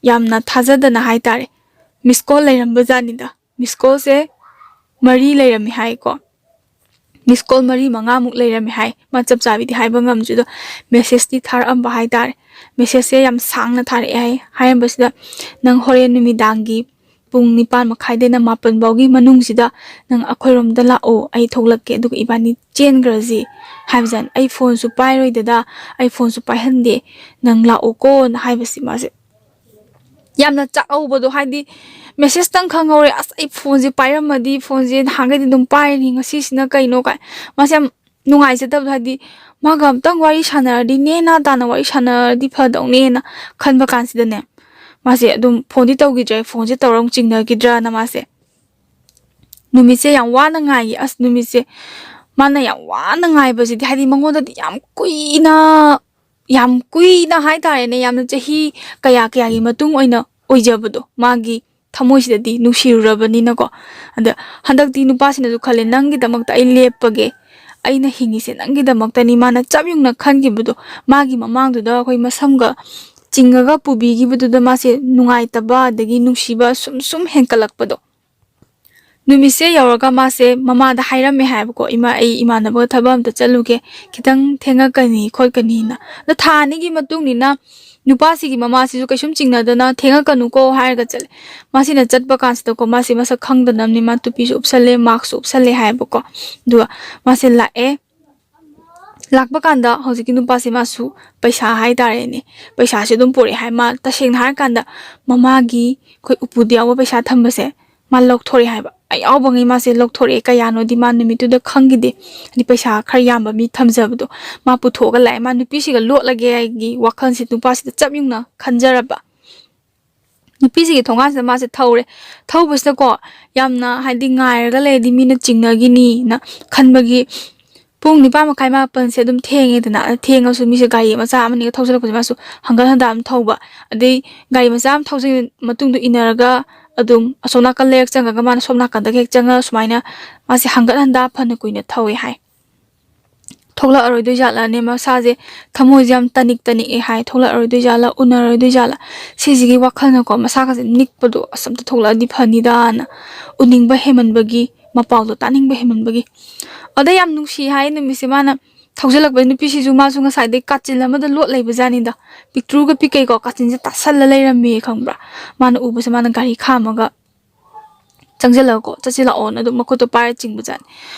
ꯌꯥꯝꯅ ꯊꯥꯖꯗꯅ ꯍꯥꯏꯇꯥꯔꯦ, ꯃꯤꯁ ꯀꯣꯜ ꯂꯩꯔꯝꯕ ꯖꯥꯠꯅꯤꯗ꯫ ꯃꯤꯁ ꯀꯣꯜꯁꯦ ꯃꯔꯤ ꯂꯩꯔꯝꯃꯦ ꯍꯥꯏꯀꯣ꯫ ꯃꯤꯁ ꯀꯣꯜ ꯃꯔꯤ ꯃꯉꯥꯃꯨꯛ ꯂꯩꯔꯝꯃꯦ ꯍꯥꯏ꯫ ꯃꯥ ꯆꯞ ꯆꯥꯕꯤꯗꯤ ꯍꯥꯏꯕ ꯉꯝꯗ꯭ꯔꯤ, ꯑꯗꯣ ꯃꯦꯁꯦꯁꯇꯤ ꯊꯥꯔꯛꯑꯝꯕ ꯍꯥꯏꯇꯥꯔꯦ꯫ ꯃꯦꯁꯦꯁꯁꯦ ꯌꯥꯝ ꯁꯥꯡꯅ ꯊꯥꯔꯛꯑꯦ ꯍꯥꯏ꯫ ꯍꯥꯏꯔꯝꯕꯁꯤꯗ, "ꯅꯪ ꯍꯣꯔꯦꯟ ꯅꯨꯃꯤꯗꯥꯡꯒꯤ ꯄꯨꯡ ꯅꯤꯄꯥꯟ ꯃꯈꯥꯏꯗꯩꯅ ꯃꯥꯄꯟ ꯐꯥꯎꯒꯤ ꯃꯅꯨꯡꯁꯤꯗ ꯅꯪ ꯑꯩꯈꯣꯏꯔꯣꯝꯗ ꯂꯥꯛꯑꯣ, ꯑꯩ ꯊꯣꯛꯂꯛꯀꯦ, ꯑꯗꯨꯒ ꯏꯕꯥꯅꯤ ꯆꯦꯟꯈ꯭ꯔꯁꯤ" ꯍꯥꯏꯕꯖꯥꯠꯅꯤ꯫ "ꯑꯩ ꯐꯣꯟꯁꯨ ꯄꯥꯏꯔꯣꯏꯗꯗ, ꯑꯩ ꯐꯣꯟꯁꯨ ꯄꯥꯏꯍꯟꯗꯦ, ꯅꯪ ꯂꯥꯛꯑꯣꯀꯣꯅ" ꯍꯥꯏꯕꯁꯤ ꯃꯥꯁꯦ ꯌꯥꯝꯅ ꯆꯥꯛꯍꯧꯕꯗꯣ, ꯍꯥꯏꯗꯤ ꯃꯦꯁꯦꯖꯇꯪ ꯈꯪꯍꯧꯔꯦ, "ꯑꯁ, ꯑꯩ ꯐꯣꯟꯁꯦ ꯄꯥꯏꯔꯝꯃꯗꯤ, ꯐꯣꯟꯁꯦ ꯅꯍꯥꯟꯈꯩꯗꯤ ꯑꯗꯨꯝ ꯄꯥꯏꯔꯤꯅꯤ, ꯉꯁꯤꯁꯤꯅ ꯀꯩꯅꯣ?" ꯀꯥꯏ ꯃꯥꯁꯦ ꯌꯥꯝ ꯅꯨꯡꯉꯥꯏꯖꯗꯕꯗꯣ, ꯍꯥꯏꯗꯤ ꯃꯥꯒ ꯑꯝꯇꯪ ꯋꯥꯔꯤ ꯁꯥꯟꯅꯔꯗꯤ, ꯅꯦꯅꯥ ꯇꯥꯅ ꯋꯥꯔꯤ ꯁꯥꯟꯅꯔꯗꯤ ꯐꯗꯧꯅꯦꯅ ꯈꯟꯕ ꯀꯥꯟꯁꯤꯗꯅꯦ, ꯃꯥꯁꯦ ꯑꯗꯨꯝ ꯐꯣꯟꯗꯤ ꯇꯧꯈꯤꯗ꯭ꯔꯦ, ꯐꯣꯟꯁꯦ ꯇꯧꯔ ꯑꯃꯨꯛ ꯆꯤꯡꯅꯈꯤꯗ꯭ꯔꯅ ꯃꯥꯁꯦ ꯅꯨꯃꯤꯠꯁꯦ ꯌꯥꯝ ꯋꯥꯅ ꯉꯥꯏꯌꯦ꯫ ꯑꯁ, ꯅꯨꯃꯤꯠꯁꯦ ꯃꯥꯅ ꯌꯥꯝ ꯋꯥꯅ ꯉꯥꯏꯕꯁꯤꯗꯤ, ꯍꯥꯏꯗꯤ ꯃꯉꯣꯟꯗꯗꯤ ꯌꯥꯝ ꯀꯨꯏꯅ, ꯌꯥꯝ ꯀꯨꯏꯅ ꯍꯥꯏꯇꯥꯔꯦꯅꯦ, ꯌꯥꯝꯅ ꯆꯍꯤ ꯀꯌꯥ ꯀꯌꯥꯒꯤ ꯃꯇꯨꯡ ꯑꯣꯏꯅ ꯑꯣꯏꯖꯕꯗꯣ ꯃꯥꯒꯤ ꯊꯃꯣꯏꯁꯤꯗꯗꯤ ꯅꯨꯡꯁꯤꯔꯨꯔꯕꯅꯤꯅꯀꯣ꯫ ꯑꯗ ꯍꯟꯗꯛꯇꯤ ꯅꯨꯄꯥꯁꯤꯅꯁꯨ ꯈꯜꯂꯦ, "ꯅꯪꯒꯤꯗꯃꯛꯇ ꯑꯩ ꯂꯦꯞꯄꯒꯦ, ꯑꯩꯅ ꯍꯤꯡꯉꯤꯁꯦ ꯅꯪꯒꯤꯗꯃꯛꯇꯅꯤ"꯫ ꯃꯥꯅ ꯆꯞ ꯌꯨꯡꯅ ꯈꯟꯈꯤꯕꯗꯣ, ꯃꯥꯒꯤ ꯃꯃꯥꯡꯗꯨꯗ ꯑꯩꯈꯣꯏ ꯃꯁꯝꯒ ꯆꯤꯡꯉꯒ ꯄꯨꯕꯤꯈꯤꯕꯗꯨꯗ ꯃꯥꯁꯦ ꯅꯨꯡꯉꯥꯏꯇꯕ ꯑꯗꯒꯤ ꯅꯨꯡꯁꯤꯕ ꯁꯨꯝ ꯁꯨꯝ ꯍꯦꯟꯀꯠꯂꯛꯄꯗꯣ꯫ ꯅꯨꯃꯤꯠꯁꯦ ꯌꯧꯔꯒ ꯃꯥꯁꯦ ꯃꯃꯥꯗ ꯍꯥꯏꯔꯝꯃꯦ ꯍꯥꯏꯕꯀꯣ, "ꯏꯃꯥ, ꯑꯩ ꯏꯃꯥꯟꯅꯕꯒ ꯊꯕꯛ ꯑꯝꯇ ꯆꯠꯂꯨꯒꯦ, ꯈꯤꯇꯪ ꯊꯦꯡꯉꯛꯀꯅꯤ ꯈꯣꯠꯀꯅꯤꯅ"꯫ ꯑꯗꯣ ꯊꯥ ꯑꯅꯤꯒꯤ ꯃꯇꯨꯡꯅꯤꯅ ꯅꯨꯄꯥꯁꯤꯒꯤ ꯃꯃꯥꯁꯤꯁꯨ ꯀꯩꯁꯨꯝ ꯆꯤꯡꯅꯗꯅ "ꯊꯦꯡꯉꯛꯀꯅꯨꯀꯣ" ꯍꯥꯏꯔꯒ ꯆꯠꯂꯦ꯫ ꯃꯥꯁꯤꯅ ꯆꯠꯄ ꯀꯥꯟꯁꯤꯗꯀꯣ, ꯃꯥꯁꯦ ꯃꯁꯛ ꯈꯪꯗꯅꯕꯅꯤ, ꯃꯥ ꯇꯨꯄꯤꯁꯨ ꯎꯞꯁꯜꯂꯦ, ꯃꯥꯛꯁꯁꯨ ꯎꯞꯁꯜꯂꯦ ꯍꯥꯏꯕꯀꯣ꯫ ꯑꯗꯨꯒ ꯃꯥꯁꯦ ꯂꯥꯛꯑꯦ꯫ ꯂꯥꯛꯄ ꯀꯥꯟꯗ ꯍꯧꯖꯤꯛꯀꯤ ꯅꯨꯄꯥꯁꯦ ꯃꯥꯁꯨ ꯄꯩꯁꯥ ꯍꯥꯏꯇꯥꯔꯦꯅꯦ, ꯄꯩꯁꯥꯁꯦ ꯑꯗꯨꯝ ꯄꯨꯔꯛꯑꯦ ꯍꯥꯏ꯫ ꯃꯥ ꯇꯁꯦꯡꯅ ꯍꯥꯏꯔꯀꯥꯟꯗ ꯃꯃꯥꯒꯤ ꯑꯩꯈꯣꯏ ꯎꯄꯨꯗ ꯌꯥꯎꯕ ꯄꯩꯁꯥ ꯊꯝꯕꯁꯦ ꯃꯥ ꯂꯧꯊꯣꯔꯛꯑꯦ ꯍꯥꯏꯕ꯫ ꯑꯌꯥꯎꯕꯉꯩ ꯃꯥꯁꯦ ꯂꯧꯊꯣꯔꯛꯑꯦ꯫ ꯀꯌꯥꯅꯣꯗꯤ ꯃꯥ ꯅꯨꯃꯤꯠꯇꯨꯗ ꯈꯪꯈꯤꯗꯦ꯫ ꯍꯥꯏꯗꯤ ꯄꯩꯁꯥ ꯈꯔ ꯌꯥꯝꯕ ꯃꯤ ꯊꯝꯖꯕꯗꯣ ꯃꯥ ꯄꯨꯊꯣꯛꯑꯒ ꯂꯥꯛꯑꯦ꯫ ꯃꯥ ꯅꯨꯄꯤꯁꯤꯒ ꯂꯣꯠꯂꯒꯦ ꯍꯥꯏꯒꯤ ꯋꯥꯈꯜꯁꯦ ꯅꯨꯄꯥꯁꯤꯗ ꯆꯞ ꯌꯨꯡꯅ ꯈꯟꯖꯔꯕ꯫ ꯅꯨꯄꯤꯁꯤꯒꯤ ꯊꯣꯡꯒꯥꯟꯁꯤꯗ ꯃꯥꯁꯦ ꯊꯧꯔꯦ꯫ ꯊꯧꯕꯁꯤꯗꯀꯣ, ꯌꯥꯝꯅ ꯍꯥꯏꯗꯤ ꯉꯥꯏꯔꯒ ꯂꯩꯔꯗꯤ ꯃꯤꯅ ꯆꯤꯡꯅꯈꯤꯅꯤꯅ ꯈꯟꯕꯒꯤ ꯄꯨꯡ ꯅꯤꯄꯥꯟ ꯃꯈꯥꯏ ꯃꯥꯄꯟꯁꯦ ꯑꯗꯨꯝ ꯊꯦꯡꯉꯦꯗꯅ꯫ ꯊꯦꯡꯉꯁꯨ ꯃꯤꯁꯦ ꯒꯥꯔꯤ ꯃꯆꯥ ꯑꯃꯅꯤꯒ ꯊꯧꯖꯤꯜꯂꯛꯄꯁꯦ ꯃꯥꯁꯨ ꯍꯪꯒꯠ ꯍꯟꯗ ꯑꯗꯨꯝ ꯊꯧꯕ꯫ ꯑꯗꯩ ꯒꯥꯔꯤ ꯃꯆꯥ ꯑꯃ ꯊꯧꯖꯤꯜꯂ ꯃꯇꯨꯡꯗ ꯏꯟꯅꯔꯒ ꯑꯗꯨꯝ ꯑꯁꯣꯝ ꯅꯥꯀꯟ ꯂꯩꯔꯛ ꯆꯪꯉꯒ ꯃꯥꯅ ꯁꯣꯝ ꯅꯥꯀꯟꯗꯒꯤ ꯍꯦꯛ ꯆꯪꯉꯒ ꯁꯨꯃꯥꯏꯅ ꯃꯥꯁꯦ ꯍꯪꯒꯠ ꯍꯟꯗ ꯐꯅ ꯀꯨꯏꯅ ꯊꯧꯋꯦ ꯍꯥꯏ꯫ ꯊꯣꯛꯂꯛꯑꯔꯣꯏꯗꯣꯏ ꯖꯥꯠꯂꯅꯦ, ꯃꯁꯥꯁꯦ ꯊꯃꯣꯏꯁꯦ ꯌꯥꯝ ꯇꯅꯤꯛ ꯇꯅꯤꯛꯑꯦ ꯍꯥꯏ, ꯊꯣꯛꯂꯛꯑꯔꯣꯏꯗꯣꯏ ꯖꯥꯠꯂ, ꯎꯅꯔꯣꯏꯗꯣꯏ ꯖꯥꯠꯂ, ꯁꯤꯁꯤꯒꯤ ꯋꯥꯈꯜꯅꯀꯣ ꯃꯁꯥꯒꯁꯦ ꯅꯤꯛꯄꯗꯣ, ꯑꯁ ꯑꯝꯇ ꯊꯣꯛꯂꯛꯑꯗꯤ ꯐꯅꯤꯗꯥꯅ, ꯎꯅꯤꯡꯕ ꯍꯦꯃꯟꯕꯒꯤ, ꯃꯄꯥꯎꯗꯣ ꯇꯥꯅꯤꯡꯕ ꯍꯦꯃꯟꯕꯒꯤ꯫ ꯑꯗꯩ ꯌꯥꯝ ꯅꯨꯡꯁꯤ ꯍꯥꯏ ꯅꯨꯃꯤꯠꯁꯦ ꯃꯥꯅ ꯊꯧꯖꯤꯜꯂꯛꯄꯗ ꯅꯨꯄꯤꯁꯤꯁꯨ ꯃꯥꯁꯨ ꯉꯁꯥꯏꯗꯩ ꯀꯥꯆꯤꯟ ꯑꯃꯗ ꯂꯣꯠ ꯂꯩꯕꯖꯥꯠꯅꯤꯗ, ꯄꯤꯛꯇ꯭ꯔꯨꯒ ꯄꯤꯛꯀꯩꯀꯣ ꯀꯥꯆꯤꯟꯁꯦ ꯇꯥꯁꯜꯂ ꯂꯩꯔꯝꯃꯦ ꯈꯪꯕ꯭ꯔꯥ꯫ ꯃꯥꯅ ꯎꯕꯁꯦ ꯃꯥꯅ ꯒꯥꯔꯤ ꯈꯥꯝꯃꯒ ꯆꯪꯁꯤꯜꯂꯒꯀꯣ, "ꯆꯠꯁꯤꯜꯂꯛꯑꯣꯅ" ꯑꯗꯨꯝ ꯃꯈꯨꯠꯇꯣ ꯄꯥꯏꯔ ꯆꯤꯡꯕꯖꯥꯠꯅꯤ꯫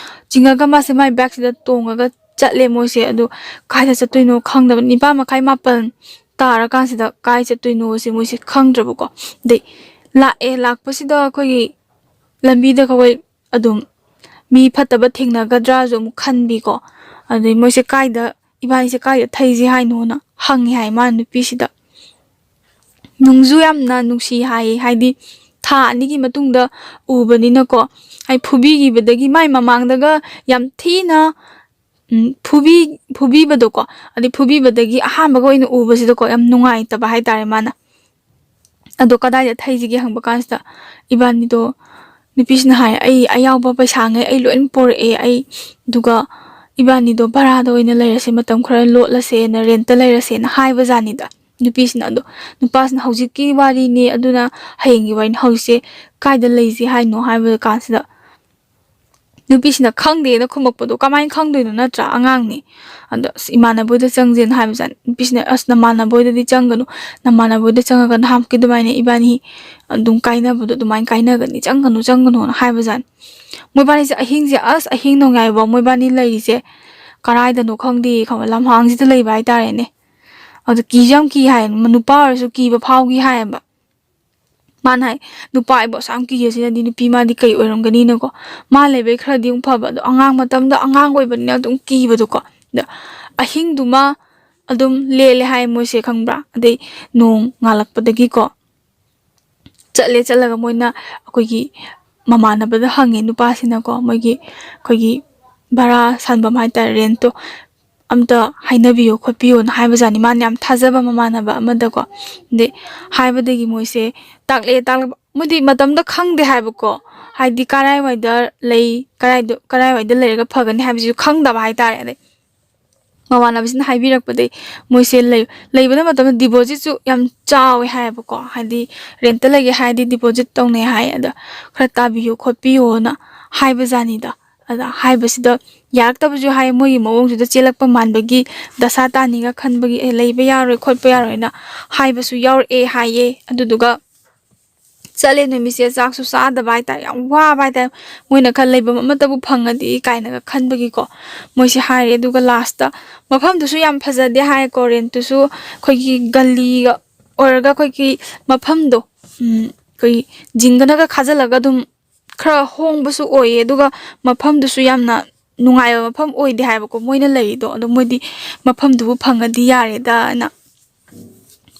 ꯆꯤꯡꯉꯒ ꯃꯥꯁꯦ ꯃꯥꯏ ꯕꯦꯛꯁꯤꯗ ꯇꯣꯡꯉꯒ ꯆꯠꯂꯦ ꯃꯣꯏꯁꯦ꯫ ꯑꯗꯨ ꯀꯥꯏꯗ ꯆꯠꯇꯣꯏꯅꯣ ꯈꯪꯗꯕ, ꯅꯤꯄꯥꯟ ꯃꯈꯥꯏ ꯃꯥꯄꯟ ꯇꯥꯔꯀꯥꯟꯁꯤꯗ ꯀꯥꯏ ꯆꯠꯇꯣꯏꯅꯣꯁꯦ ꯃꯣꯏꯁꯦ ꯈꯪꯗ꯭ꯔꯕꯀꯣ꯫ ꯑꯗꯩ ꯂꯥꯛꯑꯦ, ꯂꯥꯛꯄꯁꯤꯗ ꯑꯩꯈꯣꯏꯒꯤ ꯂꯝꯕꯤꯗ ꯑꯩꯈꯣꯏ ꯑꯗꯨꯝ ꯃꯤ ꯐꯠꯇꯕ ꯊꯦꯡꯅꯒꯗ꯭ꯔꯥꯁꯨ ꯑꯃꯨꯛ ꯈꯟꯕꯤꯀꯣ꯫ ꯑꯗꯩ ꯃꯣꯏꯁꯦ ꯀꯥꯏꯗ, ꯏꯕꯥꯅꯤꯁꯦ ꯀꯥꯏꯗ ꯊꯩꯁꯦ ꯍꯥꯏꯅꯣꯅ ꯍꯪꯉꯦ ꯍꯥꯏ ꯃꯥꯅ ꯅꯨꯄꯤꯁꯤꯗ꯫ ꯅꯨꯡꯁꯨ ꯌꯥꯝꯅ ꯅꯨꯡꯁꯤ ꯍꯥꯏꯌꯦ, ꯍꯥꯏꯗꯤ ꯊꯥ ꯑꯅꯤꯒꯤ ꯃꯇꯨꯡꯗ ꯎꯕꯅꯤꯅꯀꯣ꯫ ꯑꯩ ꯐꯨꯕꯤꯈꯤꯕꯗꯒꯤ ꯃꯥꯏ ꯃꯃꯥꯡꯗꯒ ꯌꯥꯝ ꯊꯤꯅ, ꯎꯝ, ꯐꯨꯕꯤ-, ꯐꯨꯕꯤꯕꯗꯣꯀꯣ, ꯑꯗꯩ ꯐꯨꯕꯤꯕꯗꯒꯤ ꯑꯍꯥꯟꯕꯒ ꯑꯣꯏꯅ ꯎꯕꯁꯤꯗꯀꯣ ꯌꯥꯝ ꯅꯨꯡꯉꯥꯏꯇꯕ ꯍꯥꯏꯇꯥꯔꯦ ꯃꯥꯅ꯫ "ꯑꯗꯣ ꯀꯗꯥꯏꯗ ꯊꯩꯁꯤꯒꯦ?" ꯍꯪꯕ ꯀꯥꯟꯁꯤꯗ ꯏꯕꯥꯅꯤꯗꯣ, ꯅꯨꯄꯤꯁꯤꯅ ꯍꯥꯏ, "ꯑꯩ ꯑꯌꯥꯎꯕ ꯄꯩꯁꯥꯉꯩ ꯑꯩ ꯂꯣꯏ ꯄꯣꯔꯛꯑꯦ, ꯑꯩ, ꯑꯗꯨꯒ ꯏꯕꯥꯅꯤꯗꯣ ꯚꯔꯥꯗ ꯑꯣꯏꯅ ꯂꯩꯔꯁꯦ, ꯃꯇꯝ ꯈꯔ ꯂꯣꯠꯂꯁꯦꯅ, ꯔꯦꯟꯠꯇ ꯂꯩꯔꯁꯦꯅ" ꯍꯥꯏꯕꯖꯥꯠꯅꯤꯗ ꯅꯨꯄꯤꯁꯤꯅ꯫ ꯑꯗꯣ ꯅꯨꯄꯥꯁꯤꯅ, "ꯍꯧꯖꯤꯛꯀꯤ ꯋꯥꯔꯤꯅꯤ, ꯑꯗꯨꯅ ꯍꯌꯦꯡꯒꯤ ꯋꯥꯔꯤꯅꯤ, ꯍꯧꯖꯤꯛꯁꯦ ꯀꯥꯏꯗ ꯂꯩꯁꯦ ꯍꯥꯏꯅꯣ?" ꯍꯥꯏꯕ ꯀꯥꯟꯁꯤꯗ ꯅꯨꯄꯤꯁꯤꯅ "ꯈꯪꯗꯦꯅ" ꯈꯨꯝꯃꯛꯄꯗꯣ ꯀꯃꯥꯏꯅ ꯈꯪꯗꯣꯏꯅꯣ, ꯅꯠꯇ꯭ꯔꯥ? ꯑꯉꯥꯡꯅꯤ꯫ ꯑꯗꯣ "ꯑꯁ, ꯏꯃꯥꯟꯅꯕ ꯍꯣꯏꯗ ꯆꯪꯁꯦꯅ" ꯍꯥꯏꯕꯖꯥꯠꯅꯤ꯫ ꯅꯨꯄꯤꯁꯤꯅ, "ꯑꯁ, ꯅꯃꯥꯟꯅꯕ ꯍꯣꯏꯗꯗꯤ ꯆꯪꯒꯅꯨ, ꯅꯃꯥꯟꯅꯕ ꯍꯣꯏꯗ ꯆꯪꯉꯒ ꯅꯍꯥꯟꯃꯨꯛꯀꯤ ꯑꯗꯨꯃꯥꯏꯅ ꯏꯕꯥꯅꯤ ꯑꯗꯨꯝ ꯀꯥꯏꯅꯕꯗꯣ ꯑꯗꯨꯃꯥꯏꯅ ꯀꯥꯏꯅꯒꯅꯤ, ꯆꯪꯒꯅꯨ, ꯆꯪꯒꯅꯨꯅ" ꯍꯥꯏꯕꯖꯥꯠꯅꯤ꯫ ꯃꯣꯏꯕꯥꯅꯤꯁꯦ ꯑꯍꯤꯡꯁꯦ, ꯑꯁ, ꯑꯍꯤꯡ ꯅꯣꯡꯌꯥꯏꯐꯥꯎ ꯃꯣꯏꯕꯥꯅꯤ ꯂꯩꯔꯤꯁꯦ ꯀꯔꯥꯏꯗꯅꯣ ꯈꯪꯗꯦ, ꯈꯪꯕ꯭ꯔꯥ? ꯂꯝꯍꯥꯡꯁꯤꯗ ꯂꯩꯕ ꯍꯥꯏꯇꯥꯔꯦꯅꯦ꯫ ꯑꯗꯨ ꯀꯤꯁꯨ ꯌꯥꯝ ꯀꯤ ꯍꯥꯏ, ꯅꯨꯄꯥ ꯑꯣꯏꯔꯁꯨ ꯀꯤꯕ ꯐꯥꯎꯈꯤ ꯍꯥꯏꯌꯦꯕ꯫ ꯃꯥꯅ ꯍꯥꯏ, "ꯅꯨꯄꯥ ꯑꯩꯕꯨ ꯑꯁꯨꯛ ꯌꯥꯝ ꯀꯤꯌꯦ, ꯁꯤꯅꯗꯤ ꯅꯨꯄꯤ ꯃꯥꯗꯤ ꯀꯩ ꯑꯣꯏꯔꯝꯒꯅꯤꯅꯀꯣ?" ꯃꯥ ꯂꯩꯕꯩ ꯈꯔꯗꯤ ꯑꯃꯨꯛ ꯐꯕ, ꯑꯗꯣ ꯑꯉꯥꯡ ꯃꯇꯝꯗ ꯑꯉꯥꯡ ꯑꯣꯏꯕꯅꯤꯅ ꯑꯗꯨꯝ ꯀꯤꯕꯗꯣꯀꯣ꯫ ꯑꯗ ꯑꯍꯤꯡꯗꯨꯃ ꯑꯗꯨꯝ ꯂꯦꯜꯂꯦ ꯍꯥꯏ ꯃꯣꯏꯁꯦ, ꯈꯪꯕ꯭ꯔꯥ? ꯑꯗꯩ ꯅꯣꯡ ꯉꯥꯜꯂꯛꯄꯗꯒꯤꯀꯣ ꯆꯠꯂꯦ, ꯆꯠꯂꯒ ꯃꯣꯏꯅ ꯑꯩꯈꯣꯏꯒꯤ ꯃꯃꯥꯟꯅꯕꯗ ꯍꯪꯉꯦ, ꯅꯨꯄꯥꯁꯤꯅꯀꯣ, ꯃꯣꯏꯒꯤ ꯑꯩꯈꯣꯏꯒꯤ ꯚꯔꯥ ꯁꯥꯟꯐꯝ ꯍꯥꯏꯇꯥꯔꯦ, ꯔꯦꯟꯠꯇꯣ ꯑꯝꯇ ꯍꯥꯏꯅꯕꯤꯌꯣ ꯈꯣꯠꯄꯤꯌꯣꯅ ꯍꯥꯏꯕꯖꯥꯠꯅꯤ, ꯃꯥꯅ ꯌꯥꯝ ꯊꯥꯖꯕ ꯃꯃꯥꯟꯅꯕ ꯑꯃꯗꯀꯣ꯫ ꯑꯗꯩ ꯍꯥꯏꯕꯗꯒꯤ ꯃꯣꯏꯁꯦ ꯇꯥꯛꯂꯛꯑꯦ, ꯇꯥꯛꯂꯛꯄ, ꯃꯣꯏꯗꯤ ꯃꯇꯝꯗ ꯈꯪꯗꯦ ꯍꯥꯏꯕꯀꯣ, ꯍꯥꯏꯗꯤ ꯀꯔꯥꯏꯋꯥꯏꯗ ꯂꯩ, ꯀꯔꯥꯏꯗ, ꯀꯔꯥꯏꯋꯥꯏꯗ ꯂꯩꯔꯒ ꯐꯒꯅꯤ ꯍꯥꯏꯕꯁꯤꯁꯨ ꯈꯪꯗꯕ ꯍꯥꯏꯇꯥꯔꯦ꯫ ꯑꯗꯩ ꯃꯃꯥꯟꯅꯕꯁꯤꯅ ꯍꯥꯏꯕꯤꯔꯛꯄꯗꯒꯤ ꯃꯣꯏꯁꯦ ꯂꯩ ꯂꯩꯕꯅ ꯃꯇꯝꯗ ꯗꯤꯄꯣꯖꯤꯠꯁꯨ ꯌꯥꯝ ꯆꯥꯎꯋꯦ ꯍꯥꯏꯌꯦꯕꯀꯣ꯫ ꯍꯥꯏꯗꯤ ꯔꯦꯟꯠꯇ ꯂꯩꯒꯦ ꯍꯥꯏꯔꯗꯤ ꯗꯤꯄꯣꯖꯤꯠ ꯇꯧꯅꯩ ꯍꯥꯏ꯫ ꯑꯗ ꯈꯔ ꯇꯥꯕꯤꯌꯨ ꯈꯣꯠꯄꯤꯌꯣꯅ ꯍꯥꯏꯕꯖꯥꯠꯅꯤꯗ꯫ ꯑꯗ ꯍꯥꯏꯕꯁꯤꯗ ꯌꯥꯔꯛꯇꯕꯁꯨ ꯍꯥꯏ, ꯃꯣꯏꯒꯤ ꯃꯑꯣꯡꯁꯤꯗ ꯆꯦꯜꯂꯛꯄ ꯃꯥꯟꯕꯒꯤ, ꯗꯁꯥ ꯇꯥꯅꯤꯒ ꯈꯟꯕꯒꯤ, "ꯑꯦ, ꯂꯩꯕ ꯌꯥꯔꯣꯏ ꯈꯣꯠꯄ ꯌꯥꯔꯣꯏꯅ" ꯍꯥꯏꯕꯁꯨ ꯌꯥꯎꯔꯛꯑꯦ ꯍꯥꯏꯌꯦ꯫ ꯑꯗꯨꯗꯨꯒ ꯆꯠꯂꯦ ꯅꯨꯃꯤꯠꯁꯦ, ꯆꯥꯛꯁꯨ ꯆꯥꯗꯕ ꯍꯥꯏꯇꯥꯔꯦ, ꯌꯥꯝ ꯋꯥꯕ ꯍꯥꯏꯇꯥꯔꯦ꯫ ꯃꯣꯏꯅ ꯈꯔ ꯂꯩꯐꯝ ꯑꯃꯇꯕꯨ ꯐꯪꯉꯗꯤ ꯀꯥꯏꯅꯒ ꯈꯟꯕꯒꯤꯀꯣ, ꯃꯣꯏꯁꯦ ꯍꯥꯏꯔꯦ꯫ ꯑꯗꯨꯒ ꯂꯥꯁꯇ ꯃꯐꯝꯗꯨꯁꯨ ꯌꯥꯝ ꯐꯖꯗꯦ ꯍꯥꯏꯀꯣ, ꯔꯦꯟꯠꯇꯨꯁꯨ ꯑꯩꯈꯣꯏꯒꯤ ꯒꯂꯤꯒ ꯑꯣꯏꯔꯒ ꯑꯩꯈꯣꯏꯒꯤ ꯃꯐꯝꯗꯣ, ꯎꯝ, ꯑꯩꯈꯣꯏꯒꯤ ꯖꯤꯡꯒꯅꯒ ꯈꯥꯖꯤꯜꯂꯒ ꯑꯗꯨꯝ ꯈꯔ ꯍꯣꯡꯕꯁꯨ ꯑꯣꯏꯌꯦ꯫ ꯑꯗꯨꯒ ꯃꯐꯝꯗꯨꯁꯨ ꯌꯥꯝꯅ ꯅꯨꯡꯉꯥꯏꯕ ꯃꯐꯝ ꯑꯣꯏꯗꯦ ꯍꯥꯏꯕꯀꯣ ꯃꯣꯏꯅ ꯂꯩꯔꯤꯗꯣ꯫ ꯑꯗꯣ ꯃꯣꯏꯗꯤ ꯃꯐꯝꯗꯨꯕꯨ ꯐꯪꯉꯗꯤ ꯌꯥꯔꯦꯗꯅ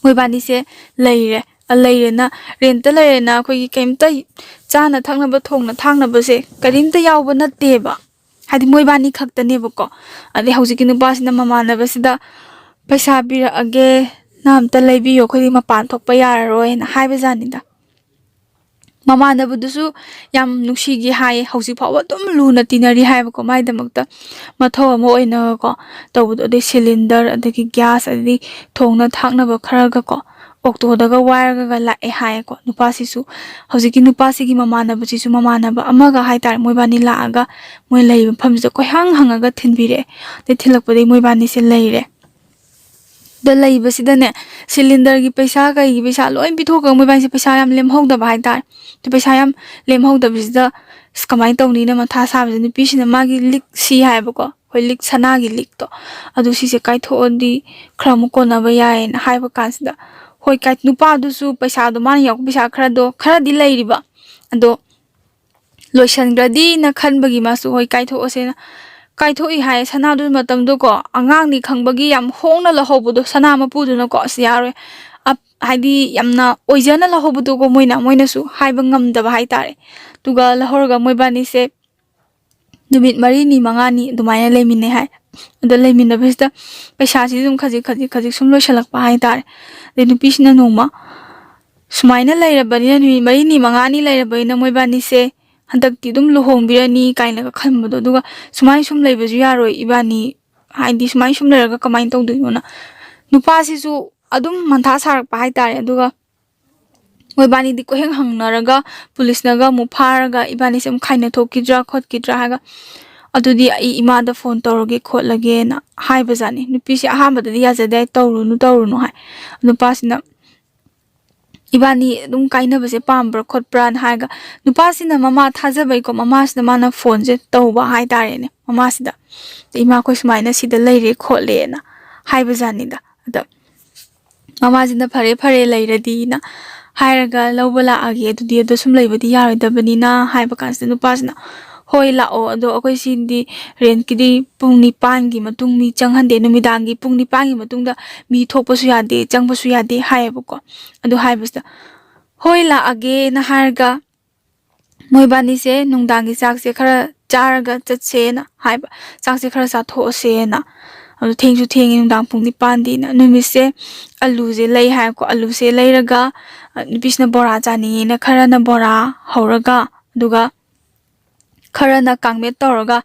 ꯃꯣꯏꯕꯥꯅꯤꯁꯦ ꯂꯩꯔꯦ꯫ ꯑ, ꯂꯩꯔꯦꯅ, ꯔꯦꯟꯠꯇ ꯂꯩꯔꯦꯅ ꯑꯩꯈꯣꯏꯒꯤ ꯀꯩꯝꯇ ꯆꯥꯅ ꯊꯛꯅꯕ, ꯊꯣꯡꯅ ꯊꯥꯛꯅꯕꯁꯦ ꯀꯔꯤꯝꯇ ꯌꯥꯎꯕ ꯅꯠꯇꯦꯕ꯫ ꯍꯥꯏꯗꯤ ꯃꯣꯏꯕꯥꯅꯤ ꯈꯛꯇꯅꯦꯕꯀꯣ꯫ ꯑꯗꯩ ꯍꯧꯖꯤꯛꯀꯤ ꯅꯨꯄꯥꯁꯤꯅ ꯃꯃꯥꯟꯅꯕꯁꯤꯗ "ꯄꯩꯁꯥ ꯄꯤꯔꯛꯑꯒꯦ, ꯅꯪ ꯑꯝꯇ ꯂꯩꯕꯤꯌꯣ, ꯑꯩꯈꯣꯏꯗꯤ ꯃꯄꯥꯟ ꯊꯣꯛꯄ ꯌꯥꯔꯔꯣꯏꯅ" ꯍꯥꯏꯕꯖꯥꯠꯅꯤꯗ꯫ ꯃꯃꯥꯟꯅꯕꯗꯨꯁꯨ ꯌꯥꯝ ꯅꯨꯡꯁꯤꯒꯤ ꯍꯥꯏꯌꯦ, ꯍꯧꯖꯤꯛ ꯐꯥꯎꯕ ꯑꯗꯨꯝ ꯂꯨꯅ ꯇꯤꯟꯅꯔꯤ ꯍꯥꯏꯕꯀꯣ, ꯃꯥꯏꯗꯃꯛꯇ ꯃꯊꯧ ꯑꯃ ꯑꯣꯏꯅꯒꯀꯣ ꯇꯧꯕꯗꯣ꯫ ꯑꯗꯩ ꯁꯤꯂꯤꯟꯗꯔ, ꯑꯗꯒꯤ ꯒ꯭ꯌꯥꯁ, ꯑꯗꯩ ꯊꯣꯡꯅ ꯊꯥꯛꯅꯕ ꯈꯔꯒꯀꯣ ꯑꯣꯛꯇꯣꯗꯒ ꯋꯥꯏꯔꯒ ꯂꯥꯛꯑꯦ ꯍꯥꯏꯌꯦꯀꯣ꯫ ꯅꯨꯄꯥꯁꯤꯁꯨ, ꯍꯧꯖꯤꯛꯀꯤ ꯅꯨꯄꯥꯁꯤꯒꯤ ꯃꯃꯥꯟꯅꯕꯁꯤꯁꯨ, ꯃꯃꯥꯟꯅꯕ ꯑꯃꯒ ꯍꯥꯏꯇꯥꯔꯦ, ꯃꯣꯏꯕꯥꯅꯤ ꯂꯥꯛꯑꯒ ꯃꯣꯏ ꯂꯩꯔꯤꯕ ꯃꯐꯝꯁꯤꯗ ꯀꯣꯏꯍꯪ ꯍꯪꯉꯒ ꯊꯤꯟꯕꯤꯔꯛꯑꯦ꯫ ꯑꯗꯩ ꯊꯤꯜꯂꯛꯄꯗꯒꯤ ꯃꯣꯏꯕꯥꯅꯤꯁꯦ ꯂꯩꯔꯦ꯫ ꯗ ꯂꯩꯕꯁꯤꯗꯅꯦ, ꯁꯤꯂꯤꯟꯗꯔꯒꯤ ꯄꯩꯁꯥ, ꯀꯩꯒꯤ ꯄꯩꯁꯥ ꯂꯣꯏ ꯄꯤꯊꯣꯛꯈ꯭ꯔꯒ ꯃꯣꯏꯕꯥꯅꯤꯁꯦ ꯄꯩꯁꯥ ꯌꯥꯝ ꯂꯦꯝꯍꯧꯗꯕ ꯍꯥꯏꯇꯥꯔꯦ꯫ ꯑꯗꯨ ꯄꯩꯁꯥ ꯌꯥꯝ ꯂꯦꯝꯍꯧꯗꯕꯁꯤꯗ, ꯑꯁ, ꯀꯃꯥꯏꯅ ꯇꯧꯅꯤꯅ ꯃꯊꯥ ꯁꯥꯕꯁꯦ, ꯅꯨꯄꯤꯁꯤꯅ ꯃꯥꯒꯤ ꯂꯤꯛ ꯁꯤ ꯍꯥꯏꯕꯀꯣ, ꯑꯩꯈꯣꯏ ꯂꯤꯛ, ꯁꯅꯥꯒꯤ ꯂꯤꯛꯇꯣ, ꯑꯗꯨ ꯁꯤꯁꯦ ꯀꯥꯏꯊꯣꯛꯑꯗꯤ ꯈꯔ ꯑꯃꯨꯛ ꯀꯣꯟꯅꯕ ꯌꯥꯏꯌꯦꯅ ꯍꯥꯏꯕ ꯀꯥꯟꯁꯤꯗ, ꯍꯣꯏ, ꯀꯥꯏ-, ꯅꯨꯄꯥꯗꯨꯁꯨ ꯄꯩꯁꯥꯗꯣ, ꯃꯥꯅ ꯌꯥꯎꯕ ꯄꯩꯁꯥ ꯈꯔꯗꯣ, ꯈꯔꯗꯤ ꯂꯩꯔꯤꯕ, ꯑꯗꯣ ꯂꯣꯏꯁꯟꯈ꯭ꯔꯗꯤꯅ ꯈꯟꯕꯒꯤ ꯃꯥꯁꯨ, "ꯍꯣꯏ, ꯀꯥꯏꯊꯣꯛꯑꯁꯦꯅ" ꯀꯥꯏꯊꯣꯛꯏ ꯍꯥꯏ꯫ ꯁꯅꯥꯗꯨ ꯃꯇꯝꯗꯨꯀꯣ, ꯑꯉꯥꯡꯅꯤ ꯈꯪꯕꯒꯤ ꯌꯥꯝ ꯍꯣꯡꯅ ꯂꯧꯍꯧꯕꯗꯣ, ꯁꯅꯥ ꯃꯄꯨꯗꯨꯅꯀꯣ, "ꯑꯁ, ꯌꯥꯔꯣꯏ", ꯑꯞ-, ꯍꯥꯏꯗꯤ ꯌꯥꯝꯅ ꯑꯣꯏꯖꯅ ꯂꯧꯍꯧꯕꯗꯨꯀꯣ, ꯃꯣꯏꯅ, ꯃꯣꯏꯅꯁꯨ ꯍꯥꯏꯕ ꯉꯝꯗꯕ ꯍꯥꯏꯇꯥꯔꯦ꯫ ꯑꯗꯨꯒ ꯂꯧꯍꯧꯔꯒ ꯃꯣꯏꯕꯥꯅꯤꯁꯦ ꯅꯨꯃꯤꯠ ꯃꯔꯤꯅꯤ ꯃꯉꯥꯅꯤ ꯑꯗꯨꯃꯥꯏꯅ ꯂꯩꯃꯤꯟꯅꯩ ꯍꯥꯏ꯫ ꯑꯗꯣ ꯂꯩꯃꯤꯟꯅꯕꯁꯤꯗ ꯄꯩꯁꯥꯁꯤꯗꯤ ꯑꯗꯨꯝ ꯈꯖꯤꯛ ꯈꯖꯤꯛ ꯈꯖꯤꯛ ꯁꯨꯝ ꯂꯣꯏꯁꯤꯜꯂꯛꯄ ꯍꯥꯏꯇꯥꯔꯦ꯫ ꯑꯗꯩ ꯅꯨꯄꯤꯁꯤꯅ ꯅꯣꯡꯃ ꯁꯨꯃꯥꯏꯅ ꯂꯩꯔꯕꯅꯤꯅ, ꯅꯨꯃꯤꯠ ꯃꯔꯤꯅꯤ ꯃꯉꯥꯅꯤ ꯂꯩꯔꯕꯅꯤꯅ, ꯃꯣꯏꯕꯥꯅꯤꯁꯦ ꯍꯟꯗꯛꯇꯤ ꯑꯗꯨꯝ ꯂꯨꯍꯣꯡꯕꯤꯔꯅꯤ ꯀꯥꯏꯅꯒ ꯈꯟꯕꯗꯣ, ꯑꯗꯨꯒ "ꯁꯨꯃꯥꯏꯅ ꯁꯨꯝ ꯂꯩꯕꯁꯨ ꯌꯥꯔꯣꯏ, ꯏꯕꯥꯅꯤ ꯍꯥꯏꯗꯤ ꯁꯨꯃꯥꯏꯅ ꯁꯨꯝ ꯂꯩꯔꯒ ꯀꯃꯥꯏꯅ ꯇꯧꯗꯣꯏꯅꯣꯅ꯫ ꯅꯨꯄꯥꯁꯤꯁꯨ ꯑꯗꯨꯝ ꯃꯊꯥ ꯁꯥꯔꯛꯄ ꯍꯥꯏꯇꯥꯔꯦ꯫ ꯑꯗꯨꯒ ꯃꯣꯏꯕꯥꯅꯤꯗꯤ ꯀꯣꯏꯍꯪ ꯍꯪꯅꯔꯒ ꯄꯨꯂꯤꯁꯅꯒ ꯑꯃꯨꯛ ꯐꯥꯔꯒ ꯏꯕꯥꯅꯤꯁꯦ ꯑꯃꯨꯛ ꯈꯥꯏꯅ ꯊꯣꯛꯈꯤꯗ꯭ꯔꯥ ꯈꯣꯠꯈꯤꯗ꯭ꯔꯥ ꯍꯥꯏꯔꯒ, "ꯑꯗꯨꯗꯤ ꯑꯩ ꯏꯃꯥꯗ ꯐꯣꯟ ꯇꯧꯔꯒꯦ ꯈꯣꯠꯂꯒꯦꯅ" ꯍꯥꯏꯕꯖꯥꯠꯅꯤ꯫ ꯅꯨꯄꯤꯁꯦ ꯑꯍꯥꯟꯕꯗꯗꯤ ꯌꯥꯖꯗꯦ, "ꯇꯧꯔꯨꯅꯨ, ꯇꯧꯔꯨꯅꯨ" ꯍꯥꯏ꯫ ꯅꯨꯄꯥꯁꯤꯅ ꯏꯕꯥꯅꯤ ꯑꯗꯨꯝ ꯀꯥꯏꯅꯕꯁꯦ ꯄꯥꯝꯕ꯭ꯔꯥ ꯈꯣꯠꯄ꯭ꯔꯥꯅ ꯍꯥꯏꯔꯒ, ꯅꯨꯄꯥꯁꯤꯅ ꯃꯃꯥ ꯊꯥꯖꯕꯩꯀꯣ, ꯃꯃꯥꯁꯤꯅ ꯃꯥꯅ ꯐꯣꯟꯁꯦ ꯇꯧꯕ ꯍꯥꯏꯇꯥꯔꯦꯅꯦ꯫ ꯃꯃꯥꯁꯤꯗ, "ꯏꯃꯥ, ꯑꯩꯈꯣꯏ ꯁꯨꯃꯥꯏꯅ ꯁꯤꯗ ꯂꯩꯔꯦ ꯈꯣꯠꯂꯦꯅ" ꯍꯥꯏꯕꯖꯥꯠꯅꯤꯗ꯫ ꯑꯗ ꯃꯃꯥꯁꯤꯅ, "ꯐꯔꯦ ꯐꯔꯦ, ꯂꯩꯔꯗꯤꯅ" ꯍꯥꯏꯔꯒ, "ꯂꯧꯕ ꯂꯥꯛꯑꯒꯦ ꯑꯗꯨꯗꯤ, ꯑꯗꯣ ꯁꯨꯝ ꯂꯩꯕꯗꯤ ꯌꯥꯔꯣꯏꯗꯕꯅꯤꯅ" ꯍꯥꯏꯕ ꯀꯥꯟꯁꯤꯗ, ꯅꯨꯄꯥꯁꯤꯅ, "ꯍꯣꯏ, ꯂꯥꯛꯑꯣ, ꯑꯗꯣ ꯑꯩꯈꯣꯏ ꯁꯤꯗꯤ ꯔꯦꯟꯠꯀꯤꯗꯤ ꯄꯨꯡ ꯅꯤꯄꯥꯟꯒꯤ ꯃꯇꯨꯡ ꯃꯤ ꯆꯪꯍꯟꯗꯦ, ꯅꯨꯃꯤꯗꯥꯡꯒꯤ ꯄꯨꯡ ꯅꯤꯄꯥꯟꯒꯤ ꯃꯇꯨꯡꯗ ꯃꯤ ꯊꯣꯛꯄꯁꯨ ꯌꯥꯗꯦ, ꯆꯪꯕꯁꯨ ꯌꯥꯗꯦ" ꯍꯥꯏꯌꯦꯕꯀꯣ꯫ ꯑꯗꯨ ꯍꯥꯏꯕꯁꯤꯗ, "ꯍꯣꯏ, ꯂꯥꯛꯑꯒꯦꯅ" ꯍꯥꯏꯔꯒ, ꯃꯣꯏꯕꯥꯅꯤꯁꯦ ꯅꯨꯡꯗꯥꯡꯒꯤ ꯆꯥꯛꯁꯦ ꯈꯔ ꯆꯥꯔꯒ ꯆꯠꯁꯦꯅ ꯍꯥꯏꯕ, ꯆꯥꯛꯁꯦ ꯈꯔ ꯆꯥꯊꯣꯛꯑꯁꯦꯅ꯫ ꯑꯗꯨ ꯊꯦꯡꯁꯨ ꯊꯦꯡꯉꯦ, ꯅꯨꯡꯗꯥꯡ ꯄꯨꯡ ꯅꯤꯄꯥꯟꯗꯤꯅ꯫ ꯅꯨꯃꯤꯠꯁꯦ ꯑꯂꯨꯁꯦ ꯂꯩ ꯍꯥꯏꯀꯣ, ꯑꯂꯨꯁꯦ ꯂꯩꯔꯒ, ꯑ, ꯅꯨꯄꯤꯁꯤꯅ ꯕꯣꯔꯥ ꯆꯥꯅꯤꯡꯉꯦꯅ ꯈꯔꯅ ꯕꯣꯔꯥ ꯍꯧꯔꯒ, ꯑꯗꯨꯒ ꯈꯔꯅ ꯀꯥꯡꯃꯦꯠ ꯇꯧꯔꯒ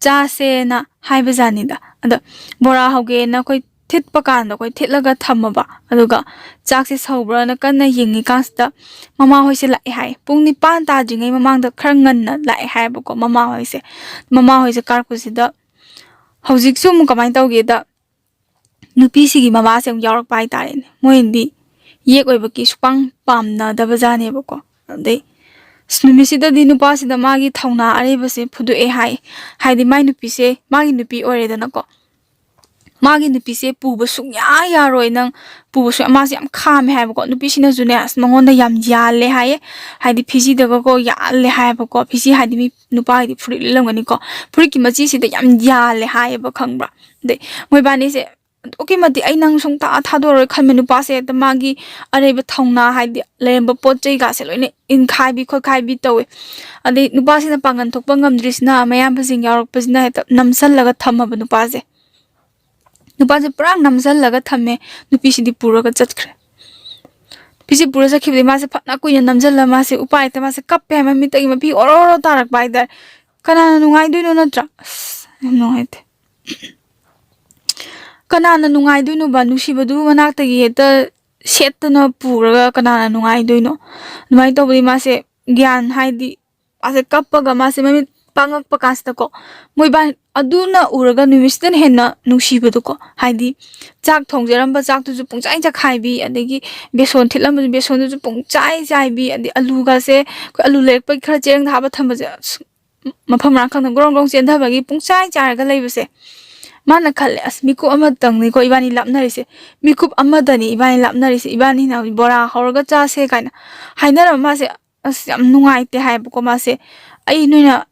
ꯆꯥꯁꯦꯅ ꯍꯥꯏꯕꯖꯥꯠꯅꯤꯗ꯫ ꯑꯗ ꯕꯣꯔꯥ ꯍꯧꯒꯦꯅ ꯑꯩꯈꯣꯏ ꯊꯤꯠꯄ ꯀꯥꯟꯗ, ꯑꯩꯈꯣꯏ ꯊꯤꯠꯂꯒ ꯊꯝꯃꯕ, ꯑꯗꯨꯒ ꯆꯥꯛꯁꯦ ꯁꯧꯕ꯭ꯔꯥꯅ ꯀꯟꯅ ꯌꯦꯡꯉꯤꯀꯥꯟꯁꯤꯗ, ꯃꯃꯥꯍꯣꯏꯁꯦ ꯂꯥꯛꯑꯦ ꯍꯥꯏ꯫ ꯄꯨꯡ ꯅꯤꯄꯥꯟ ꯇꯥꯗ꯭ꯔꯤꯉꯩ ꯃꯃꯥꯡꯗ ꯈꯔ ꯉꯟꯅ ꯂꯥꯛꯑꯦ ꯍꯥꯏꯌꯦꯕꯀꯣ ꯃꯃꯥꯍꯣꯏꯁꯦ꯫ ꯃꯃꯥꯍꯣꯏꯁꯦ ꯀꯥꯔꯛꯄꯁꯤꯗ, ꯍꯧꯖꯤꯛꯁꯨ ꯑꯃꯨꯛ ꯀꯃꯥꯏꯅ ꯇꯧꯒꯦꯗ, ꯅꯨꯄꯤꯁꯤꯒꯤ ꯃꯃꯥꯁꯦ ꯑꯃꯨꯛ ꯌꯥꯎꯔꯛꯄ ꯍꯥꯏꯇꯥꯔꯦꯅꯦ꯫ ꯃꯣꯏꯅꯗꯤ ꯌꯦꯛ ꯑꯣꯏꯕꯒꯤ ꯁꯨꯛꯄꯥꯝ ꯄꯥꯝꯅꯗꯕ ꯖꯥꯠꯅꯦꯕꯀꯣ꯫ ꯑꯗꯩ, ꯑꯁ, ꯅꯨꯃꯤꯠꯁꯤꯗꯗꯤ ꯅꯨꯄꯥꯁꯤꯗ ꯃꯥꯒꯤ ꯊꯧꯅꯥ ꯑꯔꯩꯕꯁꯦ ꯐꯨꯗꯣꯛꯑꯦ ꯍꯥꯏ꯫ ꯍꯥꯏꯗꯤ, ꯃꯥꯏ ꯅꯨꯄꯤꯁꯦ, ꯃꯥꯒꯤ ꯅꯨꯄꯤ ꯑꯣꯏꯔꯦꯗꯅꯀꯣ, ꯃꯥꯒꯤ ꯅꯨꯄꯤꯁꯦ ꯄꯨꯕ ꯁꯨꯡꯌꯥ ꯌꯥꯔꯣꯏ ꯅꯪ, ꯄꯨꯕ ꯁꯨꯡꯌꯥ, ꯃꯥꯁꯦ ꯌꯥꯝ ꯈꯥꯝꯃꯦ ꯍꯥꯏꯕꯀꯣ꯫ ꯅꯨꯄꯤꯁꯤꯅꯁꯨꯅꯦ, ꯑꯁ, ꯃꯉꯣꯟꯗ ꯌꯥꯝ ꯌꯥꯜꯂꯦ ꯍꯥꯏꯌꯦ꯫ ꯍꯥꯏꯗꯤ, ꯐꯤꯖꯤꯗꯒꯀꯣ ꯌꯥꯜꯂꯦ ꯍꯥꯏꯌꯦꯕꯀꯣ꯫ ꯐꯤꯖꯤ ꯍꯥꯏꯗꯤ ꯃꯤ ꯅꯨꯄꯥꯒꯤꯗꯤ ꯐꯨꯔꯤꯠ ꯂꯤꯠꯂꯝꯒꯅꯤꯀꯣ꯫ ꯐꯨꯔꯤꯠꯀꯤ ꯃꯆꯤꯁꯤꯗ ꯌꯥꯝ ꯌꯥꯜꯂꯦ ꯍꯥꯏꯌꯦꯕ, ꯈꯪꯕ꯭ꯔꯥ? ꯑꯗꯩ ꯃꯣꯏꯕꯥꯅꯤꯁꯦ ꯑꯗꯨꯛꯀꯤ ꯃꯇꯤꯛ, "ꯑꯩ ꯅꯪ ꯁꯨꯡꯊꯥ ꯊꯥꯗꯣꯛꯑꯔꯣꯏ" ꯈꯟꯕ ꯅꯨꯄꯥꯁꯦ ꯍꯦꯛꯇ ꯃꯥꯒꯤ ꯑꯔꯩꯕ ꯊꯧꯅꯥ, ꯍꯥꯏꯗꯤ ꯂꯩꯔꯝꯕ ꯄꯣꯠ ꯆꯩꯒꯥꯁꯦ ꯂꯣꯏꯅ ꯏꯟꯈꯥꯏꯕꯤ ꯈꯣꯠꯈꯥꯏꯕꯤ ꯇꯧꯋꯦ꯫ ꯑꯗꯩ ꯅꯨꯄꯥꯁꯤꯅ ꯄꯥꯡꯒꯟ ꯊꯣꯛꯄ ꯉꯝꯗ꯭ꯔꯤꯁꯤꯅ, ꯃꯌꯥꯝꯕꯁꯤꯡ ꯌꯥꯎꯔꯛꯄꯁꯤꯅ ꯍꯦꯛꯇ ꯅꯝꯁꯜꯂꯒ ꯊꯝꯃꯕ ꯅꯨꯄꯥꯁꯦ꯫ ꯅꯨꯄꯥꯁꯦ ꯄꯨꯔꯥ ꯅꯝꯁꯜꯂꯒ ꯊꯝꯃꯦ꯫ ꯅꯨꯄꯤꯁꯤꯗꯤ ꯄꯨꯔꯒ ꯆꯠꯈ꯭ꯔꯦ꯫ ꯅꯨꯄꯤꯁꯦ ꯄꯨꯔ ꯆꯠꯈꯤꯕꯗꯒꯤ ꯃꯥꯁꯦ ꯐꯅ ꯀꯨꯏꯅ ꯅꯝꯁꯤꯜꯂ, ꯃꯥꯁꯦ ꯎꯄꯥꯏ ꯂꯩꯇ, ꯃꯥꯁꯦ ꯀꯞꯄꯦ ꯍꯥꯏꯕ, ꯃꯃꯤꯠꯇꯒꯤ ꯃꯄꯤ ꯑꯣꯔꯣ ꯑꯣꯔꯣ ꯇꯥꯔꯛꯄ ꯍꯥꯏꯇꯥꯔꯦ꯫ ꯀꯅꯥꯅ ꯅꯨꯡꯉꯥꯏꯗꯣꯏꯅꯣ, ꯅꯠꯇ꯭ꯔꯥ? ꯑꯁ, ꯌꯥꯝ ꯅꯨꯡꯉꯥꯏꯇꯦ꯫ ꯀꯅꯥꯅ ꯅꯨꯡꯉꯥꯏꯗꯣꯏꯅꯣꯕ? ꯅꯨꯡꯁꯤꯕꯗꯨ ꯃꯅꯥꯛꯇꯒꯤ ꯍꯦꯛꯇ ꯁꯦꯠꯇꯅ ꯄꯨꯔꯒ ꯀꯅꯥꯅ ꯅꯨꯡꯉꯥꯏꯗꯣꯏꯅꯣ? ꯑꯗꯨꯃꯥꯏꯅ ꯇꯧꯕꯗꯤ ꯃꯥꯁꯦ ꯒ꯭ꯌꯥꯟ, ꯍꯥꯏꯗꯤ, ꯃꯥꯁꯦ ꯀꯞꯄꯒ ꯃꯥꯁꯦ ꯃꯃꯤꯠ ꯄꯥꯡꯉꯛꯄ ꯀꯥꯟꯁꯤꯗꯀꯣ, ꯃꯣꯏꯕꯥꯅꯤ ꯑꯗꯨꯅ ꯎꯔꯒ ꯅꯨꯃꯤꯠꯁꯤꯗꯅ ꯍꯦꯟꯅ ꯅꯨꯡꯁꯤꯕꯗꯣꯀꯣ, ꯍꯥꯏꯗꯤ ꯆꯥꯛ ꯊꯣꯡꯖꯔꯝꯕ ꯆꯥꯛꯇꯨꯁꯨ ꯄꯨꯡꯆꯥꯏ ꯆꯥꯛꯈꯥꯏꯕꯤ, ꯑꯗꯒꯤ ꯕꯦꯁꯣꯟ ꯊꯤꯠꯂꯝꯕꯁꯨ ꯕꯦꯁꯣꯟꯗꯨꯁꯨ ꯄꯨꯡꯆꯥꯏ ꯆꯥꯏꯕꯤ, ꯑꯗꯩ ꯑꯂꯨꯒꯁꯦ ꯑꯩꯈꯣꯏ ꯑꯂꯨ ꯂꯩꯔꯛꯄꯒꯤ ꯈꯔ ꯆꯦꯔꯪꯗ ꯍꯥꯞꯄ ꯊꯝꯕꯁꯦ, ꯑꯁ, ꯃꯐꯝ ꯃꯔꯥꯡ ꯈꯪꯗꯅ ꯒ꯭ꯔꯣꯡ ꯒ꯭ꯔꯣꯡ ꯆꯦꯟꯊꯕꯒꯤ ꯄꯨꯡꯆꯥꯏ ꯆꯥꯏꯔꯒ ꯂꯩꯕꯁꯦ꯫ ꯃꯥꯅ ꯈꯜꯂꯦ, "ꯑꯁ, ꯃꯤꯀꯨꯞ ꯑꯃꯇꯪꯅꯤꯀꯣ ꯏꯕꯥꯅꯤ ꯂꯥꯞꯅꯔꯤꯁꯦ, ꯃꯤꯀꯨꯞ ꯑꯃꯗꯅꯤ ꯏꯕꯥꯅꯤ ꯂꯥꯞꯅꯔꯤꯁꯦ, ꯏꯕꯥꯅꯤꯅ ꯍꯧꯖꯤꯛ ꯕꯣꯔꯥ ꯍꯧꯔꯒ ꯆꯥꯁꯦ" ꯀꯥꯏꯅ ꯍꯥꯏꯅꯔꯝꯕ ꯃꯥꯁꯦ꯫ ꯑꯁ, ꯌꯥꯝ ꯅꯨꯡꯉꯥꯏꯇꯦ ꯍꯥꯏꯕꯀꯣ ꯃꯥꯁꯦ꯫ "ꯑꯩ ꯅꯣꯏꯅ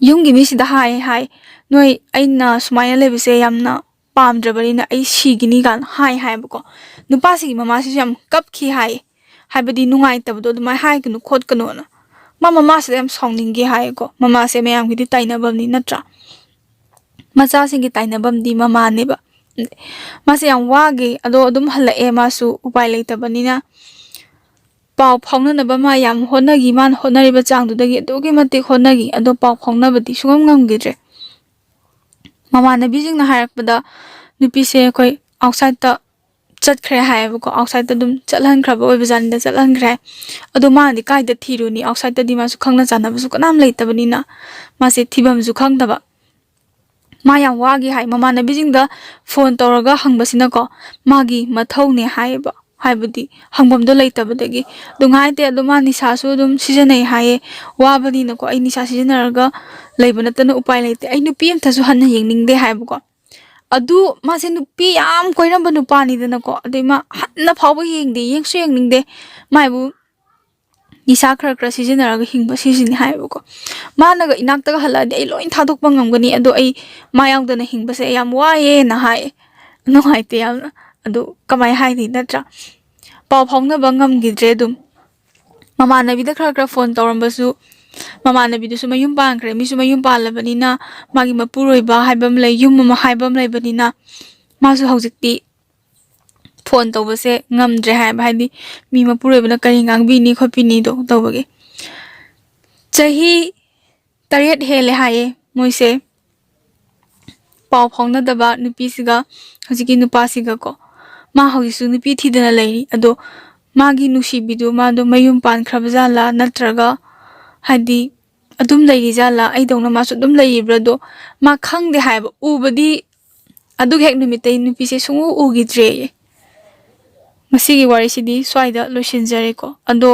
ꯌꯨꯝꯒꯤ ꯃꯤꯁꯤꯗ ꯍꯥꯏ ꯍꯥꯏ, ꯅꯣꯏ ꯑꯩꯅ ꯁꯨꯃꯥꯏꯅ ꯂꯩꯕꯁꯦ ꯌꯥꯝꯅ ꯄꯥꯝꯗ꯭ꯔꯕꯅꯤꯅ ꯑꯩ ꯁꯤꯒꯤꯅꯤ" ꯀꯥꯏꯅ ꯍꯥꯏ ꯍꯥꯏꯕꯀꯣ꯫ ꯅꯨꯄꯥꯁꯤꯒꯤ ꯃꯃꯥꯁꯤꯁꯨ ꯌꯥꯝ ꯀꯞꯈꯤ ꯍꯥꯏ, ꯍꯥꯏꯕꯗꯤ ꯅꯨꯡꯉꯥꯏꯇꯕꯗꯣ ꯑꯗꯨꯃꯥꯏꯅ ꯍꯥꯏꯒꯅꯨ ꯈꯣꯠꯀꯅꯣꯅ꯫ ꯃꯥ ꯃꯃꯥꯁꯤꯗ ꯌꯥꯝ ꯁꯥꯎꯅꯤꯡꯒꯦ ꯍꯥꯏꯀꯣ꯫ ꯃꯃꯥꯁꯦ ꯃꯌꯥꯝꯒꯤꯗꯤ ꯇꯥꯏꯅꯐꯝꯅꯤ ꯅꯠꯇ꯭ꯔꯥ? ꯃꯆꯥꯁꯤꯡꯒꯤ ꯇꯥꯏꯅꯐꯝꯗꯤ ꯃꯃꯥꯅꯦꯕ꯫ ꯃꯥꯁꯦ ꯌꯥꯝ ꯋꯥꯈꯤ, ꯑꯗꯣ ꯑꯗꯨꯝ ꯍꯜꯂꯛꯑꯦ ꯃꯥꯁꯨ ꯎꯄꯥꯏ ꯂꯩꯇꯕꯅꯤꯅ꯫ ꯄꯥꯎ ꯐꯥꯎꯅꯅꯕ ꯃꯥ ꯌꯥꯝ ꯍꯣꯠꯅꯈꯤ, ꯃꯥꯅ ꯍꯣꯠꯅꯔꯤꯕ ꯆꯥꯡꯗꯨꯗꯒꯤ ꯑꯗꯨꯛꯀꯤ ꯃꯇꯤꯛ ꯍꯣꯠꯅꯈꯤ, ꯑꯗꯣ ꯄꯥꯎ ꯐꯥꯎꯅꯕꯗꯤ ꯁꯨꯡꯉꯝ ꯉꯝꯈꯤꯗ꯭ꯔꯦ꯫ ꯃꯃꯥꯟꯅꯕꯤꯁꯤꯡꯅ ꯍꯥꯏꯔꯛꯄꯗ ꯅꯨꯄꯤꯁꯦ ꯑꯩꯈꯣꯏ ꯑꯥꯎꯠꯁꯥꯏꯠꯇ ꯆꯠꯈ꯭ꯔꯦ ꯍꯥꯏꯌꯦꯕꯀꯣ, ꯑꯥꯎꯠꯁꯥꯏꯠꯇ ꯑꯗꯨꯝ ꯆꯠꯍꯟꯈ꯭ꯔꯕ ꯑꯣꯏꯕꯖꯥꯠꯅꯤꯗ, ꯆꯠꯍꯟꯈ꯭ꯔꯦ꯫ ꯑꯗꯣ ꯃꯥꯅꯗꯤ ꯀꯥꯏꯗ ꯊꯤꯔꯨꯅꯤ, ꯑꯥꯎꯠꯁꯥꯏꯠꯇꯗꯤ ꯃꯥꯁꯨ ꯈꯪꯅ ꯆꯥꯟꯅꯕꯁꯨ ꯀꯅꯥꯝ ꯂꯩꯇꯕꯅꯤꯅ ꯃꯥꯁꯦ ꯊꯤꯐꯝꯁꯨ ꯈꯪꯗꯕ꯫ ꯃꯥ ꯌꯥꯝ ꯋꯥꯈꯤ ꯍꯥꯏ꯫ ꯃꯃꯥꯟꯅꯕꯤꯁꯤꯡꯗ ꯐꯣꯟ ꯇꯧꯔꯒ ꯍꯪꯕꯁꯤꯅꯀꯣ, ꯃꯥꯒꯤ ꯃꯊꯧꯅꯦ ꯍꯥꯏꯌꯦꯕ, ꯍꯥꯏꯕꯗꯤ ꯍꯪꯐꯝꯗꯣ ꯂꯩꯇꯕꯗꯒꯤ꯫ ꯑꯗꯨ ꯉꯥꯏꯇꯦ, ꯑꯗꯣ ꯃꯥ ꯅꯤꯁꯥꯁꯨ ꯑꯗꯨꯝ ꯁꯤꯖꯤꯟꯅꯩ ꯍꯥꯏꯌꯦ꯫ ꯋꯥꯕꯅꯤꯅꯀꯣ, ꯑꯩ ꯅꯤꯁꯥ ꯁꯤꯖꯤꯟꯅꯔꯒ ꯂꯩꯕ ꯅꯠꯇꯅ ꯎꯄꯥꯏ ꯂꯩꯇꯦ, ꯑꯩ ꯅꯨꯄꯤ ꯑꯝꯇꯁꯨ ꯍꯟꯅ ꯌꯦꯡꯅꯤꯡꯗꯦ ꯍꯥꯏꯕꯀꯣ꯫ ꯑꯗꯨ ꯃꯥꯁꯦ ꯅꯨꯄꯤ ꯌꯥꯝ ꯀꯣꯏꯔꯝꯕ ꯅꯨꯄꯥꯅꯤꯗꯅꯀꯣ, ꯑꯗꯩ ꯃꯥ ꯍꯟꯅ ꯐꯥꯎꯕ ꯌꯦꯡꯗꯦ, ꯌꯦꯡꯁꯨ ꯌꯦꯡꯅꯤꯡꯗꯦ꯫ ꯃꯥꯏꯕꯨ ꯅꯤꯁꯥ ꯈꯔ ꯈꯔ ꯁꯤꯖꯤꯟꯅꯔꯒ ꯍꯤꯡꯕ ꯁꯤꯁꯤꯅꯤ ꯍꯥꯏꯌꯦꯕꯀꯣ꯫ ꯃꯥꯅꯒ ꯏꯅꯥꯛꯇꯒ ꯍꯜꯂꯛꯑꯗꯤ ꯑꯩ ꯂꯣꯏ ꯊꯥꯗꯣꯛꯄ ꯉꯝꯒꯅꯤ, ꯑꯗꯣ ꯑꯩ ꯃꯥ ꯌꯥꯎꯗꯅ ꯍꯤꯡꯕꯁꯦ ꯑꯩ ꯌꯥꯝ ꯋꯥꯏꯌꯦꯅ ꯍꯥꯏꯌꯦ꯫ ꯅꯨꯡꯉꯥꯏꯇꯦ ꯌꯥꯝꯅ꯫ ꯑꯗꯨ ꯀꯃꯥꯏ ꯍꯥꯏꯅꯤ ꯅꯠꯇ꯭ꯔꯥ? ꯄꯥꯎ ꯐꯥꯎꯅꯕ ꯉꯝꯈꯤꯗ꯭ꯔꯦ ꯑꯗꯨꯝ꯫ ꯃꯃꯥꯟꯅꯕꯤꯗ ꯈꯔ ꯈꯔ ꯐꯣꯟ ꯇꯧꯔꯝꯕꯁꯨ, ꯃꯃꯥꯟꯅꯕꯤꯗꯨꯁꯨ ꯃꯌꯨꯝ ꯄꯥꯟꯈ꯭ꯔꯦ, ꯃꯤꯁꯨ ꯃꯌꯨꯝ ꯄꯥꯜꯂꯕꯅꯤꯅ ꯃꯥꯒꯤ ꯃꯄꯨꯔꯣꯏꯕ ꯍꯥꯏꯕ ꯑꯃ ꯂꯩ, ꯌꯨꯝ ꯑꯃ ꯍꯥꯏꯕ ꯑꯃ ꯂꯩꯕꯅꯤꯅ ꯃꯥꯁꯨ ꯍꯧꯖꯤꯛꯇꯤ ꯐꯣꯟ ꯇꯧꯕꯁꯦ ꯉꯝꯗ꯭ꯔꯦ ꯍꯥꯏꯕ, ꯍꯥꯏꯗꯤ ꯃꯤ ꯃꯄꯨꯔꯣꯏꯕꯅ ꯀꯔꯤ ꯉꯥꯡꯕꯤꯅꯤ ꯈꯣꯠꯄꯤꯅꯤꯗꯣ ꯇꯧꯕꯒꯤ꯫ ꯆꯍꯤ ꯇꯔꯦꯠ ꯍꯦꯜꯂꯦ ꯍꯥꯏꯌꯦ ꯃꯣꯏꯁꯦ ꯄꯥꯎ ꯐꯥꯎꯅꯗꯕ ꯅꯨꯄꯤꯁꯤꯒ ꯍꯧꯖꯤꯛꯀꯤ ꯅꯨꯄꯥꯁꯤꯒꯀꯣ, ꯃꯥ ꯍꯧꯖꯤꯛꯁꯨ ꯅꯨꯄꯤ ꯊꯤꯗꯅ ꯂꯩꯔꯤ꯫ ꯑꯗꯣ ꯃꯥꯒꯤ ꯅꯨꯡꯁꯤꯕꯤꯗꯨ ꯃꯥꯗꯣ ꯃꯌꯨꯝ ꯄꯥꯟꯈ꯭ꯔꯕ ꯖꯥꯠꯂꯥ, ꯅꯠꯇ꯭ꯔꯒ ꯍꯥꯏꯗꯤ ꯑꯗꯨꯝ ꯂꯩꯔꯤ ꯖꯥꯠꯂꯥ, ꯑꯩꯗꯧꯅ ꯃꯥꯁꯨ ꯑꯗꯨꯝ ꯂꯩꯔꯤꯕ꯭ꯔꯥꯗꯣ ꯃꯥ ꯈꯪꯗꯦ ꯍꯥꯏꯕ꯫ ꯎꯕꯗꯤ ꯑꯗꯨꯒꯤ ꯍꯦꯛ ꯅꯨꯃꯤꯠꯇꯩ ꯅꯨꯄꯤꯁꯦ ꯁꯨꯡꯎ ꯎꯈꯤꯗ꯭ꯔꯦꯌꯦ꯫ ꯉꯁꯤꯒꯤ ꯋꯥꯔꯤꯁꯤꯗꯤ ꯁ꯭ꯋꯥꯏꯗ ꯂꯣꯏꯁꯤꯟꯖꯔꯦꯀꯣ꯫ ꯑꯗꯣ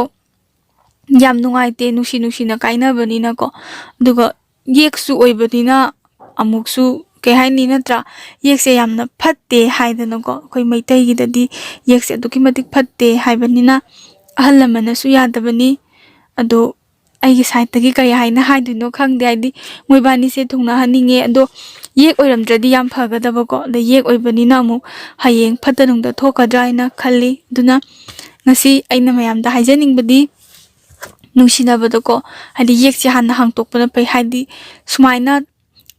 ꯌꯥꯝ ꯅꯨꯡꯉꯥꯏꯇꯦ, ꯅꯨꯡꯁꯤ ꯅꯨꯡꯁꯤꯅ ꯀꯥꯏꯅꯕꯅꯤꯅꯀꯣ꯫ ꯑꯗꯨꯒ ꯌꯦꯛꯁꯨ ꯑꯣꯏꯕꯅꯤꯅ ꯑꯃꯨꯛꯁꯨ, ꯀꯩ ꯍꯥꯏꯅꯤ, ꯅꯠꯇ꯭ꯔꯥ? ꯌꯦꯛꯁꯦ ꯌꯥꯝꯅ ꯐꯠꯇꯦ ꯍꯥꯏꯗꯅꯀꯣ, ꯑꯩꯈꯣꯏ ꯃꯩꯇꯩꯒꯤꯗꯗꯤ ꯌꯦꯛꯁꯦ ꯑꯗꯨꯛꯀꯤ ꯃꯇꯤꯛ ꯐꯠꯇꯦ ꯍꯥꯏꯕꯅꯤꯅ ꯑꯍꯜ ꯂꯃꯟꯅꯁꯨ ꯌꯥꯗꯕꯅꯤ꯫ ꯑꯗꯣ ꯑꯩꯒꯤ ꯁꯥꯏꯠꯇꯒꯤ ꯀꯔꯤ ꯍꯥꯏꯅ ꯍꯥꯏꯗꯣꯏꯅꯣ ꯈꯪꯗꯦ, ꯍꯥꯏꯗꯤ ꯃꯣꯏꯕꯥꯅꯤꯁꯦ ꯊꯨꯡꯅꯍꯟꯅꯤꯡꯉꯦ꯫ ꯑꯗꯣ ꯌꯦꯛ ꯑꯣꯏꯔꯝꯗ꯭ꯔꯗꯤ ꯌꯥꯝ ꯐꯒꯗꯕꯀꯣ, ꯑꯗ ꯌꯦꯛ ꯑꯣꯏꯕꯅꯤꯅ ꯑꯃꯨꯛ ꯍꯌꯦꯡ ꯐꯠꯇ ꯅꯨꯡꯗ ꯊꯣꯛꯀꯗ꯭ꯔꯥ ꯍꯥꯏꯅ ꯈꯜꯂꯤ꯫ ꯑꯗꯨꯅ ꯉꯁꯤ ꯑꯩꯅ ꯃꯌꯥꯝꯗ ꯍꯥꯏꯖꯅꯤꯡꯕꯗꯤ, ꯅꯨꯡꯁꯤꯅꯕꯗꯀꯣ, ꯍꯥꯏꯗꯤ ꯌꯦꯛꯁꯦ ꯍꯥꯟꯅ ꯍꯥꯡꯇꯣꯛꯄꯅ ꯐꯩ꯫ ꯍꯥꯏꯗꯤ ꯁꯨꯃꯥꯏꯅ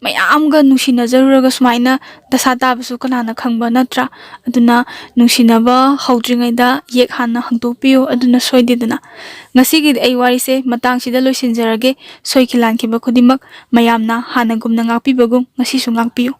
ꯃꯌꯥꯝꯒ ꯅꯨꯡꯁꯤꯅꯖꯔꯨꯔꯒ ꯁꯨꯃꯥꯏꯅ ꯗꯁꯥ ꯇꯥꯕꯁꯨ ꯀꯅꯥꯅ ꯈꯪꯕ, ꯅꯠꯇ꯭ꯔꯥ? ꯑꯗꯨꯅ ꯅꯨꯡꯁꯤꯅꯕ ꯍꯧꯗ꯭ꯔꯤꯉꯩꯗ ꯌꯦꯛ ꯍꯥꯟꯅ ꯍꯥꯡꯇꯣꯛꯄꯤꯌꯨ, ꯑꯗꯨꯅ ꯁꯣꯏꯗꯦꯗꯅ꯫ ꯉꯁꯤꯒꯤꯗꯤ ꯑꯩ ꯋꯥꯔꯤꯁꯦ ꯃꯇꯥꯡꯁꯤꯗ ꯂꯣꯏꯁꯤꯟꯖꯔꯒꯦ꯫ ꯁꯣꯏꯈꯤ ꯂꯥꯟꯈꯤꯕ ꯈꯨꯗꯤꯡꯃꯛ ꯃꯌꯥꯝꯅ ꯍꯥꯟꯅꯒꯨꯝꯅ ꯉꯥꯛꯄꯤꯕꯒꯨꯝ ꯉꯁꯤꯁꯨ ꯉꯥꯛꯄꯤꯌꯨ꯫